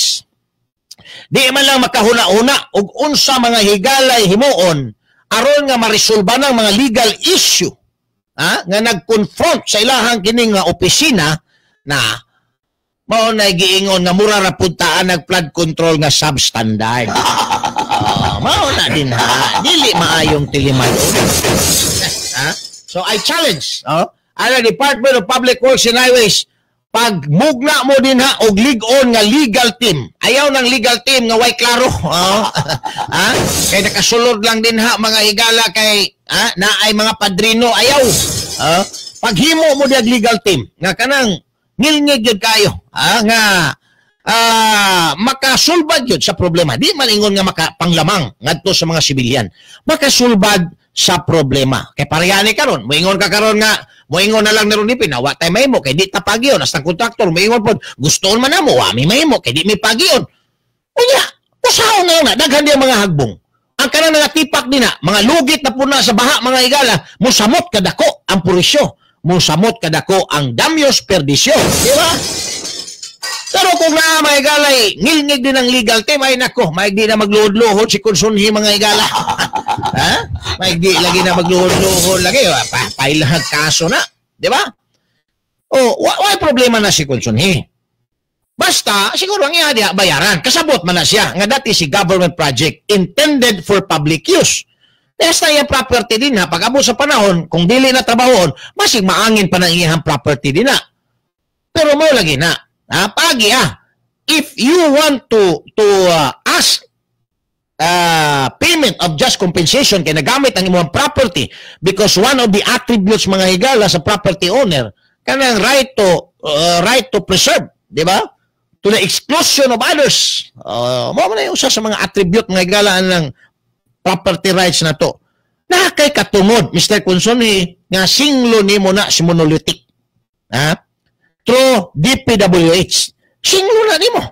C: di man lang makahuna-huna og unsa mga higalay himuon aron nga maresolba ng mga legal issue, ha, nga nag-confront sa ilahang kining nga opisina na mao na giingon nga mura ra pud taan nag flood control nga substandard. Mao na din ha, dili maayong tiliman. Ha? So I challenge, oh, ang Department of Public Works and Highways, pag mugna mo din ha og lig-on nga legal team. Ayaw ng legal team nga way klaro. Oh. Ha? Kay nakasulod lang din ha mga higala kay ha, naay mga padrino ayaw. Oh. Paghimo mo diag legal team nga kanang ngilngig gyud kayo, ha, nga makasulbad gyud sa problema. Di man ingon nga makapanglamang ngadto sa mga sibilyan. Makasulbad sa problema. Kay parehani karon, moingon ka karon nga moingon na lang naron ni pinawa tay mahimo kay di ta pagiyon hasta kontraktor moingon pod gustoon man namo wa mi mahimo kay di mi pagiyon. Unya, usaon na lang na daghan di ang mga hagbong. Ang kanang nagatipak din na mga lugit na puna sa baha mga higala, mosamot kadako ang purisyo, mosamot kadako ang damyos perdisyo, di ba? Pero kung naa mga higalay, ngilngig din ang legal team, ay nako, maigdi na magluhod-luhod si Konsunhi mga higala. Ha? Maigdi lagi na magluhod-luhod lagi, pailahag kaso na, di ba? O, why problema na si Konsunhi? Basta, siguro ang iya diha, bayaran. Kasabot man na siya, nga dati si government project intended for public use. Basta iyang property din ha, pag abot sa panahon, kung dili na trabahoon, masig maangin pa ng iyang property din na. Pero mo lagi na, ha, pagi ha, if you want to ask payment of just compensation kay nagamit ang imong property because one of the attributes mga higala sa property owner kanang right to preserve, di ba? To the exclusion of others. Mao man na usa sa mga attribute mga higala ng property rights na to. Na kay katungod, Mr. Consoni, nga singlo nimo na si monolithic. Ha? Through DPWH. Singlo na nimo.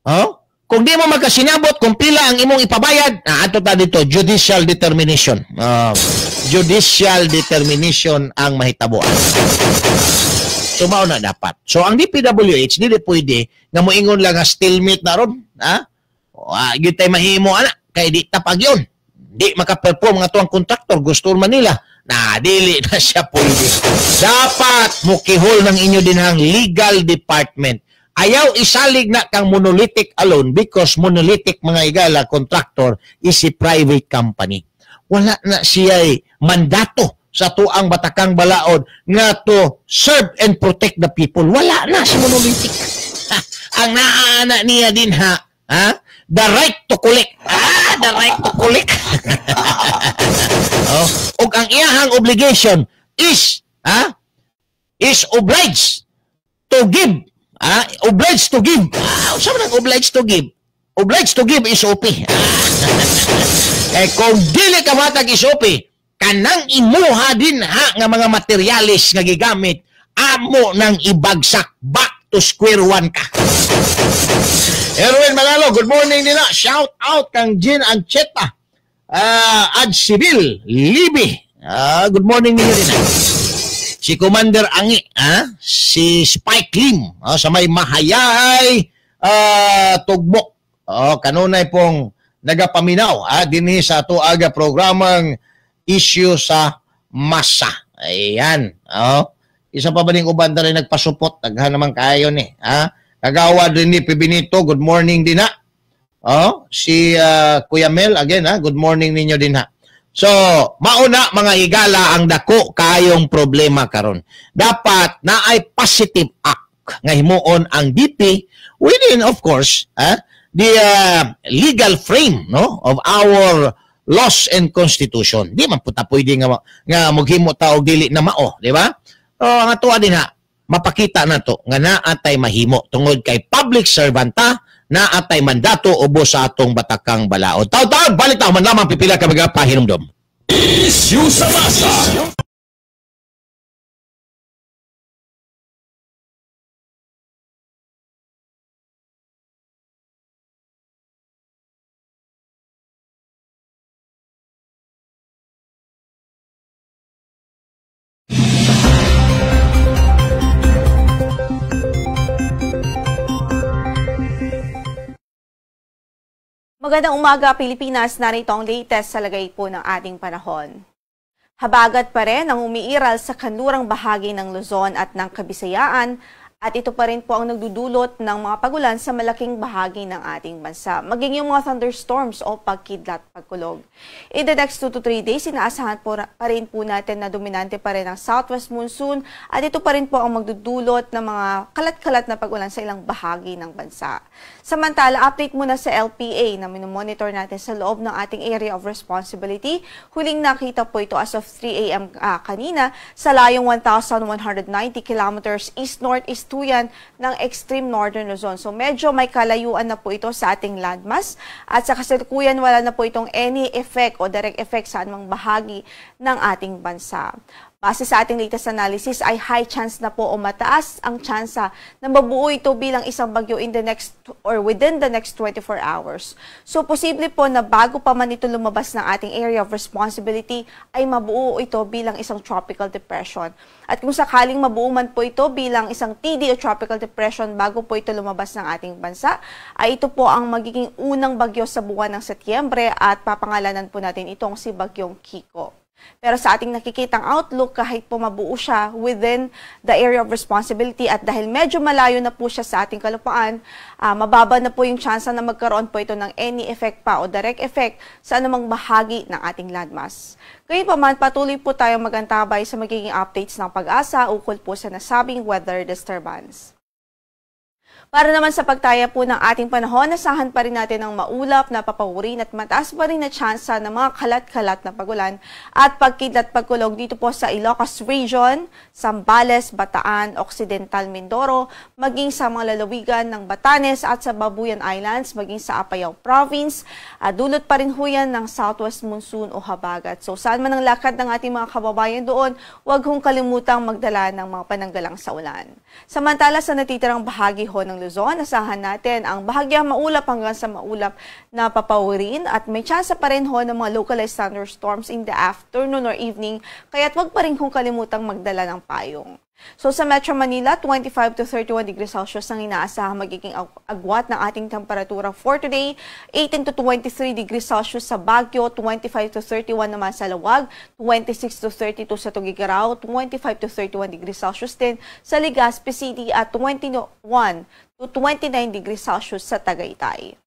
C: Oh? Kung di mo magkasinabot kung pila ang imong ipabayad, na ato ta dito, judicial determination. Judicial determination ang mahitabuan. So mao na dapat. So ang DPWH dili pwede nga moingon lang nga stalemate na ron, ha? Gyud tay mahimo ana kay di tapag yun. Di makaperform nga to ang kontraktor, gusto man nila. Na dili na siya pwede. Dapat mukihol ng inyo dinhang legal department. Ayaw isalig na kang monolithic alone because monolithic mga higala contractor is a private company. Wala na siya mandato sa tuang batakang balaod nga to serve and protect the people. Wala na si monolithic. Ha, ang naana niya din ha, ha? The right to collect. Ah, the right to collect. Oh, ug ang iyahang obligation is, ha, is obliged to give. Ah, obliged to give. Ah, unsa man ang obliged to give? Obliged to give SOP. Kay kung dili ka matag SOP, kanang imuha din ha nga mga materialis nga gigamit, amo nang ibagsak, back to square one ka. Erwin Manalo, good morning nila. Shout out kang Jean Ancheta, Ad Civil, Libby. Good morning ninyo din. Si Commander Angi, si Spike Lim, sa may Mahayahay, Tugbok. Oh, kanunay pong nagapaminaw dinhi sa ato aga programang issue sa masa. Ayan. Oh. Isa pa ba ning uban rin nagpasupot? Daghan naman kayo ni. Ha? Kagawa din ni Pibinito. Good morning din na. Oh, si Kuya Mel again ha, good morning ninyo din ha. So, mauna mga higala ang dako kayong problema karon. Dapat naay positive act nga himuon ang DP within, of course, the legal frame, no, of our laws and constitution. Di man puta pwede nga moghimo ta og dili na mao, di ba? So, ang atoa din ha, mapakita nato nga naa tay mahimo tungod kay public servant ta, naa tay mandato ubos sa atong batakang balaod. Taw-taw, balik ta man lamang pipila ka mga pahinumdom.
B: Issue sa masa.
H: Magandang umaga, Pilipinas. Narito ang latest sa lagay po ng ating panahon. Habagat pa rin ang umiiral sa kanlurang bahagi ng Luzon at ng Kabisayaan at ito pa rin po ang nagdudulot ng mga pagulan sa malaking bahagi ng ating bansa, maging yung mga thunderstorms o pagkidlat pagkulog. In the next 2 to 3 days, inaasahan po pa rin po natin na dominante pa rin ang southwest monsoon at ito pa rin po ang magdudulot ng mga kalat-kalat na pagulan sa ilang bahagi ng bansa. Samantala, update muna sa LPA na minomonitor natin sa loob ng ating area of responsibility. Huling nakita po ito as of 3 a.m. Kanina sa layong 1,190 kilometers east-northeast tuyan ng extreme northern Luzon. So medyo may kalayuan na po ito sa ating landmass at sa kasalukuyan wala na po itong any effect o direct effect sa anumang bahagi ng ating bansa. Base sa ating latest analysis ay high chance na po o mataas ang tsansa na mabuo ito bilang isang bagyo in the next or within the next 24 hours. So posible po na bago pa man ito lumabas ng ating area of responsibility ay mabuo ito bilang isang tropical depression. At kung sakaling mabuo man po ito bilang isang TD o tropical depression bago po ito lumabas ng ating bansa, ay ito po ang magiging unang bagyo sa buwan ng Setyembre at papangalanan po natin itong si Bagyong Kiko. Pero sa ating nakikitang outlook, kahit po mabuo siya within the area of responsibility at dahil medyo malayo na po siya sa ating kalupaan, mababa na po yung tsansa na magkaroon po ito ng any effect pa o direct effect sa anumang bahagi ng ating landmass. Gayunpaman, patuloy po tayong magantabay sa magiging updates ng PAGASA ukol po sa nasabing weather disturbance. Para naman sa pagtaya po ng ating panahon, asahan pa rin natin ang maulap na papawirin at mataas pa rin na tsansa ng mga kalat-kalat na pagulan at pagkidlat pagkulog dito po sa Ilocos Region, Zambales, Bataan, Occidental Mindoro, maging sa mga lalawigan ng Batanes at sa Babuyan Islands, maging sa Apayao Province. Dulot pa rin ho yan ng southwest monsoon o habagat. So saan man ang lakad ng ating mga kababayan doon, huwag hong kalimutang magdala ng mga pananggalang sa ulan. Samantala sa natitirang bahagi ho ng Luzon, asahan natin ang bahagyang maulap hanggang sa maulap na papawirin at may tsansa pa rin ho ng mga localized thunderstorms in the afternoon or evening, kaya't wag pa rin hong kalimutang magdala ng payong. So sa Metro Manila, 25 to 31 degrees Celsius ang inaasahang magiging agwat ng ating temperatura for today, 18 to 23 degrees Celsius sa Baguio, 25 to 31 naman sa Laoag, 26 to 32 sa Tuguegarao, 25 to 31 degrees Celsius din sa Legazpi City at 21 to 29 degrees Celsius sa Tagaytay.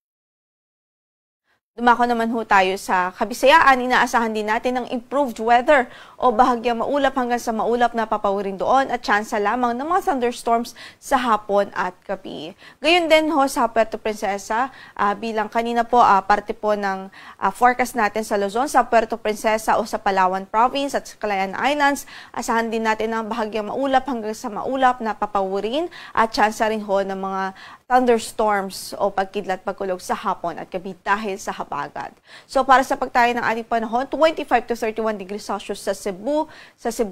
H: Dumako naman ho tayo sa Kabisayaan, inaasahan din natin ang improved weather o bahagyang maulap hanggang sa maulap na papawirin doon at tsansa lamang ng mga thunderstorms sa hapon at gabi. Gayon din ho sa Puerto Princesa, bilang kanina po parte po ng forecast natin sa Luzon, sa Puerto Princesa o sa Palawan Province at sa Calayan Islands, asahan din natin ang bahagyang maulap hanggang sa maulap na papawirin at tsansa rin ho ng mga thunderstorms o pagkidlat pagkulog sa hapon at gabi dahil sa habagat. So para sa pagtayo ng ating panahon, 25 to 31 degrees Celsius sa Cebu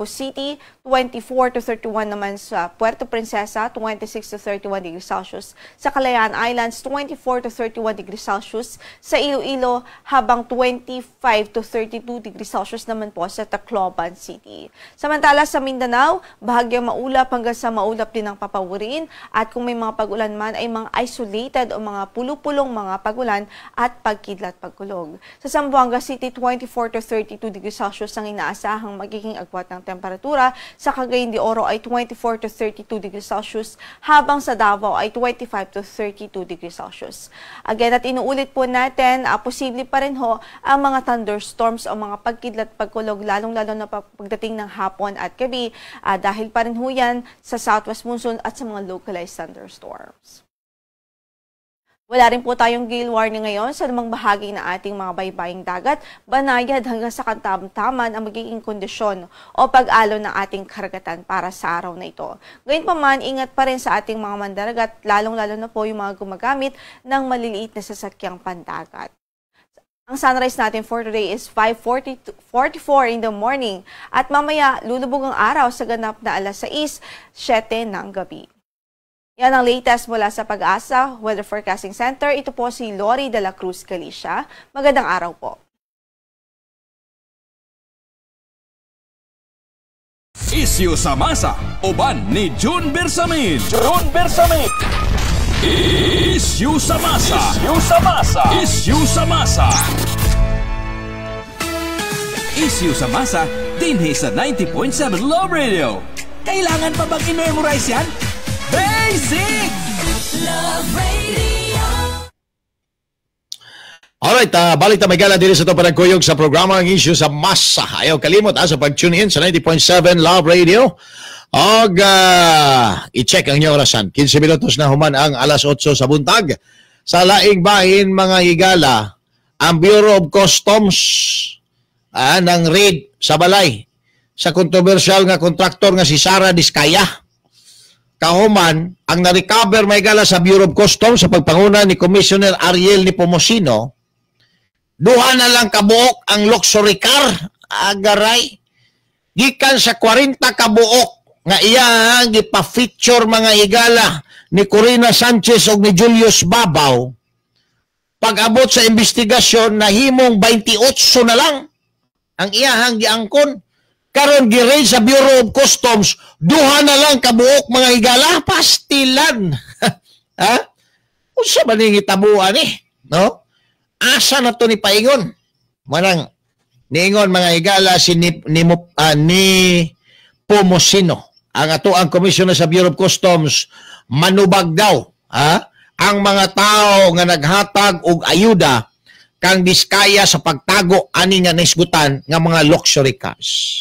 H: City, 24 to 31 naman sa Puerto Princesa, 26 to 31 degrees Celsius sa Calayan Islands, 24 to 31 degrees Celsius sa Iloilo, habang 25 to 32 degrees Celsius naman po sa Tacloban City. Samantala sa Mindanao, bahagyang maulap hanggang sa maulap din ang papawirin at kung may mga pag-ulan man ay ay mga isolated o mga pulupulong mga pagulan at pagkidlat pagkulog. Sa Zamboanga City, 24 to 32 degrees Celsius ang inaasahang magiging agwat ng temperatura. Sa Cagayan de Oro ay 24 to 32 degrees Celsius, habang sa Davao ay 25 to 32 degrees Celsius. Again, at inuulit po natin, posible pa rin ho ang mga thunderstorms o mga pagkidlat pagkulog, lalong-lalo na pagdating ng hapon at gabi, dahil pa rin ho yan sa southwest monsoon at sa mga localized thunderstorms. Wala rin po tayong gale warning ngayon sa anumang bahagi ng ating mga baybaying dagat. Banayad hanggang sa katamtaman ang magiging kondisyon o pag-alon ng ating karagatan para sa araw na ito. Gayunpaman, ingat pa rin sa ating mga mandaragat, lalong-lalo na po yung mga gumagamit ng maliliit na sasakyang pandagat. Ang sunrise natin for today is 5:44 in the morning at mamaya lulubog ang araw sa ganap na alas 6:07 ng gabi. Yan ang latest mula sa PAGASA Weather Forecasting Center. Ito po si Lori de la Cruz Galicia. Magandang araw po.
A: Isyu sa masa, uban ni June Bersamin. June Bersamin. Isyu sa masa. Isyu sa masa. Isyu sa masa. Isyu sa masa, dinhi sa 90.7 Love Radio. Kailangan pa bang i-memorize yan? Basic!
E: Love Radio.
C: Alright, balik ta may gala diri sa to panagkuyog sa programa ang Isyu sa Masa. Ayaw kalimot sa pag-tune in sa 90.7 Love Radio. Og i-check ang inyong orasan. 15 minutos na human ang alas 8 sa buntag. Sa laing bahin mga higala, ang Bureau of Customs ng raid sa balay sa kontrobersyal nga kontraktor nga si Sara Diskaya. Kahuman, ang na-recover may gala sa Bureau of Customs sa pagpanguna ni Commissioner Ariel Nepomuceno, duha na lang kabuok ang luxury car, agaray. Gikan sa 40 kabuok nga iya gipa-feature mga higala ni Korina Sanchez og ni Julius Babaw. Pag-abot sa investigasyon, nahimong 28 na lang ang iyahang giangkon. Karon gi-raid sa Bureau of Customs, duha na lang kabuok mga higala, pastilan. Ha? Unsa ba ning hitabuan eh? No? Asa na to ni paingon? Manang niingon mga higala si ni Pomosino, ang ato ang commissioner sa Bureau of Customs, manubag daw, ha? Ang mga tao nga naghatag og ayuda kang Diskaya sa pagtago ani nga naisgutan nga mga luxury cars.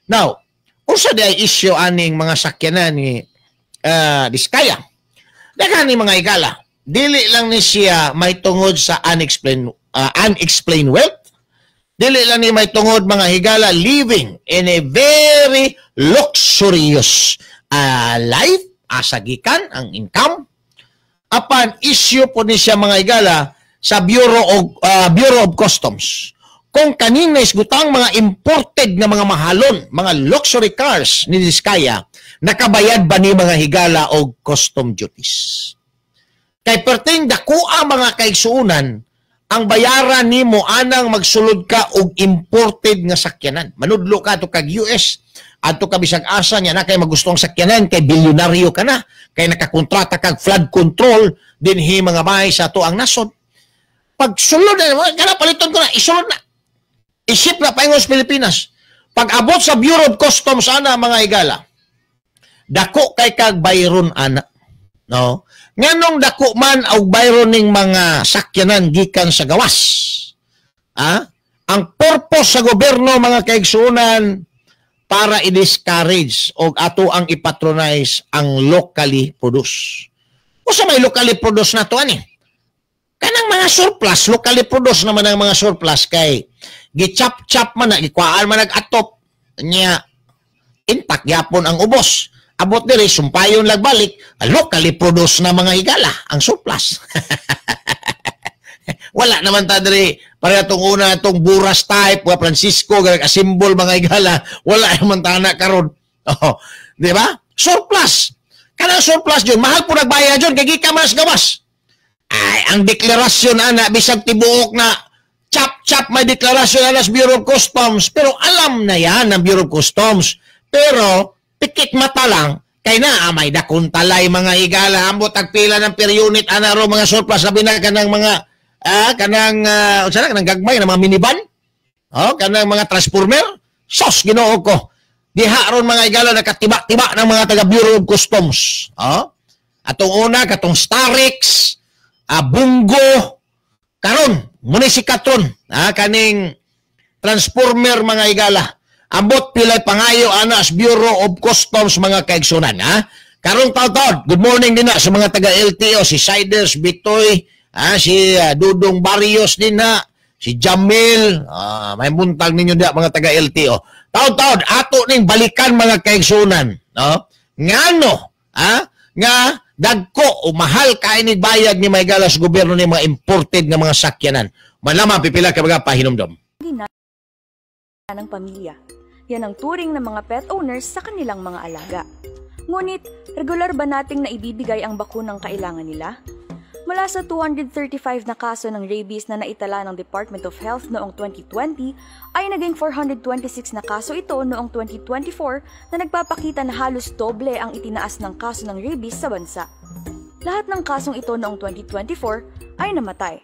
C: Now, unsa di ay issue aning mga sakyanan ni Diskaya? Daghan ni mga higala. Dili lang ni siya may tungod sa unexplained wealth. Dili lang ni may tungod mga higala living in a very luxurious life, asagikan ang income. Apan issue po ni siya mga higala sa Bureau of Customs. Kung kanina isgutang mga imported nga mga mahalon, mga luxury cars ni Diskaya, nakabayad ba ni mga higala og custom duties? Kay perting dakoa mga kaigsuonan, ang bayaran nimo anang magsulod ka og imported nga sakyanan. Manudlo ka ato kag US, adto ka bisag asa niya na kay magusto ang sakyanan, kay bilyonaryo ka na, kay nakakontrata kag flood control dinhi mga bahay sa ato ang nasod. Pag sulod na, kana paliton ko na, isulod na. Isip na paingon sa Pilipinas. Pag abot sa Bureau of Customs ana mga higala, dako kay kag bayron ana. No? Nganong dako man og bayron ning mga sakyanan gikan sa gawas? Ah? Ang purpose sa gobyerno mga kaigsuonan para i-discourage og ato ang ipatronize ang locally produced. Usa may locally produced na to ani? Kanang mga surplus, locally produced naman ang mga surplus kay gichap-chap man na, gikuhaan man nag-atop niya, intact gyapon ang ubos. Abot diri sumpayon lagbalik, locally produced na mga higala ang surplus. Wala naman ta diri para atong una atong buras type wa Francisco assemble mga higala, wala naman ta na karon. Oh, di ba? Surplus. Kanang surplus jud, mahal po nagbayad jud kay gikan man sa gawas. Ay, ang deklarasyon ana bisag tibuok na chap-chap may deklarasyon ana sa Bureau of Customs, pero alam na yan ng Bureau of Customs. Pero pikit mata lang, Kay na may dakong talay mga higala, ambot ang pila ng per unit ana ro mga surplus, labi na kanang mga kanang unsa na kanang gagmay na mga minivan. Oh, kanang mga transformer. Sos Ginoo ko. Diha ron mga higala nakatiba-tiba ng mga taga Bureau of Customs. Oh? Atong una katong Starex, Bungo, karon muna si Katron, kaning transformer mga higala. Ambot pilay pangayo ana sa Bureau of Customs mga kaigsunan, ha? Karong taon-taon, good morning din na sa mga taga LTO, si Siders Bitoy, si Dudong Barrios din na, si Jamil, may buntag ninyo diya mga taga LTO. Taon-taon ato ning balikan mga kaigsunan, no? Ngano, nga dagko o mahal kay ni bayad ni Maygala sa gobyerno ni mga imported nga mga sakyanan. Manlamang pipila ka mga pahinumdom.
I: Ng pamilya. Yan ang turing ng mga pet owners sa kanilang mga alaga. Ngunit, regular ba nating naibibigay ang bakunang kailangan nila? Mula sa 235 na kaso ng rabies na naitala ng Department of Health noong 2020, ay naging 426 na kaso ito noong 2024 na nagpapakita na halos doble ang itinaas ng kaso ng rabies sa bansa. Lahat ng kasong ito noong 2024 ay namatay.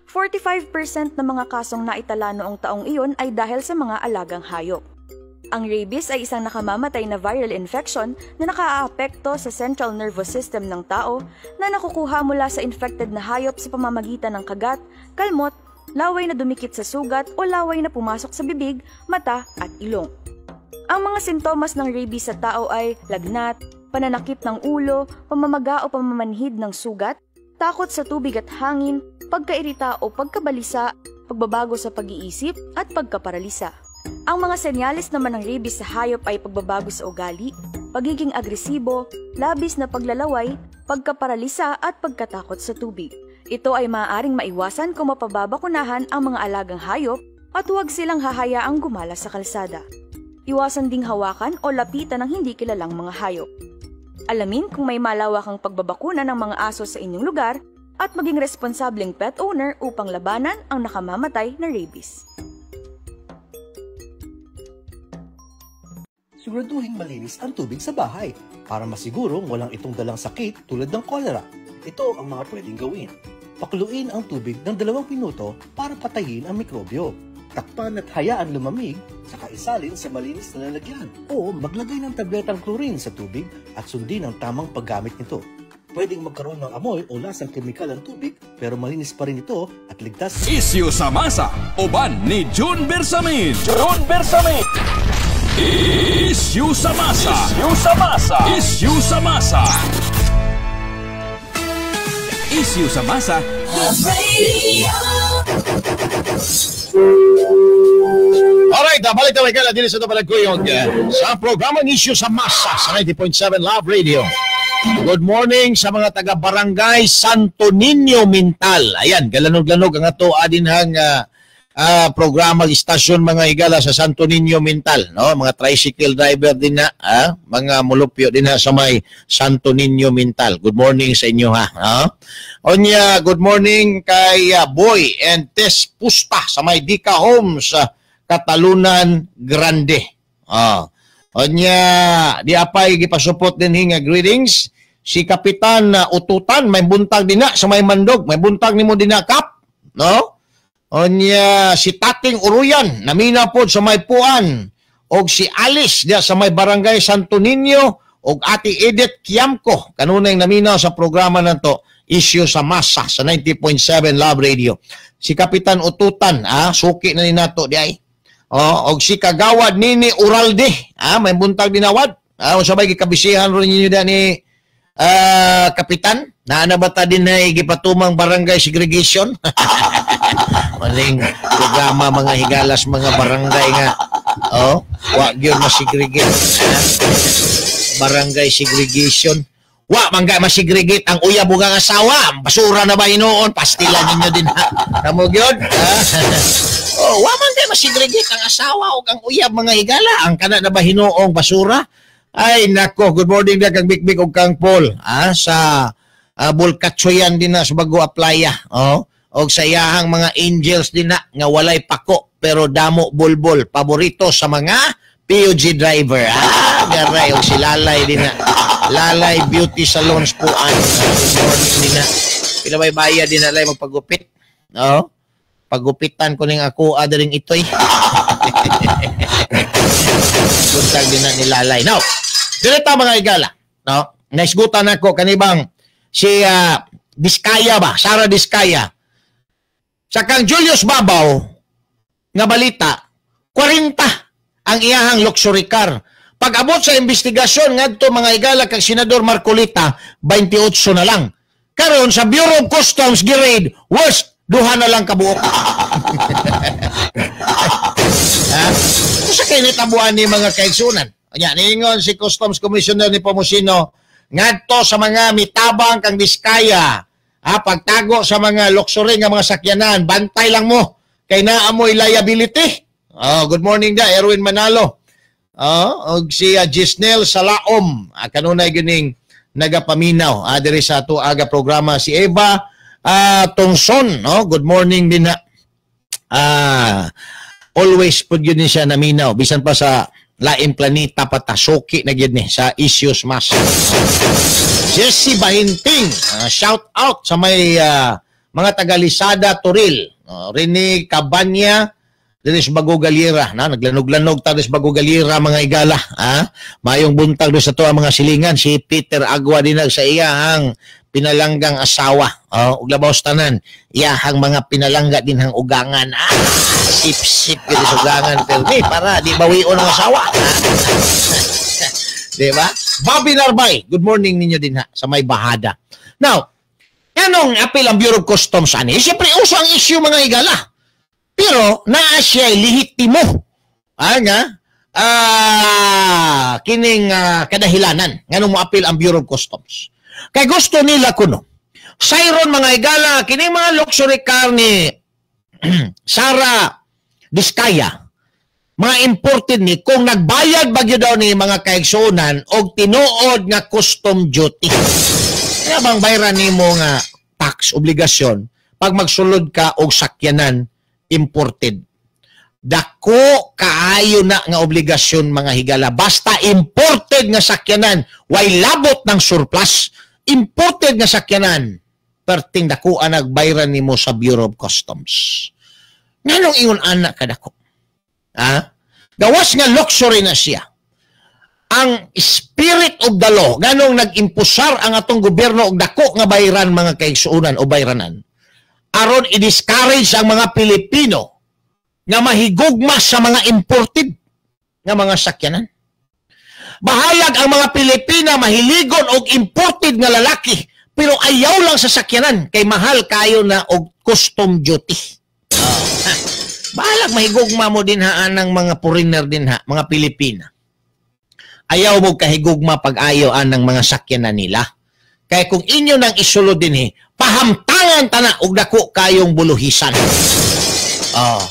I: 45% ng mga kasong naitala noong taong iyon ay dahil sa mga alagang hayop. Ang rabies ay isang nakamamatay na viral infection na nakaaapekto sa central nervous system ng tao na nakukuha mula sa infected na hayop sa pamamagitan ng kagat, kalmot, laway na dumikit sa sugat o laway na pumasok sa bibig, mata at ilong. Ang mga sintomas ng rabies sa tao ay lagnat, pananakit ng ulo, pamamaga o pamamanhid ng sugat, takot sa tubig at hangin, pagkairita o pagkabalisa, pagbabago sa pag-iisip at pagkaparalisa. Ang mga senyales naman ng rabies sa hayop ay pagbabago sa ugali, pagiging agresibo, labis na paglalaway, pagkaparalisa at pagkatakot sa tubig. Ito ay maaaring maiwasan kung mapababakunahan ang mga alagang hayop at huwag silang hahayaang gumala sa kalsada. Iwasan ding hawakan o lapitan ng hindi kilalang mga hayop. Alamin kung may malawakang pagbabakuna ng mga aso sa inyong lugar at maging responsableng pet owner upang labanan ang nakamamatay na rabies.
J: Siguraduhin malinis ang tubig sa bahay para masigurong walang itong dalang sakit tulad ng kolera. Ito ang mga pwedeng gawin. Pakuluin ang tubig ng 2 minuto para patayin ang mikrobyo. Takpan at hayaan lumamig, saka isalin sa malinis na lalagyan. O maglagay ng tabletang chlorine sa tubig at sundin ang tamang paggamit nito. Pwedeng magkaroon ng amoy o lasang kemikal ang tubig pero malinis pa rin ito at ligtas.
A: Isyu sa masa, uban ni June Bersamin. June Bersamin. Isyu sa masa. Isyu sa masa. Isyu sa masa. Isyu sa masa.
C: Alright, balik tayo kay din sa Palagkuyog sa programang Isyu sa Masa sa 90.7 Love Radio. Good morning sa mga taga-barangay Santo Niño Mintal. Ayan, galanog-lanog ang ato adinhang programa istasyon mga higala sa Santo Niño Mintal, no? Mga tricycle driver din na, mga mulupyo din na sa may Santo Niño Mintal. Good morning sa inyo ha. Onya, good morning kay Boy and Tess Pusta sa may Dika Homes, Catalunan Grande. Onya, di apay gipasupot din hinga greetings si Kapitan Ututan, may buntag din na sa may Mandog, may buntag nimo din na kap, no? Onya, si Tating Uruyan, namina po sa may Puan, og si Alice diya sa may Barangay Santo Niño, og Ate Edith Kiamco, kanunay namina sa programa nanto, Isyu sa Masa sa 90.7 Love Radio. Si Kapitan Ututan, suki na ni nato di ay. Og si Kagawad Nini Uralde, may buntag dinawad. Unsa bay gikabisihan ron ninyo diya ni Kapitan? Naana ba ta din na gipatumang barangay segregation? Maling programa mga higalas mga barangay nga. Oh, wa gyud masegregate. Barangay segregation. Wa man ga masegregate ang uyab ug ang asawa. Basura na ba hinuon? Pastila ninyo din ha. Kamo gyud. Oh, wa man ga masegregate ang asawa ug ang uyab mga higala. Ang kana na ba hinuong basura? Ay nako, good morning na kang Bikbik ug kang Paul. Sa Bulkatsoyan din na sa Bago Aplaya. Oh, og sa iyahang mga angels din na nga walay pako pero damo bulbol, paborito sa mga PUG driver. Ah, garay og si Lalay din na. Lalay Beauty Salons po an. Good morning din na. Pila may bayad din na lay magpagupit. No? Pagupitan ko ning ako adaring itoy. Buntag din na ni Lalay. Now, direta mga igala. No? Naisgutan ako kanibang si Diskaya ba? Sara Diskaya. Sa kang Julius Babaw nga balita, 40 ang iyahang luxury car. Pag abot sa investigasyon ngadto mga igala kang Senador Marcoleta, 28 na lang. Karon sa Bureau of Customs gi-raid, worst duha na lang kabuok. Ha? Sa kay nitabuan ni mga kaigsunan. Anya niingon si Customs Commissioner ni Pomusino ngadto sa mga mitabang kang Diskaya, ha, pagtago sa mga luxury nga mga sakyanan, bantay lang mo kay naa moy liability. Oh, good morning da Erwin Manalo. Oh, og si Gisnel Salaom, kanunay gining nagapaminaw diri sa ato aga programa. Si Eva Tongson, no? Good morning din na. Always pud gyud ni siya naminaw bisan pa sa lain planeta patasuki na gyud ni sa issues mas. Jesse Bahinting, shout out sa may mga taga Lisada Toril. Rene Cabanya diri sa Bago Galera, na naglanog-lanog ta diri sa Bago Galera mga igala, ha? Mayong buntag diri sa to ang mga silingan si Peter Agua dinag sa iyahang pinalanggang asawa. Oh, ug labaw sa tanan, iyahang mga pinalangga din hang ugangan. Ah, sip-sip gyud sa ugangan permi para di bawion ang asawa. Di ba? Bobby Narbay, good morning ninyo din ha sa may Bahada. Now, anong appeal ang Bureau of Customs ani? Siyempre uso ang issue mga igala. Pero naa siya lehitimo. Nga kining kadahilanan nganong moapil ang Bureau of Customs. Kay gusto nila kuno. Sayron mga igala kining mga luxury car ni Sara Diskaya, mga imported ni kung nagbayad bagyo daw ni mga kaigsuonan og tinuod nga custom duty. Kaya bang bayran nimo nga tax obligasyon pag magsulod ka og sakyanan imported? Dako kaayo na nga obligasyon mga higala. Basta imported nga sakyanan, way labot ng surplus, imported nga sakyanan, perting dako ang nagbayran nimo sa Bureau of Customs. Nganong ingon anak kadako? Ha? Gawas nga luxury na siya. Ang spirit of the law, nganong nag-impusar ang atong gobyerno og dako nga bayran mga kaigsuonan o bayranan, aron i-discourage ang mga Pilipino nga mahigugma sa mga imported nga mga sakyanan. Bahalag ang mga Pilipina mahiligon og imported nga lalaki, pero ayaw lang sa sakyanan kay mahal kayo na og custom duty. Bahalag mahigugma mo din ha anang mga foreigner din ha, mga Pilipina. Ayaw mo kahigugma pag ayaw anang mga sakyanan nila. Kaya kung inyo nang isulod din pahamtangan tana og dako kayong buluhisan. Oh.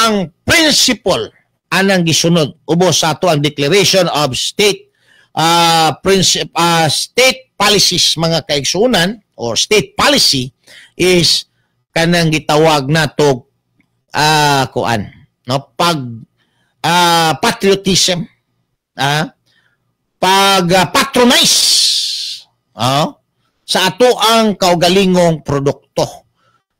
C: Ang principle anang gisunod ubos sa ato ang Declaration of State State Policies mga kaigsuonan, or state policy is kanang gitawag nato kuan, no, pag patriotism, pag patronize sa ato ang kaugalingong produkto.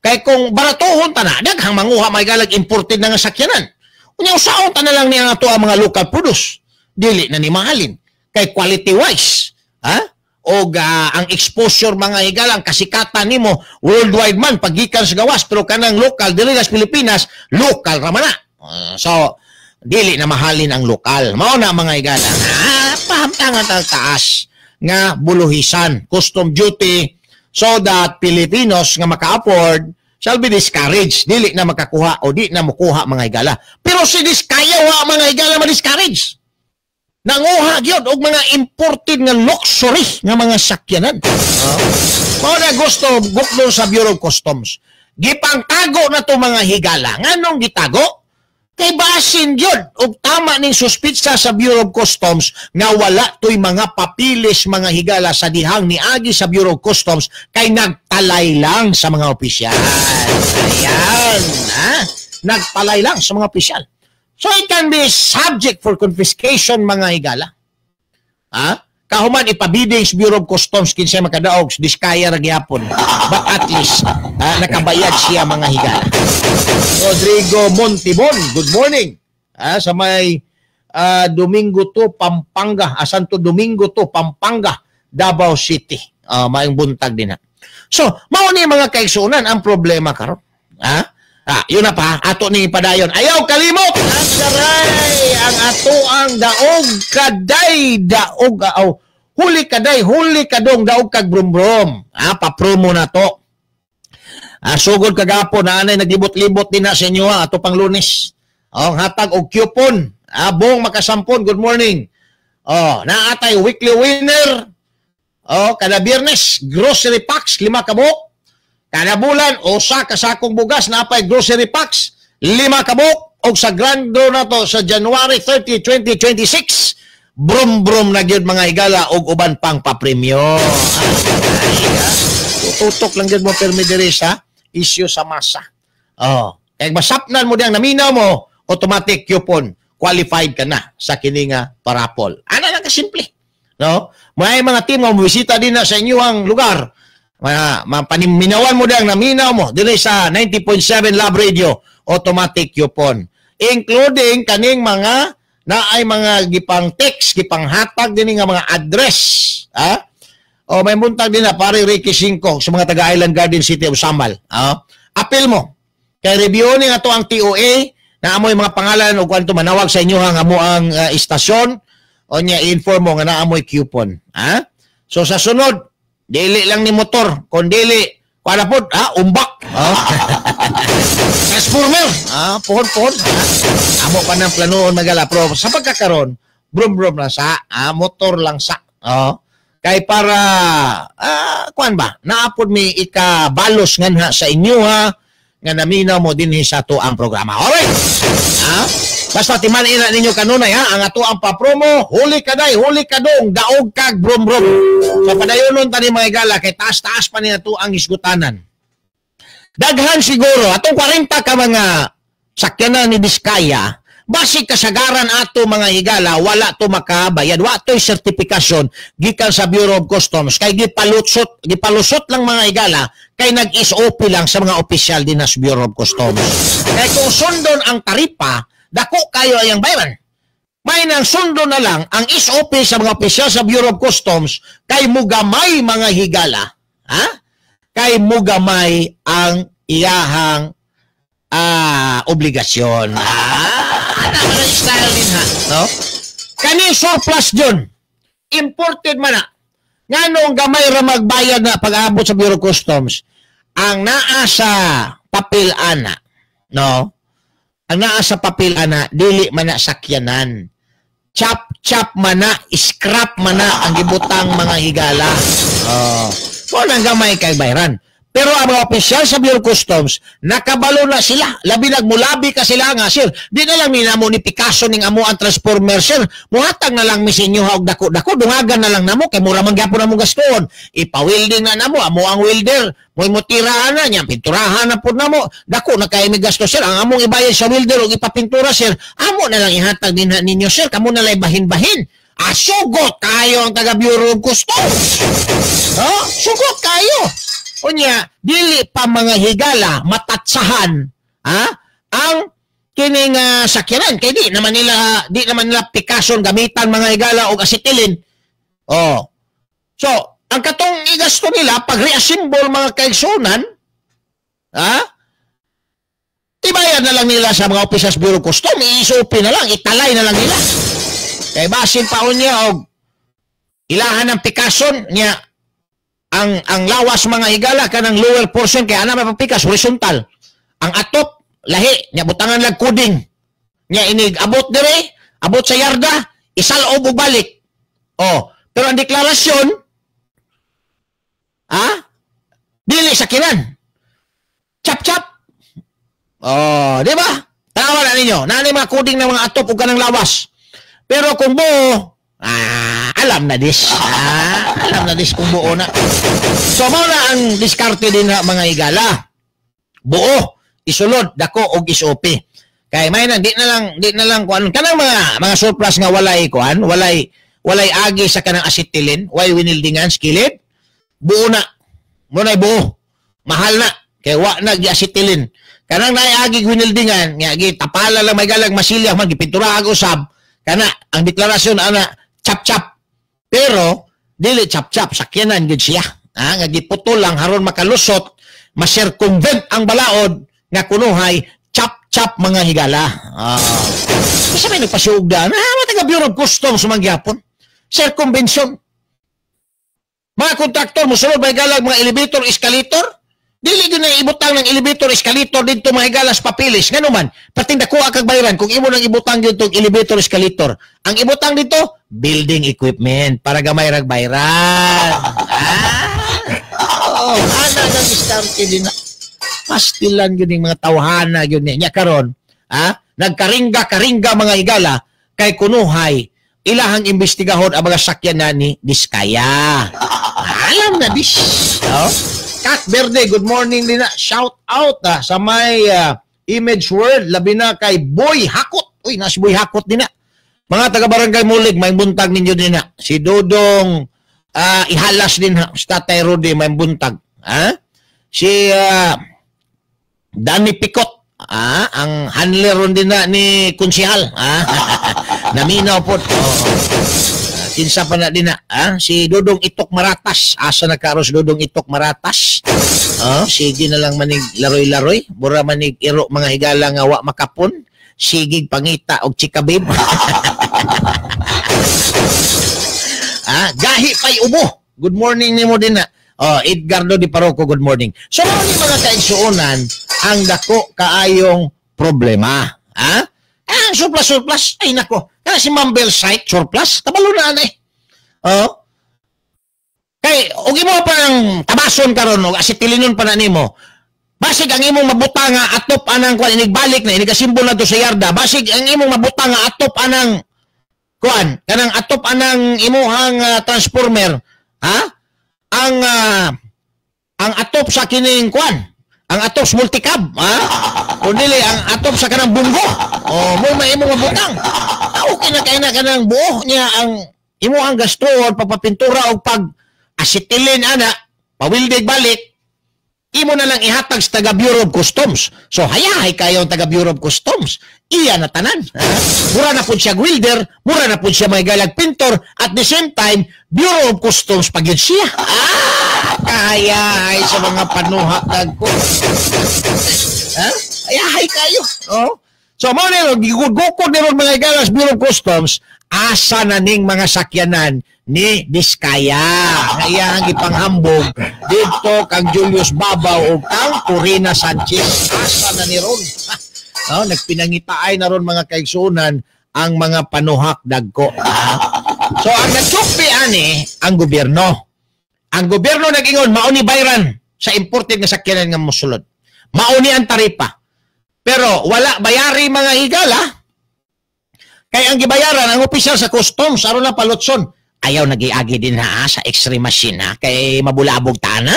C: Kay kung baratuhon ta na, daghang manguha may galag imported na nga sakyanan. Unya usaon ta na lang niya ato ang mga local produce. Dili na ni mahalin. Kay quality wise, ha? Og ang exposure mga higala, ang kasikatan nimo worldwide man paggikan sa gawas, pero kanang local diri sa Pilipinas, local ra man na. So dili na mahalin ang lokal. Mao na mga higala. Pahamtangan ta taas nga buluhisan, custom duty, so that Pilipinos nga maka-afford shall be discouraged, dili na makakuha o di na mukuha mga higala. Pero si Diskaya wa mga higala ma-discourage. Nanguha gyud og mga imported nga luxury nga mga sakyanan. Mao na gusto gukdo sa Bureau of Customs. Gipangtago na to mga higala. Nganong gitago? Kay basin gyud og tama ning suspitsa sa Bureau of Customs nga wala toy mga papilis mga higala sa dihang niagi sa Bureau of Customs kay nagtalay lang sa mga opisyal. Ayan, ha? Nagtalay lang sa mga opisyal. So it can be subject for confiscation, mga higala. Ha? Kahuman ipa-bidding sa Bureau of Customs kinsay makadaog, Diskaya ra gyapon. But at least nakabayad siya, mga higala. Rodrigo Montibon, good morning. Sa may Domingo to Pampanga, Santo Domingo to Pampanga, Davao City. Maayong buntag din ha. So, mao ni, mga kaigsuonan, ang problema karon. Ha? Yun na pa, ato ni padayon. Ayaw kalimot! Ang ang ato ang daog kaday, daog, aw, huli kaday, huli kadong daog kag brum-brum. Pa-promo na to. Sugod kagapon na anay naglibot-libot din na sa inyo ha, ato pang Lunes. Oh, hatag og coupon. Bong makasampon, good morning. Oh, naatay weekly winner. Oh, kada Biyernes, grocery packs, 5 kabuok. Kada bulan, usa ka sakong bugas, napay grocery packs, 5 kabuok. Og sa grand draw na to sa January 30, 2026, brum-brum na gyud, mga higala, og uban pang papremyo. Tutok lang gyud mo permi diri sa isyu sa masa. Oh, kay masapnan mo diyang naminaw mo, automatic coupon, qualified ka na sa kini nga pa-raffle. Ana lang kasimple. No? May mga team nga mobisita din na sa inyong lugar. Mapaniminawan mo diyang naminaw mo dili sa 90.7 Love Radio, automatic coupon. Including kaning mga na ay mga gipang text, gipang hatag din nga mga address. Ha? O may buntag din na pare Ricky Cinco sa mga taga Island Garden City of Samal. Ha? Appeal mo. Kay review ni ato ang TOA na amoy mga pangalan o kwanto manawag sa inyo ang amo ang istasyon o niya inform mo nga naamoy coupon. Ha? So sa sunod, dili lang ni motor, kun dili kuan pod, ha, umbak. Ha? Transformer. Ha, pohon-pohon. Ha? Amo pa ng planoon magala pero sa pagkakaron, brum-brum lang sa, ha, motor lang sa. Oh. Kay para kuan ba, naapod mi ikabalos nganha sa inyo ha nga naminaw mo dinhi sa ato ang programa. Alright. Ha? Basta timan-in na ninyo kanunay ha, ang ato ang pa-promo, huli kaday, huli kadong, daog kag brum-brum. So padayonon tani mga igala kay taas-taas pa ni ato ang hisgutanan. Daghan siguro atong 40 ka mga sakyanan ni Diskaya, basig kasagaran ato mga higala wala to makabayad, wa to'y sertifikasyon gikan sa Bureau of Customs kay gipalusot lang mga higala kay nag-SOP lang sa mga opisyal din sa Bureau of Customs. Kay kung sundon ang taripa, dako kayo ayang bayaran. May nang sundo na lang ang SOP sa mga opisyal sa Bureau of Customs kay mugamay mga higala, ha? Kay mugamay ang iyahang obligasyon. Ano style din ha, no? Kani surplus dun, imported man na. Nganong gamay ra magbayad na pag-abot sa Bureau of Customs, ang naa sa papel ana, no? Ang naa sa papel ana, dili man na sakyanan. Chop-chop man na, scrap man na ang gibutang mga higala. Oh. Kung ang gamay kay bayran. Pero ang mga opisyal sa Bureau of Customs, nakabalo na sila. Labi nagmulabi ka sila nga, sir. Di na lang minamo ni Picasso ning amo ang transformer, sir. Muhatag na lang mi sa inyo og dako-dako. Dungagan na lang namo kay mura man gyapon among gastuon. Ipa-welding na namo, amo ang welder. Moy motiraan na niya, pinturahan na pud namo. Dako na kay mi gasto, sir. Ang among ibayad sa welder og ipapintura, sir. Amo na lang ihatag din ninyo, sir. Kamo na lang bahin-bahin. Ah, sugot kayo ang taga Bureau of Customs. Ha? Sugot kayo. Unya, dili pa mga higala matatsahan, ha, ang kining sakyanan kay di naman nila Picasso gamitan mga higala og acetylene. Oh. So, ang katong igasto nila pag reassemble mga kaigsunan, ha? Ibayad na lang nila sa mga opisas Bureau of Customs, iisupi na lang, italay na lang nila. Kay basin pa unya og ilahan ng Picasso niya ang lawas mga higala kanang lower portion kay ana mapapikas horizontal. Ang atop lahi nya butangan lag kuding. Nya inig abot dire, abot sa yarda, isalob og balik. Oh, pero ang deklarasyon ha? Dili sakinan. Chap-chap. Oh, di ba? Tanawa na ninyo. Naani mga kuding ng mga atop ug kanang lawas. Pero kung buo, alam na dis. Alam na dis kung buo na. So, mao na ang diskarte din na mga higala. Buo, isulod, dako og SOP. Kay may na di na lang kuan kanang mga surplus nga walay kuan, walay agi sa kanang acetylene, way winildingan skilid. Buo na. Mo na buo. Mahal na kay wa na gi acetylene. Kanang naay agi winildingan nga gi tapala lang may galag masilya man gipintura ag usab kana ang deklarasyon ana chap-chap. Pero dili chap-chap, sakyanan gyud siya. Ah, nga giputol lang haron makalusot, ma-circumvent ang balaod nga kunuhay chap-chap mga higala. Ah. Kasi may nagpasiugda na taga Bureau of Customs man gyapon. Circumvention. Mga kontraktor mosulod may galag mga elevator, escalator. Dili gyud na ibutang ng elevator, escalator didto mga higala sa papilis. Ngano man, perting dakuha kag bayaran kung imo nang ibutang didto elevator, escalator. Ang ibutang dito, building equipment para gamay rag bayran. Ah. Oh, ana nang diskarte din na. Pastilan gyud ning mga tawhana gyud niya karon. Ha? Nagkaringga-karingga mga higala kay kunuhay ilahang imbestigahon ang mga sakyanan ni Diskaya. Alam na dis. No? Kat Verde, good morning din na. Shout out sa may Image World, labi na kay Boy Hakot. Uy, nasi Boy Hakot din na. Mga taga-barangay Mulig, may buntag ninyo din na. Si Dodong ihalas din ha. Si Tatay Rudy, may buntag. Ha? Si Danny Picot, ang handler ron din na ni Kunsihal. Naminaw po. Oh. Kinsa pa na din na. Si Dodong Itok Maratas. Asa na karon si Dodong Itok Maratas? Sige na lang manig laroy-laroy. Bura manig iro mga higala nga wa makapon. Sigig pangita og chika babe. Gahi pay ubo. Good morning nimo din na. Oh, Edgardo Di Paroco, good morning. So mao ni mga kaigsuonan ang dako kaayong problema. Ha? Ah, surplus. Ay nako. Kana si Mambel site surplus, kabalo na anay. Oh. Kay og imo pa ng tabason karon og acetylene pa na nimo. Basig ang imong mabutang nga atop anang kuan inigbalik na inigasimbol na to sa yarda. Basig ang imong mabutang nga atop anang kuan, kanang atop anang imuhang transformer, ha? Ang atop sa kining kuan, ang atop sa multicab, ha? Kun dili ang atop sa kanang bunggo. Oh, mo may imong mabutang. Okay na kay na kanang buo niya ang imuhang gastuhon pagpapintura og pag acetylene ana, pawildig balik. Imo na lang ihatag sa taga Bureau of Customs. So hayahay kayo ang taga Bureau of Customs. Iya na tanan. Ha? Mura na po siya welder, mura na po siya may galag pintor, at the same time, Bureau of Customs pag yun siya. Ah, kahayahay sa mga panuha ko. Ha? Hayahay kayo. Oh? So mo na gugukod ni ron mga galas Bureau of Customs, asa na ning mga sakyanan ni Diskaya. Nga iyang gipanghambog didto kang Julius Babaw o kang Corina Sanchez. Asa na ni ron? No, nagpinangitaay na ron mga kaigsunan ang mga panuhak dagko. So ang nagsupi ani ang gobyerno. Ang gobyerno nag-ingon mao ni bayran sa imported nga sakyanan nga mosulod. Mao ni ang taripa. Pero wala bayari mga higala. Kay ang gibayaran ang opisyal sa customs aron na palutson. Ayaw nagiagi din ha sa x-ray machine ha kay mabulabog ta na.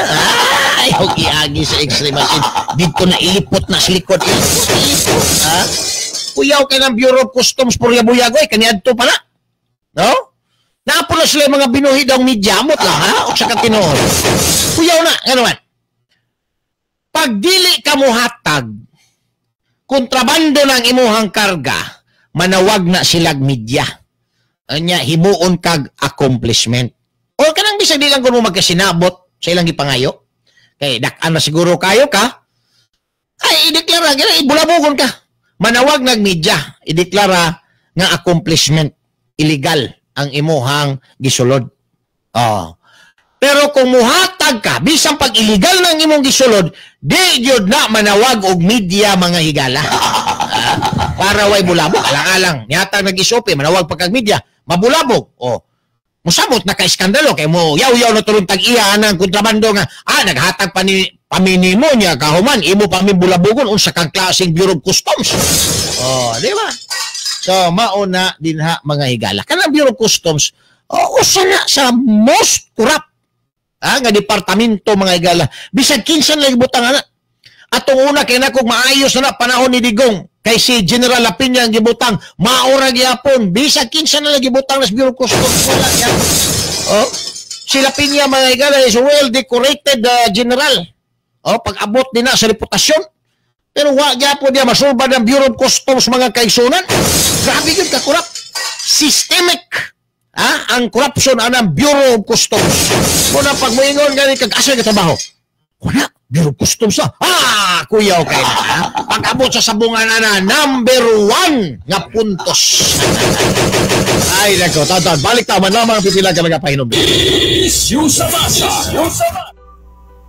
C: Ayaw giagi sa x-ray machine. Dito na ilipot na sa likod. Ilipot, ha? Kuyaw kay ng Bureau of Customs purya-buyagoy kaniadto pa na. No? Naapo na sila mga binuhi daw media amot lang ha o sa katinuod. Kuyaw na ngano man. Pag dili ka mohatag kontrabando ng imuhang karga, manawag na silag media. Anya himuon kag accomplishment. O kanang bisag di lang kun mo magkasinabot sa ilang gipangayo. Kay dak-an na siguro kayo ka. Ay ideklara gina ibulabugon ka. Manawag nag media, ideklara nga accomplishment illegal ang imuhang gisulod. Oh. Pero kung muhatag ka bisan pag illegal nang imong gisulod, di gyud na manawag og media mga higala. Para way bulabog alang-alang nihatag nag-isope manawag pa kag media mabulabog. Oh. Musamot na ka-iskandalo kay mo yaw-yaw na turong tag-iya ang kontrabando nga naghatag pa ni paminimo niya kahuman imo pa mi bulabogon unsa kang klaseng Bureau of Customs. Oh, di ba? So mauna dinha mga higala. Kanang Bureau of Customs usa na sa most corrupt nga departamento mga higala. Bisag kinsa lang butang ana. Atong una kay nako maayos na panahon ni Digong. Kay si General Lapiña ang gibutang, maura gyapon, bisag kinsa na lang gibutang nas Bureau of Customs, wala gyapon. Oh, si Lapiña mga higala is well decorated general. Oh, pag-abot din na sa reputasyon. Pero wa gyapon niya masulbad ang Bureau of Customs mga kaigsunan. Grabe gyud ka corrupt. Systemic. Ha? Ang corruption anang Bureau of Customs. Muna pag moingon gani kag asa ka trabaho. Wala, Bureau of Customs na. Ah, kuya, okay na. Ha? Pag-abot sa sabungan na number 1 nga puntos. Ay, nako, taon-taon. Balik ta, man lamang ang pipila ka mga pahinom.
B: Issue sa masa.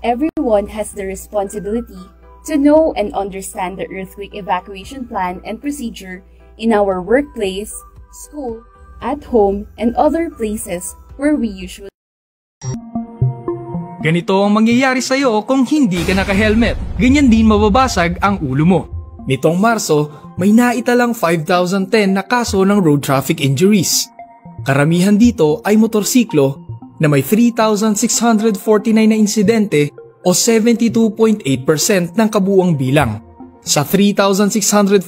F: Everyone has the responsibility to know and understand the earthquake evacuation plan and procedure in our workplace, school, at home, and other places where we usually.
D: Ganito ang mangyayari sa'yo kung hindi ka naka-helmet. Ganyan din mababasag ang ulo mo. Nitong Marso, may naitalang 5,010 na kaso ng road traffic injuries. Karamihan dito ay motorsiklo na may 3,649 na insidente o 72.8% ng kabuuang bilang. Sa 3,649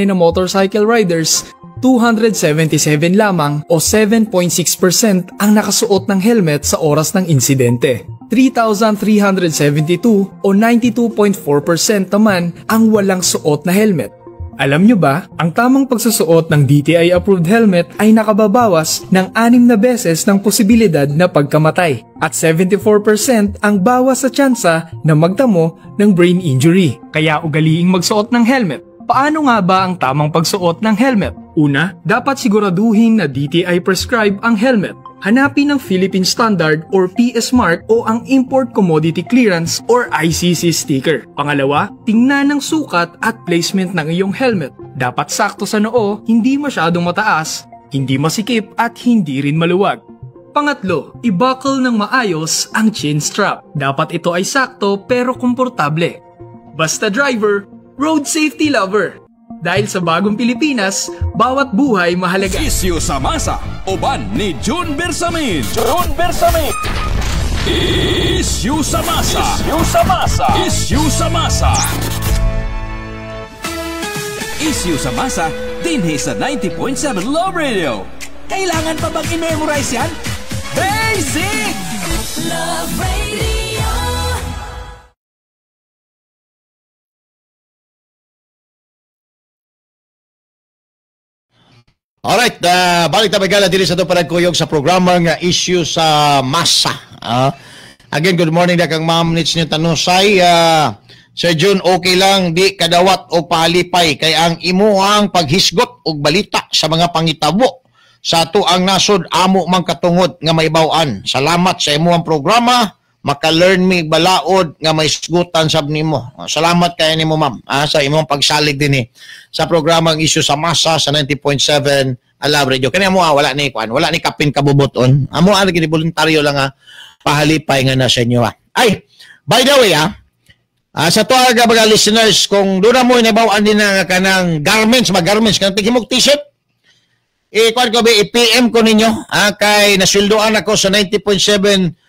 D: na motorcycle riders, 277 lamang o 7.6% ang nakasuot ng helmet sa oras ng insidente. 3,372 o 92.4% naman ang walang suot na helmet. Alam nyo ba, ang tamang pagsusuot ng DTI-approved helmet ay nakababawas ng 6 na beses ng posibilidad na pagkamatay at 74% ang bawas sa tsansa na magtamo ng brain injury. Kaya ugaliing magsuot ng helmet. Paano nga ba ang tamang pagsuot ng helmet? Una, dapat siguraduhin na DTI prescribe ang helmet. Hanapin ang Philippine Standard or PS Mark o ang Import Commodity Clearance or ICC sticker. Pangalawa, tingnan ang sukat at placement ng iyong helmet. Dapat sakto sa noo, hindi masyadong mataas, hindi masikip at hindi rin maluwag. Pangatlo, i-buckle ng maayos ang chin strap. Dapat ito ay sakto pero komportable. Basta driver, road safety lover. Dahil sa bagong Pilipinas, bawat buhay mahalaga.
A: Issue sa masa, uban ni June Bersamin. June Bersamin. Issue sa masa. Issue sa masa. Issue sa masa. Issue sa masa, dinhi sa 90.7 Love Radio. Kailangan pa bang i-memorize yan? Basic!
E: Love Radio.
C: Alright, balik tayo gala diri sa ito panagkuyog sa programang issue sa masa. Again, good morning na kang Ma'am Nits niyo Tanusay. Sir June, okay lang, di kadawat o palipay kay ang imuhang paghisgot og balita sa mga pangitabo sa ato ang nasod amo mang katungod nga maibaw-an. Salamat sa imuhang programa, maka-learn mi balaod nga maisgutan sab nimo. Salamat kay nimo ma'am sa imong pagsalig dinhi sa programang issue sa masa sa 90.7 Love Radio. Kani amo wala ni kuan, wala ni kapin kabubuton. Amo ang gini voluntaryo lang pahalipay nga na sa inyo. Ay, by the way sa tuwa mga listeners, kung doon na mo inabaw-an din na kanang garments, mag-garments kanang tighimog t-shirt, i-kuan ko i-PM ko ninyo kay nasweldoan ako sa 90.7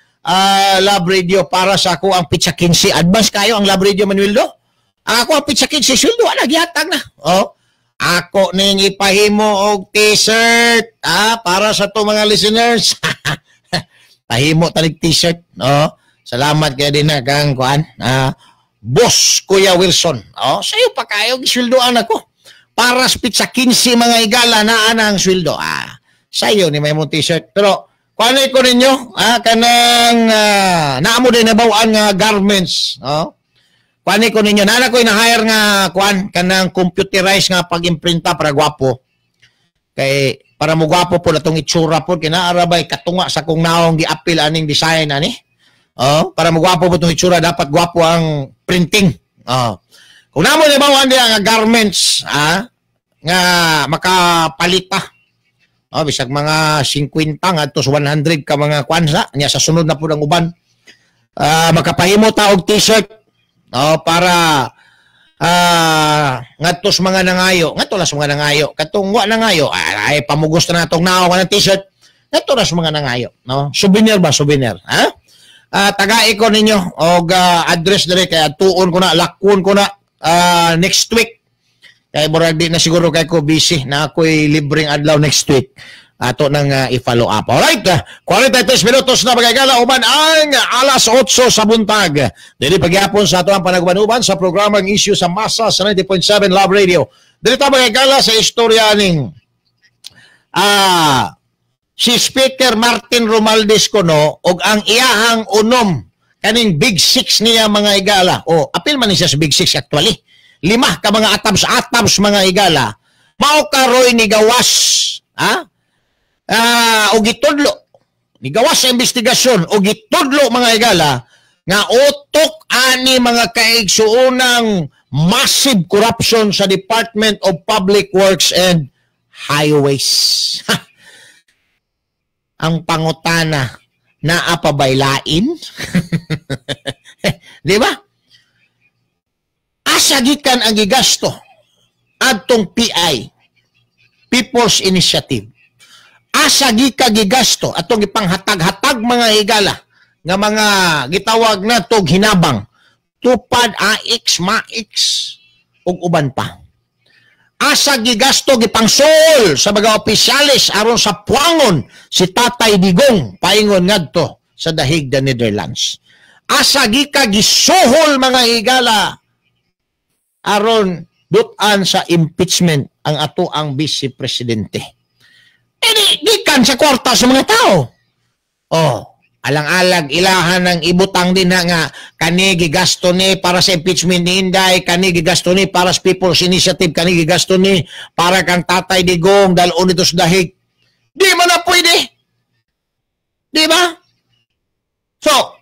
C: Love Radio para sa ako ang pizza 15. Advance kayo ang Love Radio Manueldo. Ako ang pizza 15 sweldo ana gihatag na. Oh, ako ning ipahimo og t-shirt para sa to mga listeners. Pahimo tanig t-shirt, no? Salamat kay din na kang kuan. Boss Kuya Wilson. Oh, sayo pa kayo gisweldoan ako. Para sa pizza 15 mga igala naa na ang sweldo. Sayo ni may mong t-shirt. Pero kuan ko ninyo, kanang naamo din nabawaan nga garments, no? Kuan ko ninyo, naa ko na-hire nga kuan kanang computerized nga pag-imprinta para gwapo. Kay para mo gwapo po natong itsura po kinaarabay katunga sa kung naong gi-appeal aning design ani. Oh, para mo gwapo po tong itsura dapat gwapo ang printing. Oh. Kung naamo nabawaan diha nga garments, nga makapalita. Oh, bisag mga 50 ngadto sa 100 ka mga kwansa niya sa sunod na pud ang uban. Makapahimo ta og t-shirt, oh, para ngadto sa mga nangayo, ngadto la sa mga nangayo, katong wa nangayo, ay pamugos na natong naong ng t-shirt, ngadto la sa mga nangayo, no? Souvenir ba, souvenir, ha? Tagai ko ninyo og address diri kay atuon ko na, lakwon ko na next week. Kay murag di na siguro kay ko busy na ako'y libreng adlaw next week. Ato nang i-follow up. Alright, 43 minutos na, mga higala, uban ang alas 8 sa buntag. Dili pagyapon sa ato ang panaguban-uban sa programang Issue sa Masa sa 90.7 Love Radio. Dili ta, mga higala, sa istorya ning si Speaker Martin Romualdez kuno og ang iyahang unom, kaning Big Six niya, mga higala. O apil man ni siya sa Big Six actually. Lima ka mga atabs-atabs, mga higala. Mao karoy ni gawas, ha? Og gitudlo, ni gawas sa investigasyon og gitudlo, mga higala, nga utok ani mga kaigsuonang massive corruption sa Department of Public Works and Highways. Ang pangutana, naa pa bay lain? Di ba? Asa gikan ang gigasto adtong PI, People's Initiative? Asa gikan gigasto atong ipanghatag-hatag, mga higala, nga mga gitawag na tog hinabang tupad AX, MAX ug uban pa? Asa gigasto gipangsuol sa mga opisyales aron sa puangon si Tatay Digong paingon ngadto sa The Hague, the Netherlands? Asa gika gisuhol, mga higala, aron dutan sa impeachment ang ato ang vice presidente? Eh di, gikan sa kwarta sa mga tao. Oh, alang-alag ilahan ng ibutang din na nga kani gigasto ni para sa impeachment ni Inday, kani gigasto ni para sa People's Initiative, kani gigasto ni para kang Tatay Digong dalon nito sa Dahig. Di man na pwede. Di ba? So,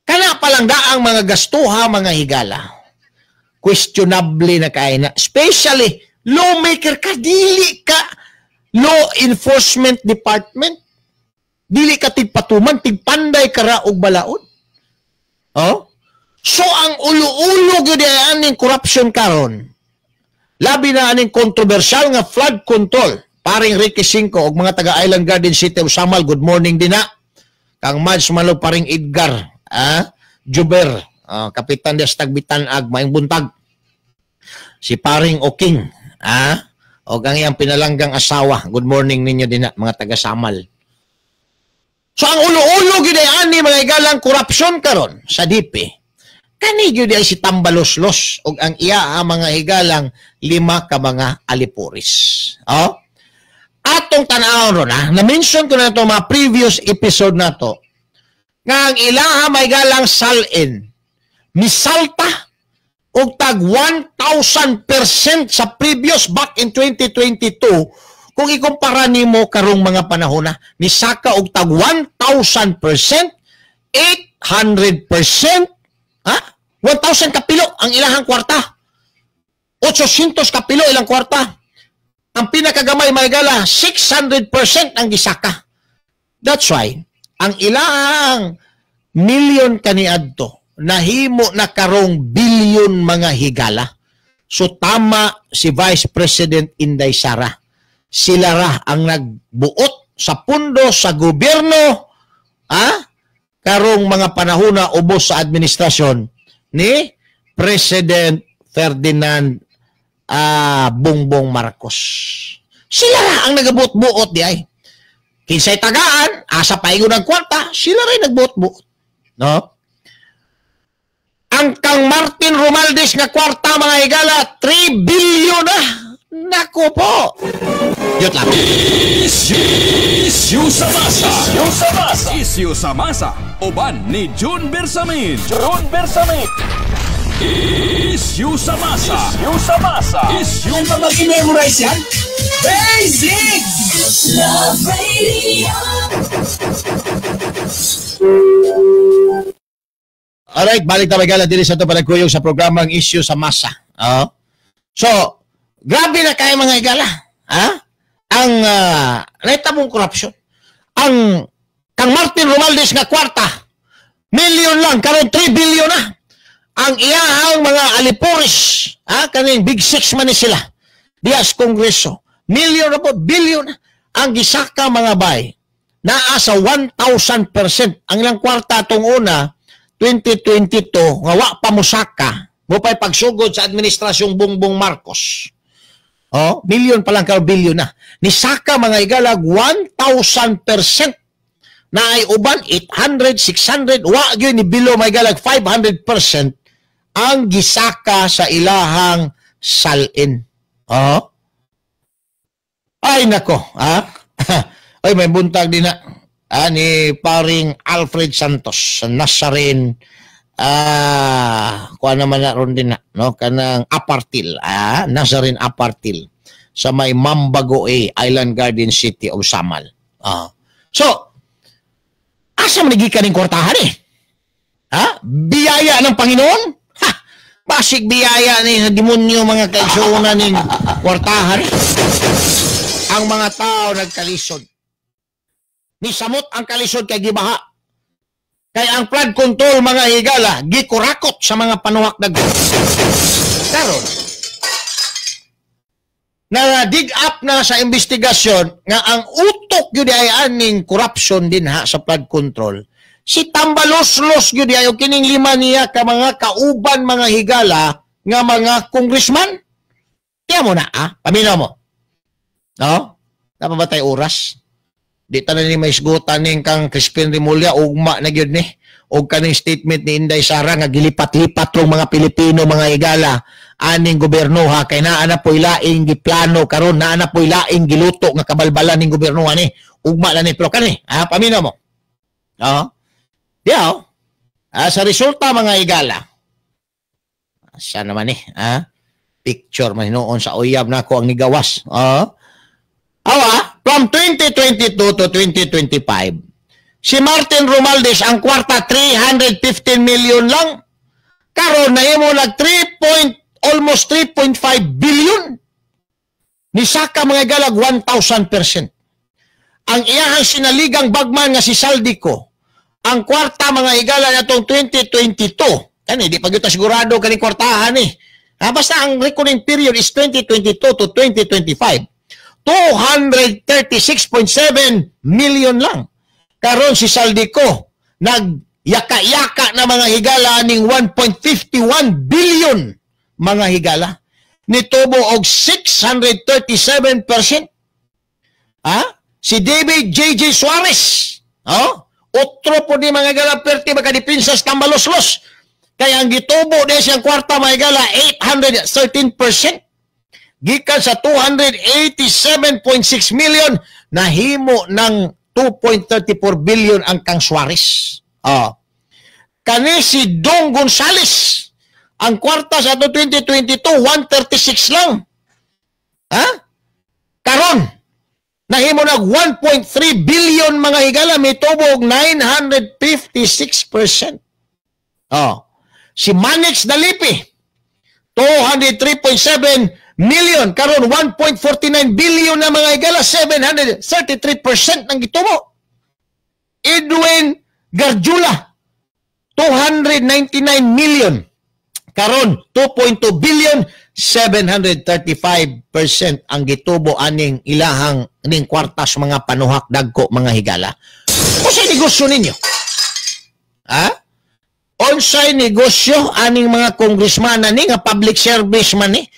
C: kana palang daang mga gastuha, mga higala. Questionable na kay na. Especially, lawmaker ka, dili ka law enforcement department. Dili ka tigpatuman, tigpanday ka ra og balaod. Oh? So ang ulo-ulo gyud ay aning corruption karon. Labi na aning kontrobersyal nga flood control. Paring Ricky Cinco og mga taga Island Garden City of Samal, good morning din na. Kang Mads Malo, paring Edgar, Juber, Kapitan des Tagbitan ag maayong buntag. Si paring Oking, og ang iyang pinalanggang asawa, good morning ninyo din na, mga taga Samal. So ang ulo-ulo gyud ay ani, mga higalang, corruption karon sa DP. Kani gyud ay si Tambaloslos og ang iya ang mga higalang lima ka mga alipuris. Oh? Atong tan-awon ron, ha, na-mention ko na ito mga previous episode na to, nga ang ilaha may galang SALN misalta og tag 1,000% sa previous back in 2022. Kung ikumpara nimo karong mga panahon na, nisaka og tag 1,000%, 800%, ha? 1,000 kapilo ang ilahang kwarta. 800 kapilo ilang kwarta. Ang pinakagamay, may gala, 600% ang gisaka. That's why, ang ilang milyon kaniadto, nahimo na karong bilyon, mga higala. So tama si Vice President Inday Sara. Sila ra ang nagbuot sa pundo sa gobyerno, karong mga panahon na ubos sa administrasyon ni President Ferdinand Bongbong Marcos. Sila ra ang nagabuot-buot di ay. Kinsay tagaan, asa paingon ang kwarta, sila rin nagbuot-buot. No? Ang kang Martin Romualdez nga kwarta, mga higala, 3 billion na. Nako po. Yun lang.
B: Issue sa Masa. Issue sa Masa.
A: Issue sa Masa. Uban ni June Bersamin. June Bersamin. Issue sa Masa. Issue sa Masa. Issue.
B: Yan pa mag-memorize yan? Basic!
E: Love Radio.
C: Alright, balik tayo gala diri sa ito palagkuyog sa programang Issue sa Masa. Oh. So, grabe na kayo, mga igala. Ha? Ang naitabong corruption. Ang kang Martin Romualdez nga kwarta, million lang, karon 3 billion na. Ang iyahang mga alipuris, ha, kaning Big Six man ni sila, dias Kongreso, million na po, billion na. Ang gisaka, mga bay, naa sa 1,000%. Ang ilang kwarta atong una, 2022, nga wa pa musaka, Mo pa'y pagsugod sa administrasyong Bongbong Marcos. Oh, million pa lang, karon billion na. Ni saka, mga higala, 1,000% na ay uban 800, 600, wa gyud ni below, mga higala, 500% ang gisaka sa ilahang SALN. Oh. Ay nako, ha? Ay, may buntag din na ni paring Alfred Santos sa Nazarene, kuha naman na ron din na, no, kanang Apartil, Nazarene Apartil sa may Mambago A, Island Garden City of Samal. So asa man gikan ning kwartahan eh? Ha? Biyaya ng Panginoon? Ha! Basig biyaya ni sa demonyo, mga kaigsuonan, ning kwartahan eh. Ang mga tao nagkalisod. Ni samot ang kalisod kay gibaha. Kay ang flood control, mga higala, gikurakot sa mga panuhak dagko. Karon, na dig up na sa investigasyon nga ang utok gyud ay aning corruption din ha sa flood control. Si Tambaloslos gyud ay kining lima niya ka mga kauban, mga higala, nga mga congressman. Tiya mo na ah, paminaw mo. No? Dapat ba tayo oras? Di tanan ni may isgutan ning kang Crispin Remulla, ugma na gyud ni. Og kaning statement ni Inday Sara nga gilipat-lipat rong mga Pilipino, mga higala, aning gobyerno ha, kay naa na po'y laing giplano karon, naa na po'y laing giluto nga kabalbalan ning gobyerno ani, ugma na ni, pero kani ha, paminaw mo, no? Diyaw sa resulta, mga higala, asa naman eh ha, picture man noon sa uyab nako ang nigawas. Oh, awa, from 2022 to 2025, si Martin Romualdez ang kwarta 315 million lang. Karon nahimo nag 3 point, almost 3.5 billion. Ni saka, mga galag, 1,000%. Ang iyahang sinaligang bagman nga si Zaldy Co, ang kwarta, mga higala, natong 2022. Kani di pa gyud ta sigurado kaning kwartahan eh. Ha, basta ang reckoning period is 2022 to 2025. 236.7 million lang. Karon si Zaldy Co nagyaka-yaka na, mga higala, ning 1.51 billion, mga higala. Nitubo og 637%. Ha? Si David J.J. Suarez. Oh? Otro po ni, mga higala, perti makadipinsa sa Tambaloslos. Kaya ang gitubo niya siyang kwarta, mga higala, 813%. Gikan sa 287.6 million, nahimo ng 2.34 billion ang kang Suarez. Oh. Kani si Dong Gonzales, ang kwarta sa 2022, 136 lang. Ha? Karon, nahimo nag 1.3 billion, mga higala, may tubog 956%. Oh. Si Manix Dalipi, 203.7 million, karon 1.49 billion na, mga higala, 733% ng gitubo. Edwin Garjula, 299 million, karon 2.2 billion, 735% ang gitubo aning ilahang ning kwartas mga panuhak dagko, mga higala. Unsay negosyo ninyo? Ha? Unsay negosyo aning mga congressman ani nga public service man ni?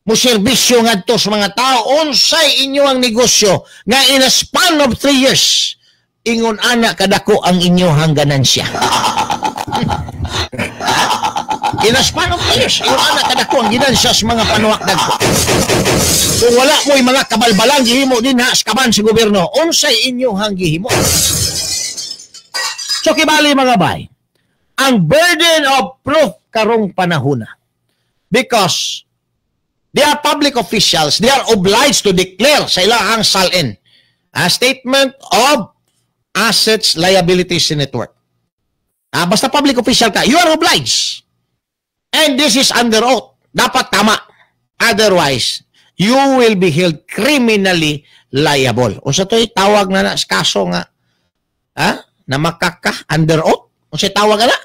C: Mo serbisyo ngadto sa mga tao, unsay inyo ang negosyo nga in a span of 3 years ingon ana kadako ang inyohang ganansya? In a span of years, ingon ana kadako ang ginansya sa mga panuhak dagko. Kung wala mo'y mga kabalbalang gihimo din ha sa kaban sa gobyerno, unsay inyohang gihimo? So kibali, mga bay, ang burden of proof karong panahona. Because they are public officials, they are obliged to declare sa ilahang SALN, a statement of assets, liabilities, and net worth. Basta public official ka, you are obliged. And this is under oath. Dapat tama. Otherwise, you will be held criminally liable. Unsa to'y tawag na na sa kaso nga ha? Na makaka under oath? Unsa tawag na?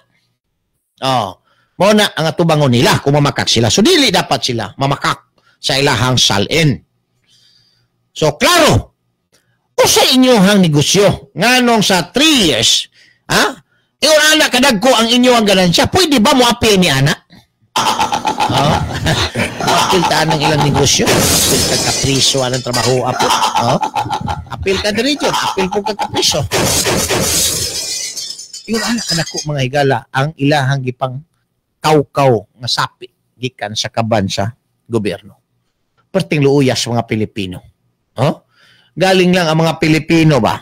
C: Oh, mo na ang atubangon nila kung mamakak sila. So dili dapat sila mamakak sa ilahang SALN. So klaro, usa inyohang negosyo nganong sa 3 years, ha? Ingon ana kadagko ang inyohang ganansya. Pwede ba mo apil ni ana? Oh? Apil ta ng ilang negosyo. Apil ka kapriso anang trabaho apo. Oh? Apil ka diri dyan. Apil po ka kapriso. Ingon ana kadako mga higala ang ilahang gipang kawkaw nga sapi gikan sa kaban sa gobyerno. Perting luuyas mga Pilipino. Oh? Galing lang ang mga Pilipino ba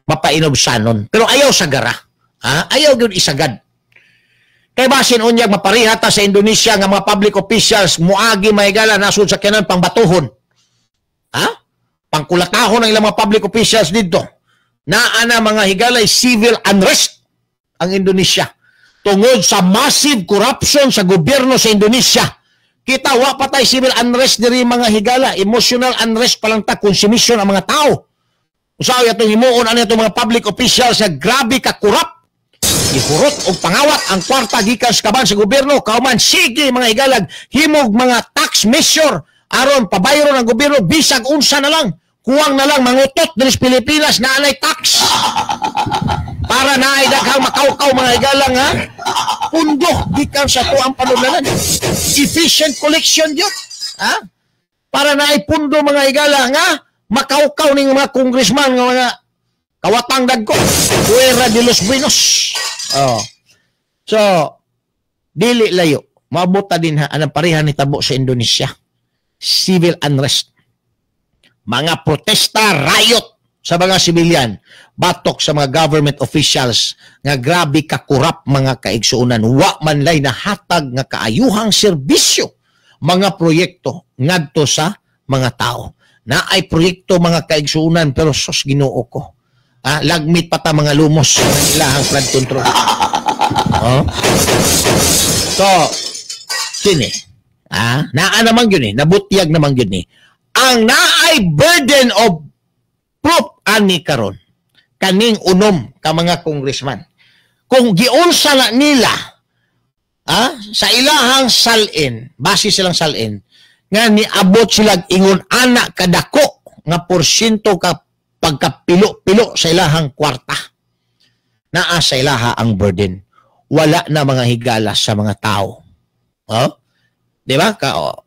C: mapainobsanon pero ayaw sa gara. Ha? Ayaw gyud isagad. Kay basin unyag mapareha ta sa Indonesia nga mga public officials muagi mahigala nasud sa kanan pangbatuhon. Ha? Pangkulatahon ang ilang mga public officials didto. Naa na mga higalay civil unrest ang Indonesia tungod sa massive corruption sa gobyerno sa Indonesia. Kita wa pa tay civil unrest diri mga higala, emotional unrest pa lang ta, consumption ang mga tao. Usahay atong himuon ani atong mga public officials nga grabe ka corrupt. Gihurot og pangawat ang kwarta gikan sa kaban sa gobyerno, kauman sige mga higalag himog mga tax measure aron pabayron ang gobyerno bisag unsa na lang, kuwang na lang mangutot diri sa Pilipinas na anay tax. Para naay daghang makawkaw mga higalang ha. Pundo gikan sa tuang panudlanan. Efficient collection gyud. Ha? Para naay pundo mga higala nga makawkaw ning mga congressman nga mga kawatang dagko. Puwera de los buenos. Oh. So, dili layo. Maabot ta din ha anang pareha ni tabo sa Indonesia. Civil unrest. Mga protesta, riot sa mga sibilyan, batok sa mga government officials nga grabe ka corrupt mga kaigsuonan, wa man lay nahatag nga kaayuhang serbisyo mga proyekto ngadto sa mga tao. Naay proyekto mga kaigsuonan pero sus Ginoo ko. Ah, lagmit pa ta mga lumos ng ilahang flood control. Oh? So, kini. Ah, naa naman yun eh, nabutyag naman yun eh. Ang naay burden of proof ani karon kaning unom ka mga congressman. Kung giunsa na nila sa ilahang salin, base silang salin, nga niabot sila ingon ana kadako nga porsyento ka pagkapilo-pilo sa ilahang kwarta. Naa sa ilaha ang burden. Wala na mga higala sa mga tao. Oh? Di ba?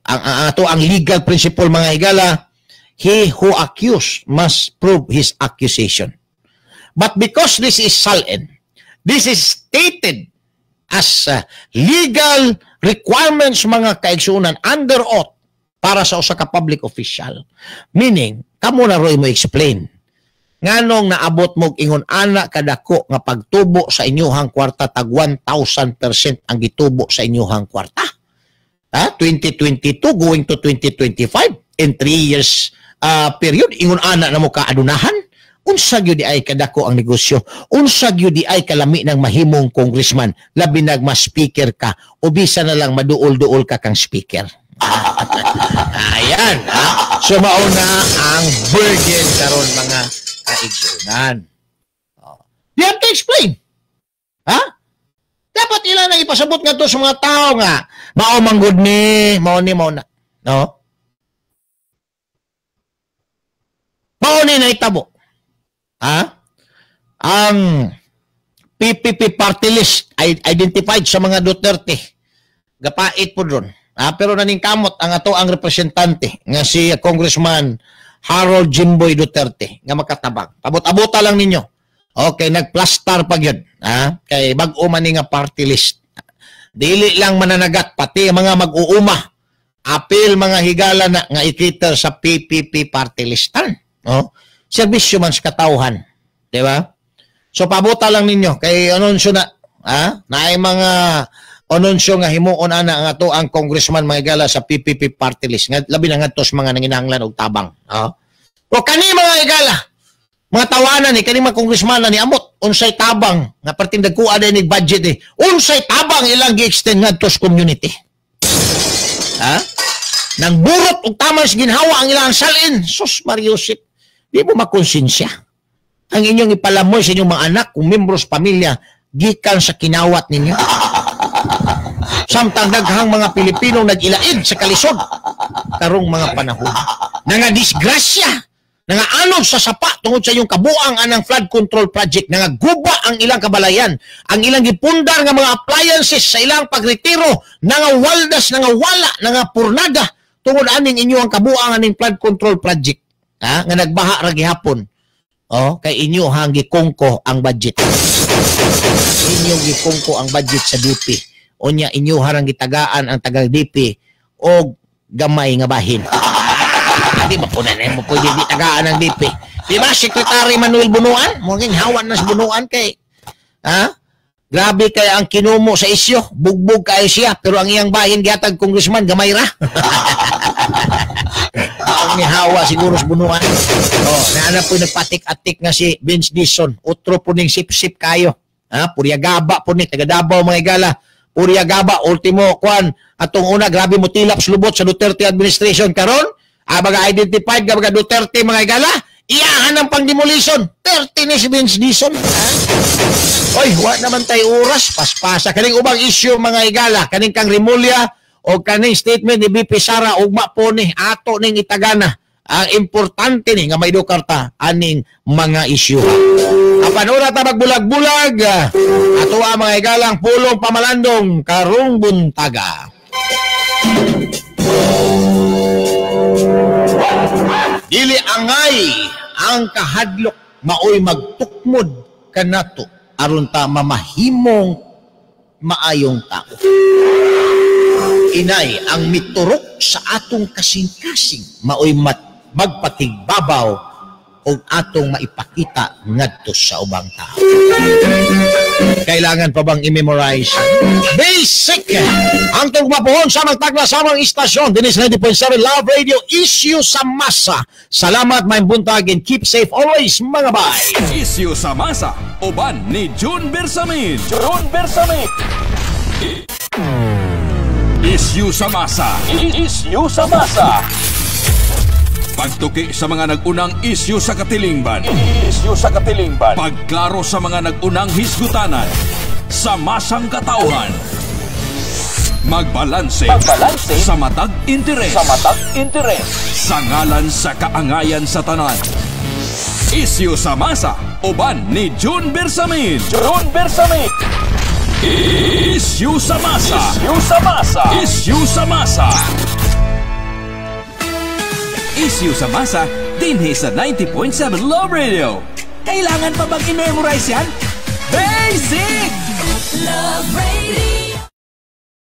C: Ang ato ang legal principle mga higala, he who accused must prove his accusation. But because this is salin, this is stated as legal requirements mga kaigsunan under oath para sa usa ka public official. Meaning, kamo na roy mo explain. Nganong naabot mo ingon ana kadako nga pagtubo sa inyuhang kwarta tag 1,000% ang gitubo sa inyuhang kwarta. Ha? 2022 going to 2025 in 3 years period ingon ana na mo kaadunahan. Unsa gyud di ay kadako ang negosyo, unsa gyud di ay kalami ng mahimong congressman, labi nag mas speaker ka o bisa na lang maduol-duol ka kang speaker. Ayan, ha? So mauna ang burden karon mga kaigsunan. Oh. You have to explain. Ha? Dapat ila na ipasabot nga to sa mga tao nga mao manggod ni, mao ni, mao na. No? Mao ni naitabo. Ha? Ang PPP party list identified sa mga Duterte. Gapait po doon. Ha? Pero naningkamot ang ato ang representante nga si Congressman Harold Jimboy Duterte nga makatabang. Abot-abota lang ninyo. Okay, nagplastar pa gyud. Ha? Kay bag-o man ni nga party list. Dili lang mananagat pati mga mag-uuma. Apil mga higala na nga i-cater sa PPP party listan. No? Serbisyo man sa katawhan, di ba? So pabuta lang ninyo kay anunsyo na, ha? Naay mga anunsyo nga himuon ana nga to ang congressman mga higala sa PPP party list. Nga labi na ngadto sa mga nanginahanglan og tabang, ha? O kani mga higala, mga tawanan ni kani mga congressman ni amot unsay tabang nga perting dagkuha din ni budget eh. Unsay tabang ilang gi-extend ngadto sa community. Ha? Nang burot og tamang sa ginhawa ang ilang salin, sus Mariusip. Di mo makonsensya. Ang inyong ipalamoy sa inyong mga anak kung membros pamilya gikan sa kinawat ninyo. Samtang daghang mga Pilipino nag-ilaid sa kalisod karong mga panahon. Nanga disgrasya, Nangaanod sa sapa tungod sa inyong kabuang anang flood control project. Nangaguba ang ilang kabalayan, ang ilang gipundar nga mga appliances sa ilang pagretiro, nangawaldas, nangawala, nangapurnaga tungod aning inyo ang kabuang aning flood control project. Ha? Nga nagbaha ra gihapon. Oh, kay inyo hang gikongko ang budget. Inyo gikongko ang budget sa DP. Unya inyo harang gitagaan ang taga DP og gamay nga bahin. Di ba po na mo pwede di tagaan ang DP? Di ba Secretary Manuel Bunuan? Mungkin hawan na sa Bunuan kay ha? Grabe kay ang kinumo sa isyo, bugbog kayo siya, pero ang iyang bahin gihatag congressman gamay ra. Ang nihawa siguro sa Bunuan. Oh, naana po nagpatik-atik nga si Vince Dison. Otro po ning sip-sip kayo. Ha? Purya gaba po ni taga Davao mga igala. Purya gaba ultimo kwan atong una grabe mo tilap lubot sa Duterte administration karon. Baga identified ka baga Duterte mga igala. Iyahan ang pang-demolition. 30 ni si Vince Dison. Ha? Oy, wa naman tayo oras. Paspasa. Kaning ubang issue mga igala. Kaning kang Remulla o kaning statement ni BP Sara ugma po ni ato ning itagana. Ang importante ni nga may dukarta aning mga issue. Apan ora ta magbulag-bulag. Ato ang mga igalang pulong pamalandong karong buntaga. Dili angay ang kahadlok maoy magtukmod kanato aron ta mamahimong maayong tao. Inay ang miturok sa atong kasing-kasing maoy magpatigbabaw og atong maipakita ngadto sa ubang tao. Kailangan pa bang i-memorize? Basic! Ang tugmapuhon sa magtagla sa amang istasyon, Dinis 90.7 Love Radio, issue sa masa. Salamat, may buntag, and keep safe always, mga bay!
A: Issue sa masa, uban ni June Bersamin. June Bersamin! Issue sa masa. Issue sa masa. Pagtuki sa mga nag-unang isyu sa katilingban. Isyu sa katilingban. Pagklaro sa mga nag-unang hisgutanan. Sa masang katauhan. Magbalanse. Magbalanse. Sa matag interes. Sa matag interes. Sa ngalan sa kaangayan sa tanan. Isyu sa masa. Uban ni June Bersamin. June Bersamin. Isyu sa masa. Isyu sa masa. Isyu sa masa. Issue sa masa, dinhi sa 90.7 Love Radio. Kailangan pa bang i-memorize yan? Basic!
E: Love Radio.